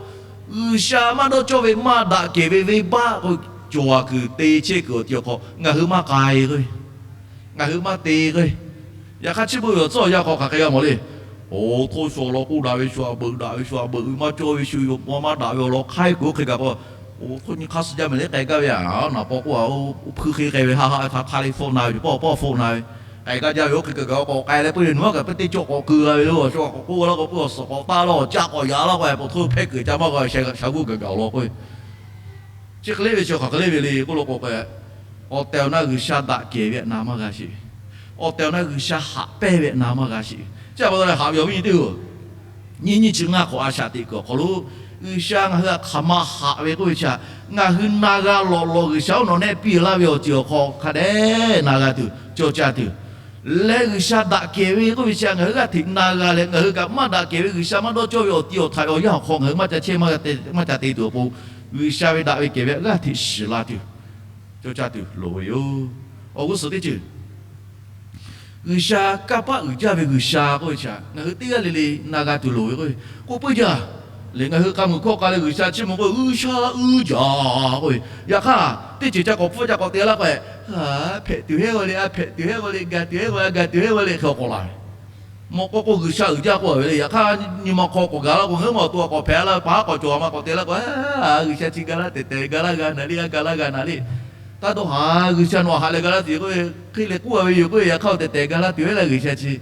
G'uiˬsha maˇ dawˇ cawˇ ve maˇ daꞈ kehˬ ve venˇbaˆ k'o, cawˬ-a kuiˬ te chehˇ kuiˬ awˬ ti awˬ hk'aw ngaˬ hui maˇ k'ai k'o, ngaˬ hui maˇ te k'o, yaꞈ hk'aˇ chi beuꞈ ve awˬ tcuhˉ awˬ yanˇ hk'aw hk'aˬ hk'e g'a mawˬ le. Oˬ, htoˇ shu awˬ lawn k'oˆ daꞈ ve shu a beuꞈ daꞈ ve, shu a beuꞈ ve maˇ cawˇ ve, shu yawˇ maˇ daꞈ ve awˬ lawn hk'aiˉ kuiˬ oˇ hk'e gaˬ k'o, oˬ, htoˇ nyi hk'aˇ suh jaˇ mehˍ le k'ai gaˇ ve a, naˍ paw k'oˆ-a, oˇ hpuiˇ hk'e k'ai ve ha ha htaꞈ hk'a le fawˆ na ve, paw paw fawˆ na ve, k'ai gaˇ jaˇ ve oˇ hk'e gaˬ k'o, k'ai leh peuˬ le nawˬ maˇ kaꞈ peuˬ teˇ cawˬ k'awꞈ keu g'a ve le, awˬ shu k'awꞈ k'oˆ laˇ k'o, peuˬ awˬ suhˍ k'awꞈ taˇ laˇ, awˬ caˆ k'awꞈ yaꞈ laˇ k'o, a po htoˇ hpehˇ kuiˬ ca maˇ g'a ve, sha g'uˇ gaˬ gaˬ awˬ lawn k'o, chi hk'e le ve chi hk'aˬ hk'e le ve le k'oˆ law k'o k'o, awˬ tehˬ awˬ na G'uiˬsha daꞈ kehˬ ve na maˇ g'a sheˍ. Awˬ tehˬ awˬ na G'uiˬsha haꞈ pehnˇ ve na maˇ g'a sheˍ. Chi pa taw leh haꞈ ve awˬ viˉ nyi teˇ-oˬ, nyiˇ nyiˇ chi ngaˇ hk'awꞈ a shaꞈ teꞈ kuiˬ awˬ hk'aw lo, G'uiˬsha ngaˬ hui htaꞈ hk'aˬ ma haꞈ ve k'oˆ ve chi htaꞈ ngaˬ hui na g'a lawꞈ lawꞈ, G'uiˬsha oˇ nawˬ nehˆ piˇ laˇ ve awˬ ceuˬ awˬ hk'aw hk'a dehꞈ na g'a tuˬ, cawˇ caˇ tuˬ leh, G'uiˬsha daꞈ kehˬ ve k'oˆ ve chi htaꞈ ngaˬ hui g'aˇ hteꞈ na g'a leh, ngaˬ hui kaꞈ maˇ daꞈ kehˬ ve G'uiˬsha maˇ dawˇ cawˇ ve awˬ ti awˬ htaꞈ ve awˬ yanˇ awˬ hk'aw ngaˬ hui maˇ ca chehˇ maˇ ca te tuˬ awˬ pon, G'uiˬsha ve daꞈ ve kehˬ ve htaꞈ g'aˇ hteꞈ shiˍ la tuˬ, cawˇ caˇ tuˬ loˍ ve yoˬ. Awˬ g'uˇ suhˍ teˇ ceuˬ, G'uiˬsha kanˇ paˆ uiˍ jaˇ ve G'uiˬsha k'oˆ ve chi htaꞈ ngaˬ hui teˇ g'aˇ le le na g'a tuˬ loˍ ve k'oˆ ve, k'oˆ puiˉ jaˇ. Lehˬ, ngaˬ hui k'a muiˬ hkawˇ k'a leh G'uiˬsha chiˇ mvuh k'oˆ ve, G'uiˬsha uiˍ jaˇ k'oˆ ve, yaꞈ hk'aˇ teˇ ceuˬ ca k'awꞈ hpfuhˆ ca k'awꞈ te laˇ k'o, a hpehꞈ tuˬ hehˉ g'a le, a hpehꞈ tuˬ hehˉ g'a le, gaˬ tuˬ hehˉ g'a le, gaˬ tuˬ hehˉ g'a le hk'e k'awꞈ la ve. Mawꞈ k'aw k'o G'uiˬsha uiˍ jaˇ k'oˆ ve le. Yaꞈ hk'aˇ nyi ma hk'aw k'awꞈ gaˬ laˇ k'o, ngaˬ hui ma awˬ to k'awꞈ hpehꞈ laˇ, pa haˉ k'awꞈ cawˬ ma k'awꞈ te laˇ k'o, a G'uiˬsha chi ga laˇ tehꞈ tehꞈ ga laˇ g'a naˍ le, a ga laˇ g'a naˍ le. Taˇ dawˇ haˍ, G'uiˬsha nawˬ haꞈ leh ga laˇ tuˬ ve k'oˆ ve, hk'e leh k'oˆ-a ve yoˬ k'oˆ ve, yaꞈ hk'aˇ tehꞈ tehꞈ ga laˇ tuˬ ve laˇ G'uiˬsha chi,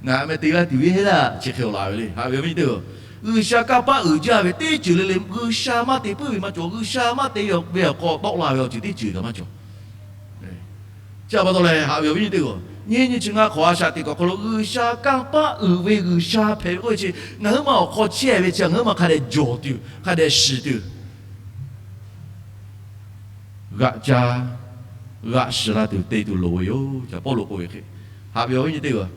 ngaˬ meh te laˇ tuˬ ve heˆ laˇ chi hk'e awˬ laˬ ve le. Haꞈ ve awˬ viˉ teˇ-oˬ, G'uiˬsha kanˇ paˆ uiˍ jaˇ ve teˇ ceuˬ le le G'uiˬsha maˇ te puiˉ ve maˇ cawˬ. G'uiˬsha maˇ te ve awˬ hk'aw tawˆ la ve awˬ ceuˬ teˇ ceuˬ kaꞈ maˇ cawˬ. Chi pa taw leh haꞈ ve awˬ viˉ nyi teˇ-oˬ, Nyiˇ nyi chi ngaˇ hk'awꞈ a shaꞈ teꞈ kuiˬ awˬ hk'aw lo G'uiˬsha kanˇ paˆ uiˍ ve G'uiˬsha hpehꞈ ve k'oˆ ve chi ngaˬ hui ma awˬ hk'aw chehˇ ve chi ngaˬ hui ma hk'a dehꞈ jawˬ tuˬ, hk'a dehꞈ shiˍ tuˬ, g'aꞈ ca g'aꞈ shiˍ la tuˬ te tuˬ loˍ ve yoˬ. Caˬ Pawˇluꞈ k'oˆ ve hk'e, haꞈ ve awˬ viˉ nyi teˇ g'aˇ,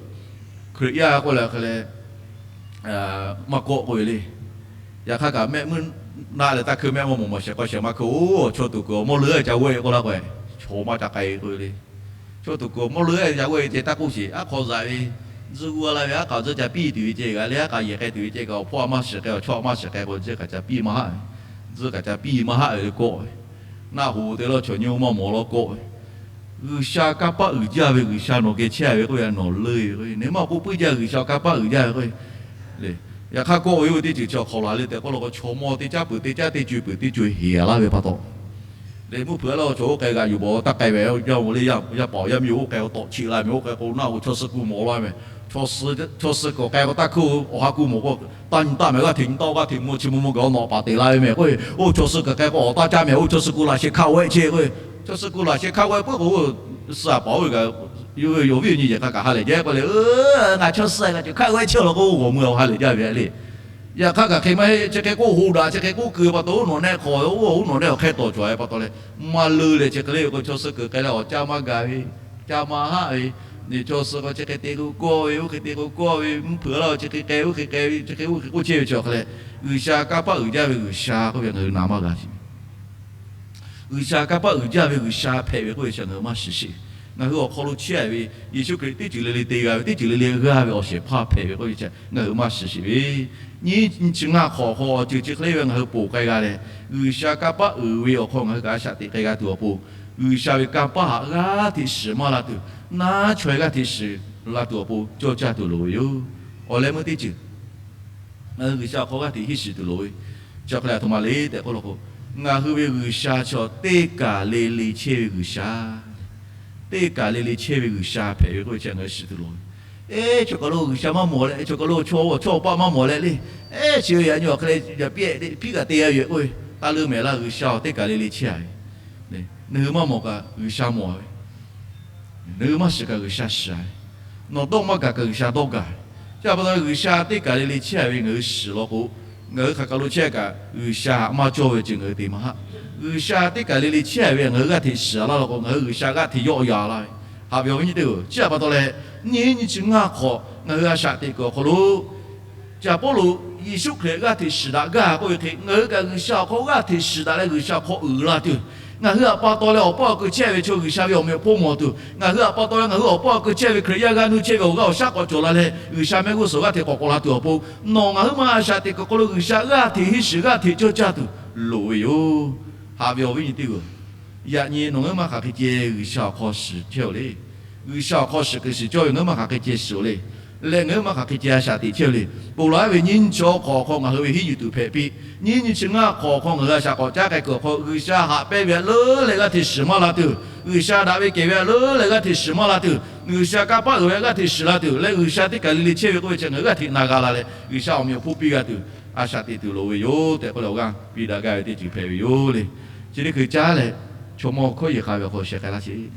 Hkriꞈ yaˇ k'oˆ leh hk'e leh, maˇ kawˆ k'oˆ ve le. Yaꞈ hk'aˇ kaꞈ mehˆ meuˇ naˆ leh taˇ hkeu mehˆ maˇ mawˬ mawˬ shehˍ k'aw shehˍ ma hkeu-oˬ, chaw tuˬ kuiˬ awˬ mawˇ leuˉ-a ca g'awehˇ ve k'oˆ laˇ k'o, chaw maˇ ca k'ai ve k'oˆ ve le. Chaw tuˬ kuiˬ awˬ mawˇ leuˉ-a ca g'awehˇ ve ceh taˇ k'oˆ sheˍ. Aˉ hk'aw zaꞈ ve, tzuhˇ g'uˇ laˇ ve aˉ hk'aw tzuhˇ ca piˇ tuˬ ve ceh g'aꞈ le, aˉ hk'aw yehˬ k'ai tuˬ ve ceh kaꞈ awˬ hpawˇ a maˇ shiˍ k'ai, awˬ chawˇ a maˇ shiˍ k'ai k'o, tzuhˇ kaꞈ ca piˇ maˇ haˆ ve, tzuhˇ kaꞈ ca piˇ maˇ haˆ ve le kawˆ ve, naˆ hoꞈ te lawˇ chaw nyi-oˬ maˇ mawˬ lawˇ kawˆ ve, G'uiˬsha kanˇ paˆ uiˍ jaˇ ve G'uiˬsha nawˬ geh chehˇ ve k'oˆ ve, nawˬ leuˇ ve k'o, nawˬ maˇ k'oˆ puiˉ jaˇ G'uiˬsha kanˇ paˆ uiˍ jaˇ ve k'o, yaꞈ hk'aˇ kawˆ ve oˇ ve teˇ ceuˬ chi awˬ hk'aw laˬ le tehꞈ k'oˆ law k'o, chaw mawˇ teˇ caˉ peuˬ teˇ caˉ teˇ co-e peuˬ teˇ co-e heˍ laˇ ve pa taw, le mvuhˇ hpeuꞈ laˇ chaw oˇ k'ai g'aꞈ yuˬ bawˬ taˇ k'ai ve, yaˇ mawˬ le yaˇ paˍ yaˇ miˇ oˇ k'ai k'o tawꞈ cheꞈ la mehˍ, oˇ k'ai k'o naˆ hoꞈ chaw suh ku mawˬ la mehˍ. Chaw suh kuiˬ k'ai k'o taˇ hkuˇ, awˬ ha ku mawˬ k'o, taˇ nyi taˇ mehˍ, g'aˇ hteꞈ nyi taˇ-oˬ, g'aˇ hteꞈ mvuh chi mvuh mvuh gaˬ awˬ nawꞈ paˍ teꞈ la ve mehˍ k'oˆ ve, oˇ chaw suh kuiˬ k'ai k'o awˬ taˇ caˇ mehˍ, oˇ chaw suh ku laꞈ sheh hkaˆ g'awehˇ chehˇ k'o, chaw suh ku laꞈ sheh hkaˆ g'awehˇ puiˉ k'o, suh a paˍ oˇ ve kaꞈ, yawˇ ve awˬ viˉ awˬ nyi yehˬ hk'a kaꞈ ha lehˬ jaˇ k'oˆ le, ngaˬ chaw suh kaꞈ cawˬ hkaˆ g'awehˇ chehˇ law k'o, g'awˬ mui awˬ ha lehˬ jaˇ ve le. Yaꞈ hk'aˇ kaꞈ hk'e maˇ heˆ, chi hk'e k'oˆ hoꞈ daꞈ, chi hk'e k'oˆ keu pa taw, oˇ nawˬ nehˆ hk'aw, oˇ nawˬ nehˆ awˬ hk'e tawˍ cawˬ ve pa taw leh, maˇ leuˇ leh chi hk'e le ve k'o, chaw suh kuiˬ k'ai leh awˬ caˇ maˇ gaˬ ve, caˇ maˇ haˆ ve, nyi chaw suh k'o chi hk'e te k'o kawˆ ve, oˇ hk'e te k'o kawˆ ve, mvuhˇ hpeuꞈ laˇ chi hk'e k'ai, oˇ hk'e k'ai ve, chi hk'e oˇ hk'e k'oˆ chehˇ ve chi awˬ hk'a leh, G'uiˬsha kanˇ paˆ uiˍ jaˇ ve G'uiˬsha k'oˆ ve ngaˬ hui na maˇ g'a sheˍ. G'uiˬsha kanˇ paˆ uiˍ jaˇ ve G'uiˬsha hpehꞈ ve k'oˆ ve chi ngaˬ hui maˇ shiˍ sheˍ. Ngaˬ hui awˬ hk'aw lo chehˇ ve Yeˍsuˆ Hkriꞈ teˇ ceuˬ le le te g'a ve, teˇ ceuˬ le le g'aˇ ve awˬ shehˍ hpaˇ hpehꞈ ve k'oˆ ve chi ngaˬ hui maˇ shiˍ sheˍ ve. Nyiˇ nyi chi ngaˇ hk'awꞈ hk'aw awˬ ceuˬ chi hk'e le ve ngaˬ hui ponˬ k'ai g'a leh, G'uiˬsha kanˇ paˆ uiˍ ve awˬ hk'aw ngaˬ hui kaꞈ a shaꞈ teꞈ k'ai g'a tuˬ awˬ pon, G'uiˬsha ve kanˇ paˆ htaꞈ g'aˇ hteꞈ shiˍ maˇ la tuˬ, naˉ chaweh g'aˇ hteꞈ shiˍ la tuˬ awˬ pon cawˇ caˇ tuˬ loˍ ve yoˬ. Awˬ leh meuˇ teˇ ceuˬ ngaˬ hui G'uiˬsha awˬ hk'aw g'aˇ hteꞈ hiˉ shiˍ tuˬ loˍ ve chi awˬ hk'a leh a htoꞈ ma le tehꞈ k'oˆ law k'o, ngaˬ hui ve G'uiˬsha chaw teˇ kaˬ le le chehˇ ve G'uiˬsha, teˇ kaˬ le le chehˇ ve G'uiˬsha hpehꞈ ve k'oˆ ve chi ngaˬ hui shiˍ tuˬ loˍ ve. Eˇ, chaw kaˬ lo G'uiˬsha maˇ mawˬ leh, chaw kaˬ lo chaw awˬ chawˇ awˬ paˆ maˇ mawˬ leh le, eˇ, chi ve yaꞈ nyi awˬ hk'e leh yaꞈ piˇ-eˬ le, piˇ kaꞈ te-a ve k'oˆ ve, taˇ leuˇ mehˍ laˇ. G'uiˬsha teˇ kaˬ le le chehˇ-a ve, nawˬ hui maˇ mawˬ kaꞈ G'uiˬsha mawˬ-a ve, nawˬ hui maˇ shiˍ kaꞈ G'uiˬsha shiˍ-a ve, nawˬ dawˇ maˇ gaˬ kaꞈ G'uiˬsha dawˇ gaˬ ve. Chi pa taw G'uiˬsha teˇ kaˬ le le chehˇ-a ve ngaˬ hui shiˍ law k'o, ngaˬ hui hk'aˬ kaˬ lo chehˇ kaꞈ G'uiˬsha htaꞈ maˇ cawˇ ve ceuˬ ngaˬ hui te maˇ haˆ. G'uiˬsha teˇ kaˬ le le chehˇ-a ve ngaˬ hui g'aˇ hteꞈ shiˍ laˇ law k'o, ngaˬ hui G'uiˬsha g'aˇ hteꞈ yawˆ yan laˇ ve. Haꞈ ve awˬ viˉ nyi teˇ-oˬ, chi pa taw leh, nyiˇ nyi chi ngaˇ hk'awꞈ ngaˬ hui a shaꞈ teꞈ kuiˬ awˬ hk'aw lo, Caˬ Pawˇluꞈ Yeˍsuˆ Hkriꞈ g'aˇ hteꞈ shiˍ daꞈ gaˇ k'oˆ ve hk'e, ngaˬ hui kaꞈ G'uiˬsha awˬ hk'aw g'aˇ hteꞈ shiˍ daꞈ leh G'uiˬsha awˬ hk'aw uiˍ la tuˬ, ngaˬ hui htaꞈ pa taw leh awˬ paˇ awˬ keu chehˇ ve chaw G'uiˬsha ve awˬ meꞈ awˬ hponˇ mawˬ tuˬ, ngaˬ hui htaꞈ pa taw leh ngaˬ hui awˬ paˇ awˬ keu chehˇ ve Hkriꞈ yaˇ g'aˇ nuˇ chehˇ ve awˬ g'aˇ awˬ shaˉ k'awꞈ cawˬ la leh G'uiˬsha mehˆ g'uˇ suhˍ g'aˇ hteꞈ k'awꞈ k'awꞈ la tuˬ awˬ pon, nawˬ ngaˬ huiˉ ma a shaꞈ teꞈ kuiˬ hk'aw lo G'uiˬsha g'aˇ hteꞈ hiˉ shiˍ g'aˇ hteꞈ cawˇ caˇ tuˬ loˍ ve yoˬ. Haꞈ ve awˬ viˉ nyi teˇ g'uˬ, yaꞈ nyi nawˬ ngaˬ huiˉ ma hk'aˬ hk'e ceh G'uiˬsha awˬ hk'aw shiˍ chehˇ-oˬ le. G'uiˬsha awˬ hk'aw shiˍ kuiˬ shiˍ cawˇ ve ngaˬ huiˉ ma hk'aˬ hk'e ceh shiˍ-oˬ le. Leh ngaˬ huiˉ ma hk'aˬ hk'e ceh a shaꞈ teꞈ chehˇ-oˬ le. Ponˬ laˬ ve nyiˇ nyi chi awˬ hk'awꞈ hk'aw ngaˬ hui ve hiˉ yuˬ tuˬ hpehꞈ piˇ. Nyiˇ nyi chi ngaˇ hk'awꞈ hk'aw ngaˬ hui a shaꞈ k'awꞈ caˉ k'ai kuiˬ awˬ hk'aw, G'uiˬsha haꞈ pehnˇ ve htaꞈ leuˉ leh g'aˇ hteꞈ shiˍ maˇ la tuˬ, G'uiˬsha daꞈ ve kehˬ ve htaꞈ leuˉ leh g'aˇ hteꞈ shiˍ maˇ la tuˬ, G'uiˬsha kanˇ paˆ uiˍ ve htaꞈ g'aˇ hteꞈ shiˍ la tuˬ leh G'uiˬsha teˇ kaˬ le le chehˇ ve k'oˆ ve chi ngaˬ hui g'aˇ hteꞈ na g'a la leh G'uiˬsha awˬ meꞈ awˬ hponˇ piˇ g'a tuˬ, a shaꞈ teꞈ tuˬ loˍ ve yoˬ tehꞈ k'oˆ leh awˬ g'aˇ piˇ daꞈ gaˇ ve teˇ ceuˬ hpehꞈ ve yoˬ le. Chi teˇ hkui caˉ leh, chaw mawˇ hkawˇ yehˬ k'a ve awˬ hk'aw sheh k'ai laˇ sheˍ.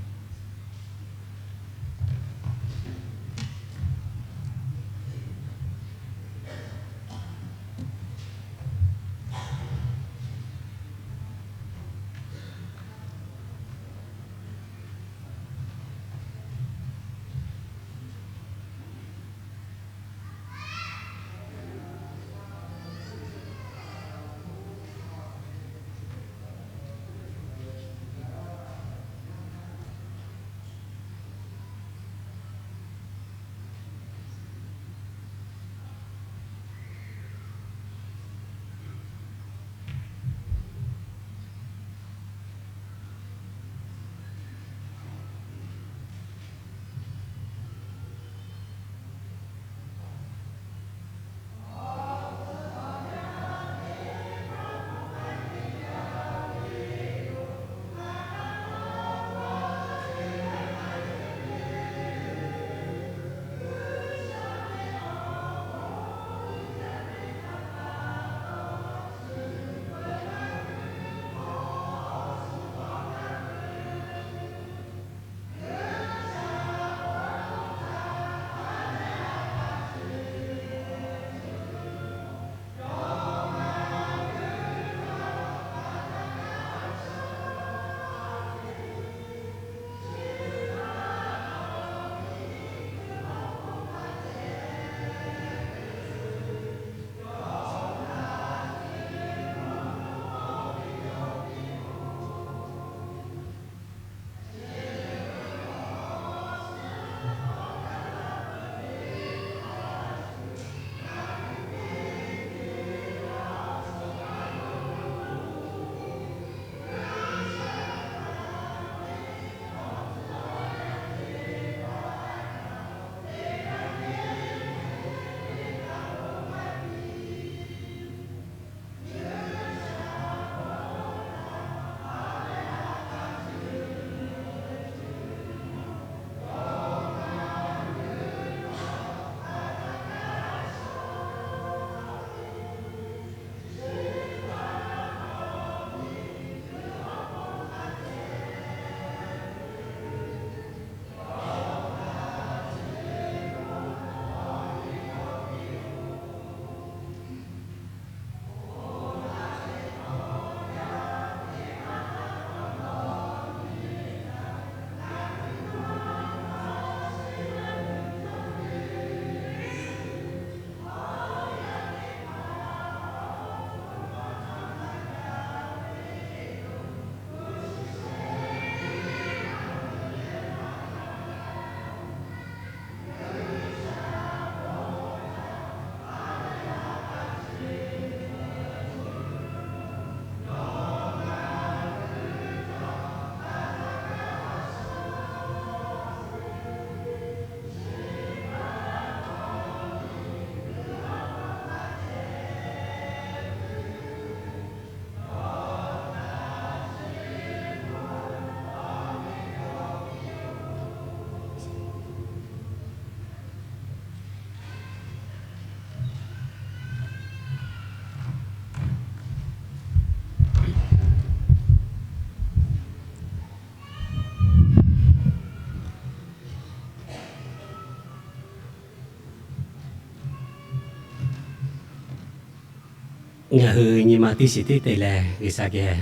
Ngaˬ hui nyi ma teˇ shiˍ tiˉ te leh G'uiˬsha geh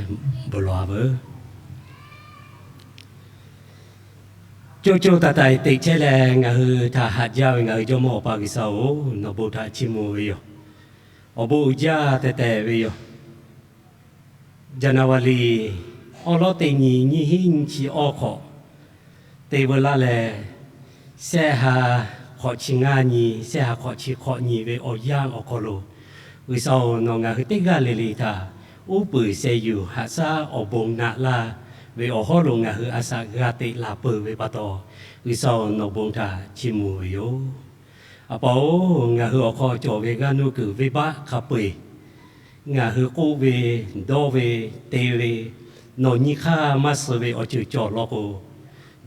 bon lawˬ-a veuˬ. Coˇ coˇ taiˍ taiˍ teꞈ chehˇ leh ngaˬ hui htaꞈ haꞈ jaˇ ve ngaˬ hui Jawˇmawˇ Awˬ pa G'uiˬsha-oˬ, nawˬ bon htaꞈ chiˇ mvuh ve yoˬ. Awˬ bon uiˍ jaˇ tehꞈ tehꞈ ve yoˬ. January awˉ lawˉ teˇ nyi nyiˇ hinˉ nyiˇ chi awˇ hk'awꞈ te veu laˇ leh, shehˆ ha hk'awꞈ chi ngaˇ nyi, shehˆ ha hk'awꞈ chi hk'awꞈ nyi ve awˬ yanˇ awˬ hk'aw lo, G'uiˬsha-oˬ, nawˬ ngaˬ hui teˇ g'aˇ le le htaꞈ uˉ peunˍ sheh yuˬ haꞈ shaˉ awˬ bon naꞈ laˇ ve awˬ hawˉ lo ngaˬ hui a shaꞈ g'a teꞈ laˬ peuˬ ve pa taw, G'uiˬsha-oˬ, nawˬ bon htaꞈ chiˇ mvuh ve yoˬ. A pa-oˬ, ngaˬ hui awˬ hk'aw cawˬ ve g'aˇ nuˇ kuiˬ venˇbaˆ hk'a peu-eˬ, ngaˬ hui k'oˆ ve, dawˇ ve, te ve, nawˬ nyi hk'aˇ maˇ suh ve awˬ ceuˬ cawˬ law k'o,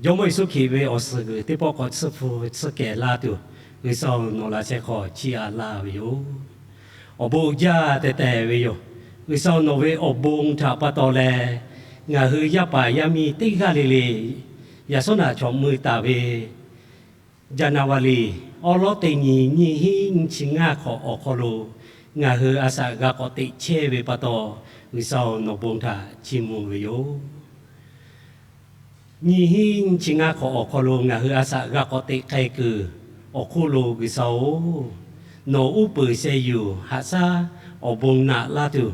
Jawˇmawˇ Yeˍsuˆ Hkriꞈ ve awˬ suhˍ g'uiˬ teˇ pawˆ k'awꞈ tsuhˇ hpu tsuhˇ kehˬ laˇ tuˬ, G'uiˬsha-oˬ, nawˬ laꞈ sheh hk'aw chiˇ aꞈ laˇ ve yoˬ. Awˬ bon uiˍ jaˇ tehꞈ tehꞈ ve yoˬ. G'uiˬsha-oˬ, nawˬ ve awˬ bon htaꞈ pa taw leh, ngaˬ hui yaˇ paˍ yaˇ miˇ teˇ g'aˇ le le, yaꞈ shawˉ naꞈ chaw mui taˍ ve January awˉ lawˉ teˇ nyi nyiˇ hinˉ nyiˇ chi ngaˇ hk'awꞈ awˬ hk'aw lo ngaˬ hui a shaꞈ g'a k'awꞈ teꞈ chehˇ ve pa taw, G'uiˬsha-oˬ, nawˬ bon htaꞈ chiˇ mvuh ve yoˬ. Nyiˇ hinˉ nyiˇ chi ngaˇ hk'awꞈ awˬ hk'aw lo ngaˬ hui a shaꞈ g'a k'awꞈ teꞈ k'ai kuiˬ awˬ hk'oˆ lo, G'uiˬsha-oˬ, nawˬ uˉ peunˍ sheh yuˬ haꞈ shaˉ awˬ bon naꞈ laˇ tuˬ,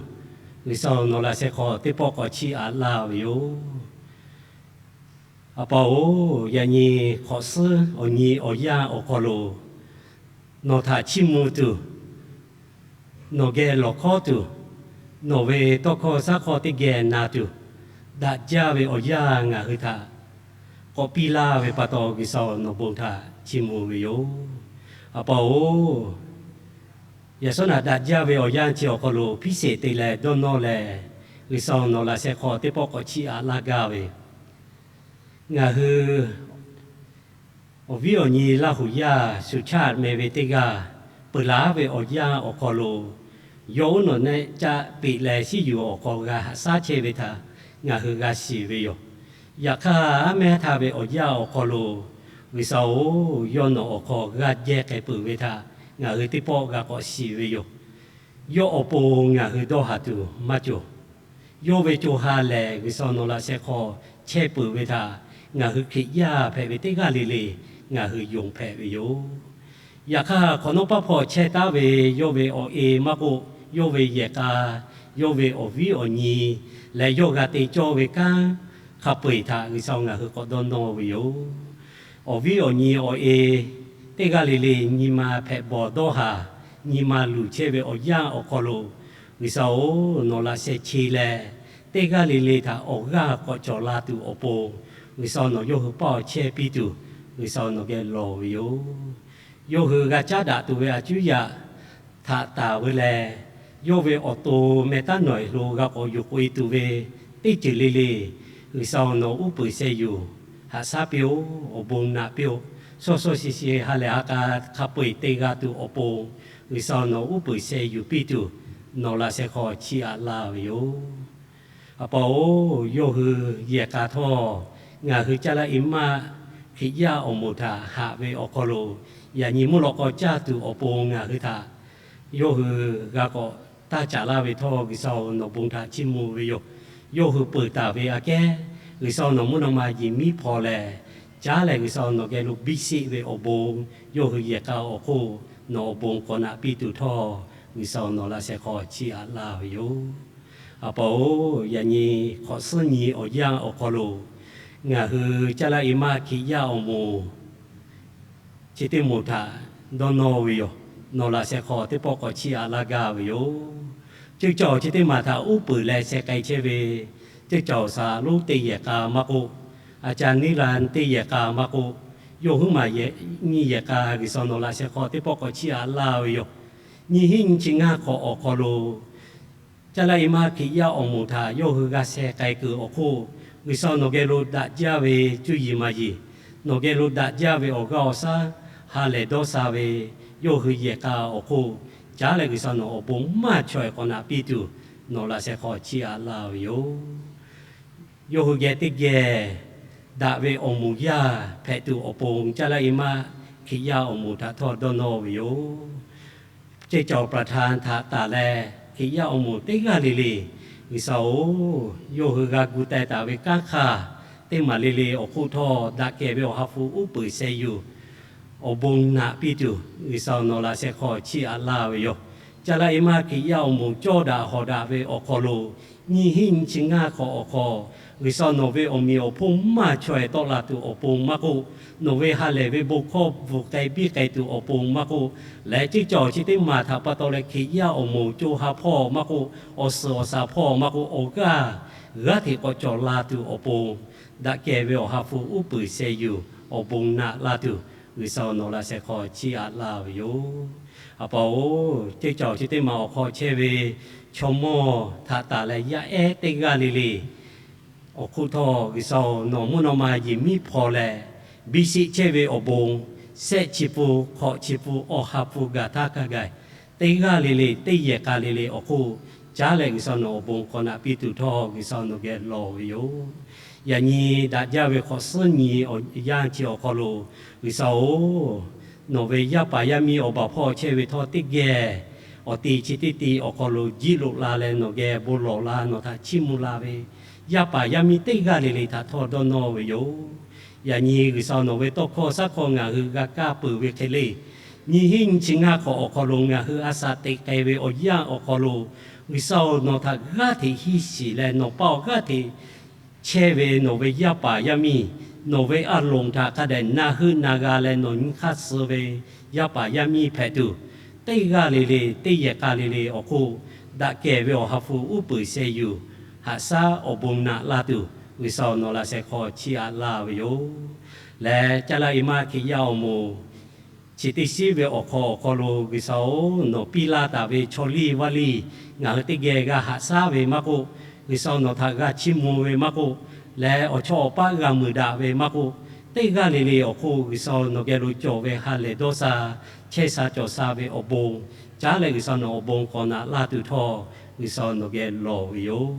G'uiˬsha-oˬ, nawˬ laꞈ sheh hk'aw teˇ pawˆ k'awꞈ chiˇ aꞈ laˇ ve yoˬ. A pa-oˬ, yaꞈ nyi hk'awꞈ suhˉ awˬ nyi awˬ yanˇ awˬ hk'aw lo nawˬ htaꞈ chiˇ mvuh tuˬ, nawˬ geh lawˬ hkawˉ tuˬ, nawˬ ve tawˇ hkawˇ shaˉ hkawˇ teˇ geh na tuˬ, daꞈ jaˇ ve awˬ yanˇ ngaˬ hui htaꞈ k'awꞈ piˇ laˇ ve pa taw, G'uiˬsha-oˬ, nawˬ bon htaꞈ chiˇ mvuh ve yoˬ. A pa-oˬ, yaꞈ shawˉ naꞈ daꞈ jaˇ ve awˬ yanˇ chi awˬ hk'aw lo hpiˇ sheˍ te leh dawˇ nawˇ leh, G'uiˬsha-oˬ, nawˬ laꞈ sheh hk'aw teˇ pawˆ k'awꞈ chiˇ aꞈ laˇ gaˇ ve, ngaˬ hui awˬ viˉ awˬ nyi Laˇ huˍ yaˇ shu chaˇ meh ve teˇ g'aˇ peuˬ laˉ ve awˬ yanˇ awˬ hk'aw lo, yawˇ uˉ nawˬ nehˆ caˆ peꞈ leh shiˉ yuˬ awˬ hk'aw g'a haꞈ shaˉ chehˇ ve htaꞈ ngaˬ hui g'a shiˍ ve yoˬ. Yaꞈ hk'aˇ, aˉ mehˉ htaˇ ve awˬ yanˇ awˬ hk'aw lo, G'uiˬsha-oˬ, yawˇ nawˬ awˬ hk'aw g'aˇ jehˇ k'ai peuˬ ve htaꞈ ngaˬ hui teˇ pawˆ g'a k'awꞈ shiˍ ve yoˬ. Yawˇ awˬ pon ngaˬ hui dawˇ haˍ tuˬ maˇ cawˬ. Yawˇ ve co ha lehˬ, G'uiˬsha nawˬ laꞈ sheh hk'aw chehˇ peuˬ ve htaꞈ ngaˬ hui Hkriꞈ yaˇ hpehꞈ ve teˇ g'aˇ le le ngaˬ hui yonˍ hpehꞈ ve yoˬ. Yaꞈ hk'aˇ, hk'awꞈ nawˉ paˉ hpawˇ chehˇ taˉ ve yawˇ ve awˬ e maˇ k'oˆ, yawˇ ve yehˬ k'a, yawˇ ve awˬ viˉ awˬ nyi leh yawˇ g'a te cawˇ ve kanˉ hk'a peu-eˬ htaꞈ G'uiˬsha ngaˬ hui k'awꞈ dawˇ nawˇ ve yoˬ. Awˬ viˉ awˬ nyi awˬ e teˇ g'aˇ le le nyi ma hpehꞈ bawˬ dawˇ haˍ, nyi ma luˬ chehˇ ve awˬ yanˇ awˬ hk'aw lo, G'uiˬsha-oˬ, nawˬ laꞈ sheh che leh, teˇ g'aˇ le le htaꞈ awˬ g'aˇ k'awꞈ cawˬ la tuˬ awˬ pon, G'uiˬsha nawˬ yawˇ hui paˇ awˬ chehˇ piˇ tuˬ, G'uiˬsha nawˬ geh lawˬ ve yoˬ. Yawˇ hui g'a caˉ daꞈ tuˬ ve a cuˉ yaꞈ htaꞈ taˍ ve leh, yawˇ ve awˬ to meh taˉ nawˬ eˬ lo g'a k'awꞈ yuˬ k'oꞈ e tuˬ ve teˇ ceuˬ le le, G'uiˬsha nawˬ uˉ peunˍ sheh yuˬ haꞈ shaˉ piˇ-oˆ, awˬ bon naꞈ piˇ-oˆ. Shawˉ shawˉ shi shi ha lehˬ ha k'a hk'a peu-eˬ te g'a tuˬ awˬ pon, G'uiˬsha nawˬ uˉ peunˍ sheh yuˬ piˇ tuˬ, nawˬ laꞈ sheh hk'aw chiˇ aꞈ laˇ ve yoˬ. A pa-oˬ, yawˇ hui yehˬ k'a htawˇ ngaˬ hui Caˇ laˇ i maˆ Hkriꞈ yaˇ awˬ moˍ htaꞈ haꞈ ve awˬ hk'aw lo, yaꞈ nyi mvuhˇ lawꞈ k'aw caˇ tuˬ awˬ pon ngaˬ hui htaꞈ yawˇ hui g'a k'awꞈ taˇ caˍ laˇ ve htawˇ, G'uiˬsha nawˬ bon htaꞈ chiˇ mvuh ve yoˬ. Yawˇ hui peuˬ taˍ ve aꞈ kehˉ, G'uiˬsha nawˬ mvuhˇ naw ma yehˬ miˉ hpaw leh, caˉ leh G'uiˬsha nawˬ geh lo biˇ sheˆ ve awˬ bon, yawˇ hui yehˬ k'a awˬ hk'oˆ nawˬ awˬ bon k'awꞈ naꞈ piˇ tuˬ htawˇ, G'uiˬsha nawˬ laꞈ sheh hk'aw chiˇ aꞈ laˇ ve yoˬ. A pa-oˬ, yaꞈ nyi hk'awꞈ suhˉ nyi awˬ yanˇ awˬ hk'aw lo ngaˬ hui Caˇ laˇ i maˆ Hkriꞈ yaˇ awˬ moˍ chi teˇ moˍ htaꞈ dawˇ nawˇ ve yoˬ. Nawˬ laꞈ sheh hk'aw teˇ pawˆ k'awꞈ chiˇ aꞈ laˇ gaˇ ve yoˬ. Ceuˇ caoˬ chi teˇ maˬ htaꞈ uˉ peunˍ leh sheh k'ai chehˇ ve, ceuˇ caoˬ saˍ lonˉ teˇ yehˬ k'a maˇ k'oˆ, a ca niˇ la teˇ yehˬ k'a maˇ k'oˆ, yawˇ huiˉ maˬ nyiˇ yehˬ k'a G'uiˬsha nawˬ laꞈ sheh hk'aw teˇ pawˆ k'awꞈ chiˇ aꞈ laˇ ve yoˬ. Nyiˇ hinˉ nyiˇ chi ngaˇ hk'awꞈ awˬ hk'aw lo Caˇ laˇ i maˆ Hkriꞈ yaˇ awˬ moˍ htaꞈ yawˇ hui g'a sheh k'ai kuiˬ awˬ hk'oˆ, G'uiˬsha nawˬ geh lo daꞈ jaˇ ve cuˇ yiˍ maˍ yiˍ, nawˬ geh lo daꞈ jaˇ ve awˬ g'aˇ awˬ shaˉ, ha lehˬ dawˇ sha ve, yawˇ hui yehˬ k'a awˬ hk'oˆ caˉ leh G'uiˬsha nawˬ awˬ bon maˇ chaweh k'awꞈ naꞈ piˇ tuˬ, nawˬ laꞈ sheh hk'aw chiˇ aꞈ laˇ ve yoˬ. Yawˇ hui geh teˇ geh daꞈ ve awˬ moˍ yaˇ hpehꞈ tuˬ awˬ pon Caˇ laˇ i maˆ Hkriꞈ yaˇ awˬ moˍ htaꞈ htawˇ dawˇ nawˇ ve yoˬ. Ceuˇ caoˬ ประธาน htaꞈ taˍ leh, Hkriꞈ yaˇ awˬ moˍ teˇ g'aˇ le le, G'uiˬsha-oˬ, yawˇ hui g'a gu teh taˍ ve kanˉ hk'aˇ teˇ maˬ le le awˬ hk'oˆ htawˇ, daꞈ kehˬ ve Awˬ ha hpu uˉ peunˍ sheh yuˬ awˬ bon naꞈ piˇ tuˬ, G'uiˬsha-oˬ, nawˬ laꞈ sheh hk'aw chiˇ aꞈ laˇ ve yoˬ. Caˇ laˇ e maˇ Hkriꞈ yaˇ awˬ moˍ cawˇ daꞈ hawˍ daꞈ ve awˬ hk'aw lo, nyiˇ hinˉ nyiˇ chi ngaˇ hk'awꞈ awˬ hk'aw, G'uiˬsha-oˬ, nawˬ ve awˬ meꞈ awˬ hponˇ maˇ chaweh tawˆ la tuˬ awˬ pon maˇ k'oˆ, nawˬ ve ha lehˬ ve bon hkawˇ bvuhˬ k'ai biˇ k'ai tuˬ awˬ pon maˇ k'oˆ, lehˬ ceˇ cawˬ chi teˇ maˬ htaꞈ pa taw leh Hkriꞈ yaˇ awˬ moˍ co ha hpawˇ maˇ k'oˆ, awˬ suhˍ awˬ shaˍ hpawˇ maˇ k'oˆ, awˬ g'aˇ g'aˇ hteꞈ k'awꞈ cawˬ la tuˬ awˬ pon, daꞈ kehˬ ve Awˬ ha hpu uˉ peunˍ sheh yuˬ awˬ bon naꞈ laˇ tuˬ, G'uiˬsha-oˬ, nawˬ laꞈ sheh hk'aw chiˇ aꞈ laˇ ve yoˬ. A pa-oˬ, ceˇ cawˬ chi teˇ maˬ awˬ hk'aw chehˇ ve chaw mawˇ htaꞈ taˍ leh yaˇ ehˉ teˇ g'aˇ le le awˬ hk'oˆ htawˇ, G'uiˬsha-oˬ, nawˬ mvuhˇ naw ma yehˬ miˉ hpaw leh, biˇ sheˆ chehˇ ve awˬ bon, shehˆ chi pun, hk'awꞈ chi pun, awˬ ha hpu gaˬ htaˇ hk'a gaˬ, teˇ g'aˇ le le, teˇ yehˬ k'a le le awˬ hk'oˆ caˉ leh G'uiˬsha nawˬ awˬ bon k'awꞈ naꞈ piˇ tuˬ htawˇ, G'uiˬsha nawˬ geh lawˬ ve yoˬ. Yaꞈ nyi daꞈ jaˇ ve hk'awꞈ suhˉ nyi awˬ yanˇ chi awˬ hk'aw lo, G'uiˬsha-oˬ, nawˬ ve yaˇ paˍ yaˇ miˇ awˬ baˬ hpawˇ chehˇ ve htawˇ teˇ geh awˬ te chi teˇ te awˬ hk'aw lo jiˆ loꞈ la leh nawˬ geh bon lawˬ la, nawˬ htaꞈ chiˇ mvuh la ve yaˇ paˍ yaˇ miˇ teˇ g'aˇ le le htaꞈ htawˇ dawˇ nawˇ ve yoˬ. Yaꞈ nyi G'uiˬsha nawˬ ve tawˇ hkawˇ shaˉ hkawˇ ngaˬ hui g'a kaˇ peuˬ ve hk'e le, nyiˇ hinˉ nyiˇ chi ngaˇ hk'awꞈ awˬ hk'aw lo ngaˬ hui a shaꞈ teꞈ k'ai ve awˬ yanˇ awˬ hk'aw lo, G'uiˬsha-oˬ, nawˬ htaꞈ g'aˇ hteꞈ hiˇ shiˍ leh nawˬ pa awˬ g'aˇ hteꞈ chehˇ ve nawˬ ve yaˇ paˍ yaˇ miˇ, nawˬ ve a loˍ htaꞈ hk'a dehꞈ na heuˆ na g'a leh nawˬ nyi hk'aˇ suh ve yaˇ paˍ yaˇ miˇ hpehꞈ tuˬ, teˇ g'aˇ le le, teˇ yehˬ k'a le le awˬ hk'oˆ daꞈ kehˬ ve Awˬ ha hpu uˉ peunˍ sheh yuˬ haꞈ shaˉ awˬ bon naꞈ laˇ tuˬ, G'uiˬsha-oˬ, nawˬ laꞈ sheh hk'aw chiˇ aꞈ laˇ ve yoˬ. Lehˬ caˇ laˇ e maˇ Hkriꞈ yaˇ awˬ moˍ chi teˇ shiˉ ve awˬ hk'aw awˬ hk'aw lo G'uiˬsha-oˬ, nawˬ piˇ laˇ taˍ ve chaw liˇ vaˇ liˇ ngaˬ hui teˇ geh g'a haꞈ shaˉ ve maˇ k'oˆ, G'uiˬsha-oˬ, nawˬ htaꞈ g'a chiˇ mvuh ve maˇ k'oˆ, leh awˬ chawˇ awˬ paˆ g'a muiˬ daꞈ ve maˇ k'oˆ, teˇ g'aˇ le le awˬ hk'oˆ G'uiˬsha-oˬ, nawˬ geh lo cawˬ ve ha lehˬ dawˇ sha, chehˇ sha cawˬ sha ve awˬ bon caˉ leh G'uiˬsha nawˬ awˬ bon k'awꞈ naꞈ laˇ tuˬ htawˇ, G'uiˬsha nawˬ geh lawˬ ve yoˬ.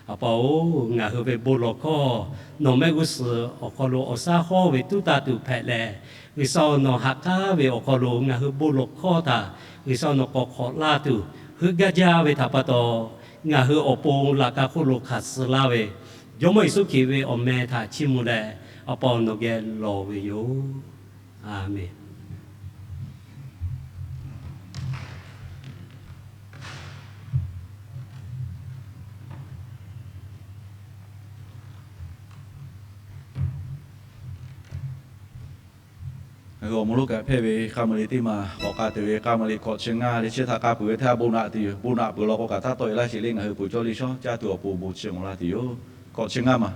A pa-oˬ, ngaˬ hui ve bon lawˬ hkawˇ nawˬ mehˆ g'uˇ suhˍ awˬ hk'aw lo awˬ shaˉ hawˉ ve tuˉ taˇ tuˬ hpehꞈ leh, G'uiˬsha-oˬ, nawˬ haꞈ k'aˉ ve awˬ hk'aw lo ngaˬ hui bon lawˬ hkawˇ htaꞈ G'uiˬsha nawˬ k'awꞈ hk'awꞈ laˇ tuˬ, heuˆ gaˇ jaˇ ve htaꞈ pa taw, ngaˬ hui awˬ pon laꞈ ka hk'oˆ lo hk'aˬ suh laˇ ve Jawˇmawˇ Yeˍsuˆ Hkriꞈ ve awˬ meh htaꞈ chiˇ mvuh leh, a pa-oˬ, nawˬ geh lawˬ ve yoˬ. A menˍ. Ngaˬ hui awˬ moˍ lonˉ kaꞈ hpehˇ ve k'a muiˬ le teˇ maˬ k'awꞈ k'a tuˬ ve k'a muiˬ le hkawꞈ chi ngaˇ le chi htaꞈ k'a peuˬ ve htaˇ bon naꞈ tuˬ yoˬ. Bon naꞈ peuˬ law k'o kaꞈ taˇ tawˆ e laˇ sheˍ le, ngaˬ hui peuˬ cawˇ le shawˉ caˇ tuˬ awˬ pon bon chi mawˬ laˇ tuˬ yoˬ. Hkawꞈ chi ngaˇ maˬ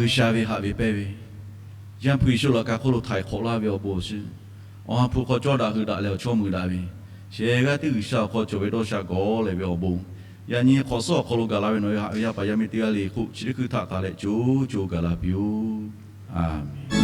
G'uiˬsha ve haꞈ ve pehnˇ ve, Yaˇ hpu Yeˍsuˆ laꞈ ka hk'oˆ lo htaiˍ hk'awꞈ laˇ ve awˬ bon awˬ shiˍ, Awˬ ha hpu hk'aw cawˇ daꞈ hui daꞈ leh awˬ chawˇ mui daꞈ ve, shehˍ g'aˇ teˇ G'uiˬsha awˬ hk'aw cawˬ ve dawˇ sha gawˬ lehˬ ve awˬ bon, yaꞈ nyi hk'awꞈ suhˉ awˬ hk'aw lo gaˬ la ve nawˬ ve haꞈ ve yaˇ paˍ yaˇ miˇ teˇ g'aˇ le hk'oˆ chi teˇ hkui htaꞈ taˍ leh co co gaˬ la piˇ-oˆ. Aˍmenˍ.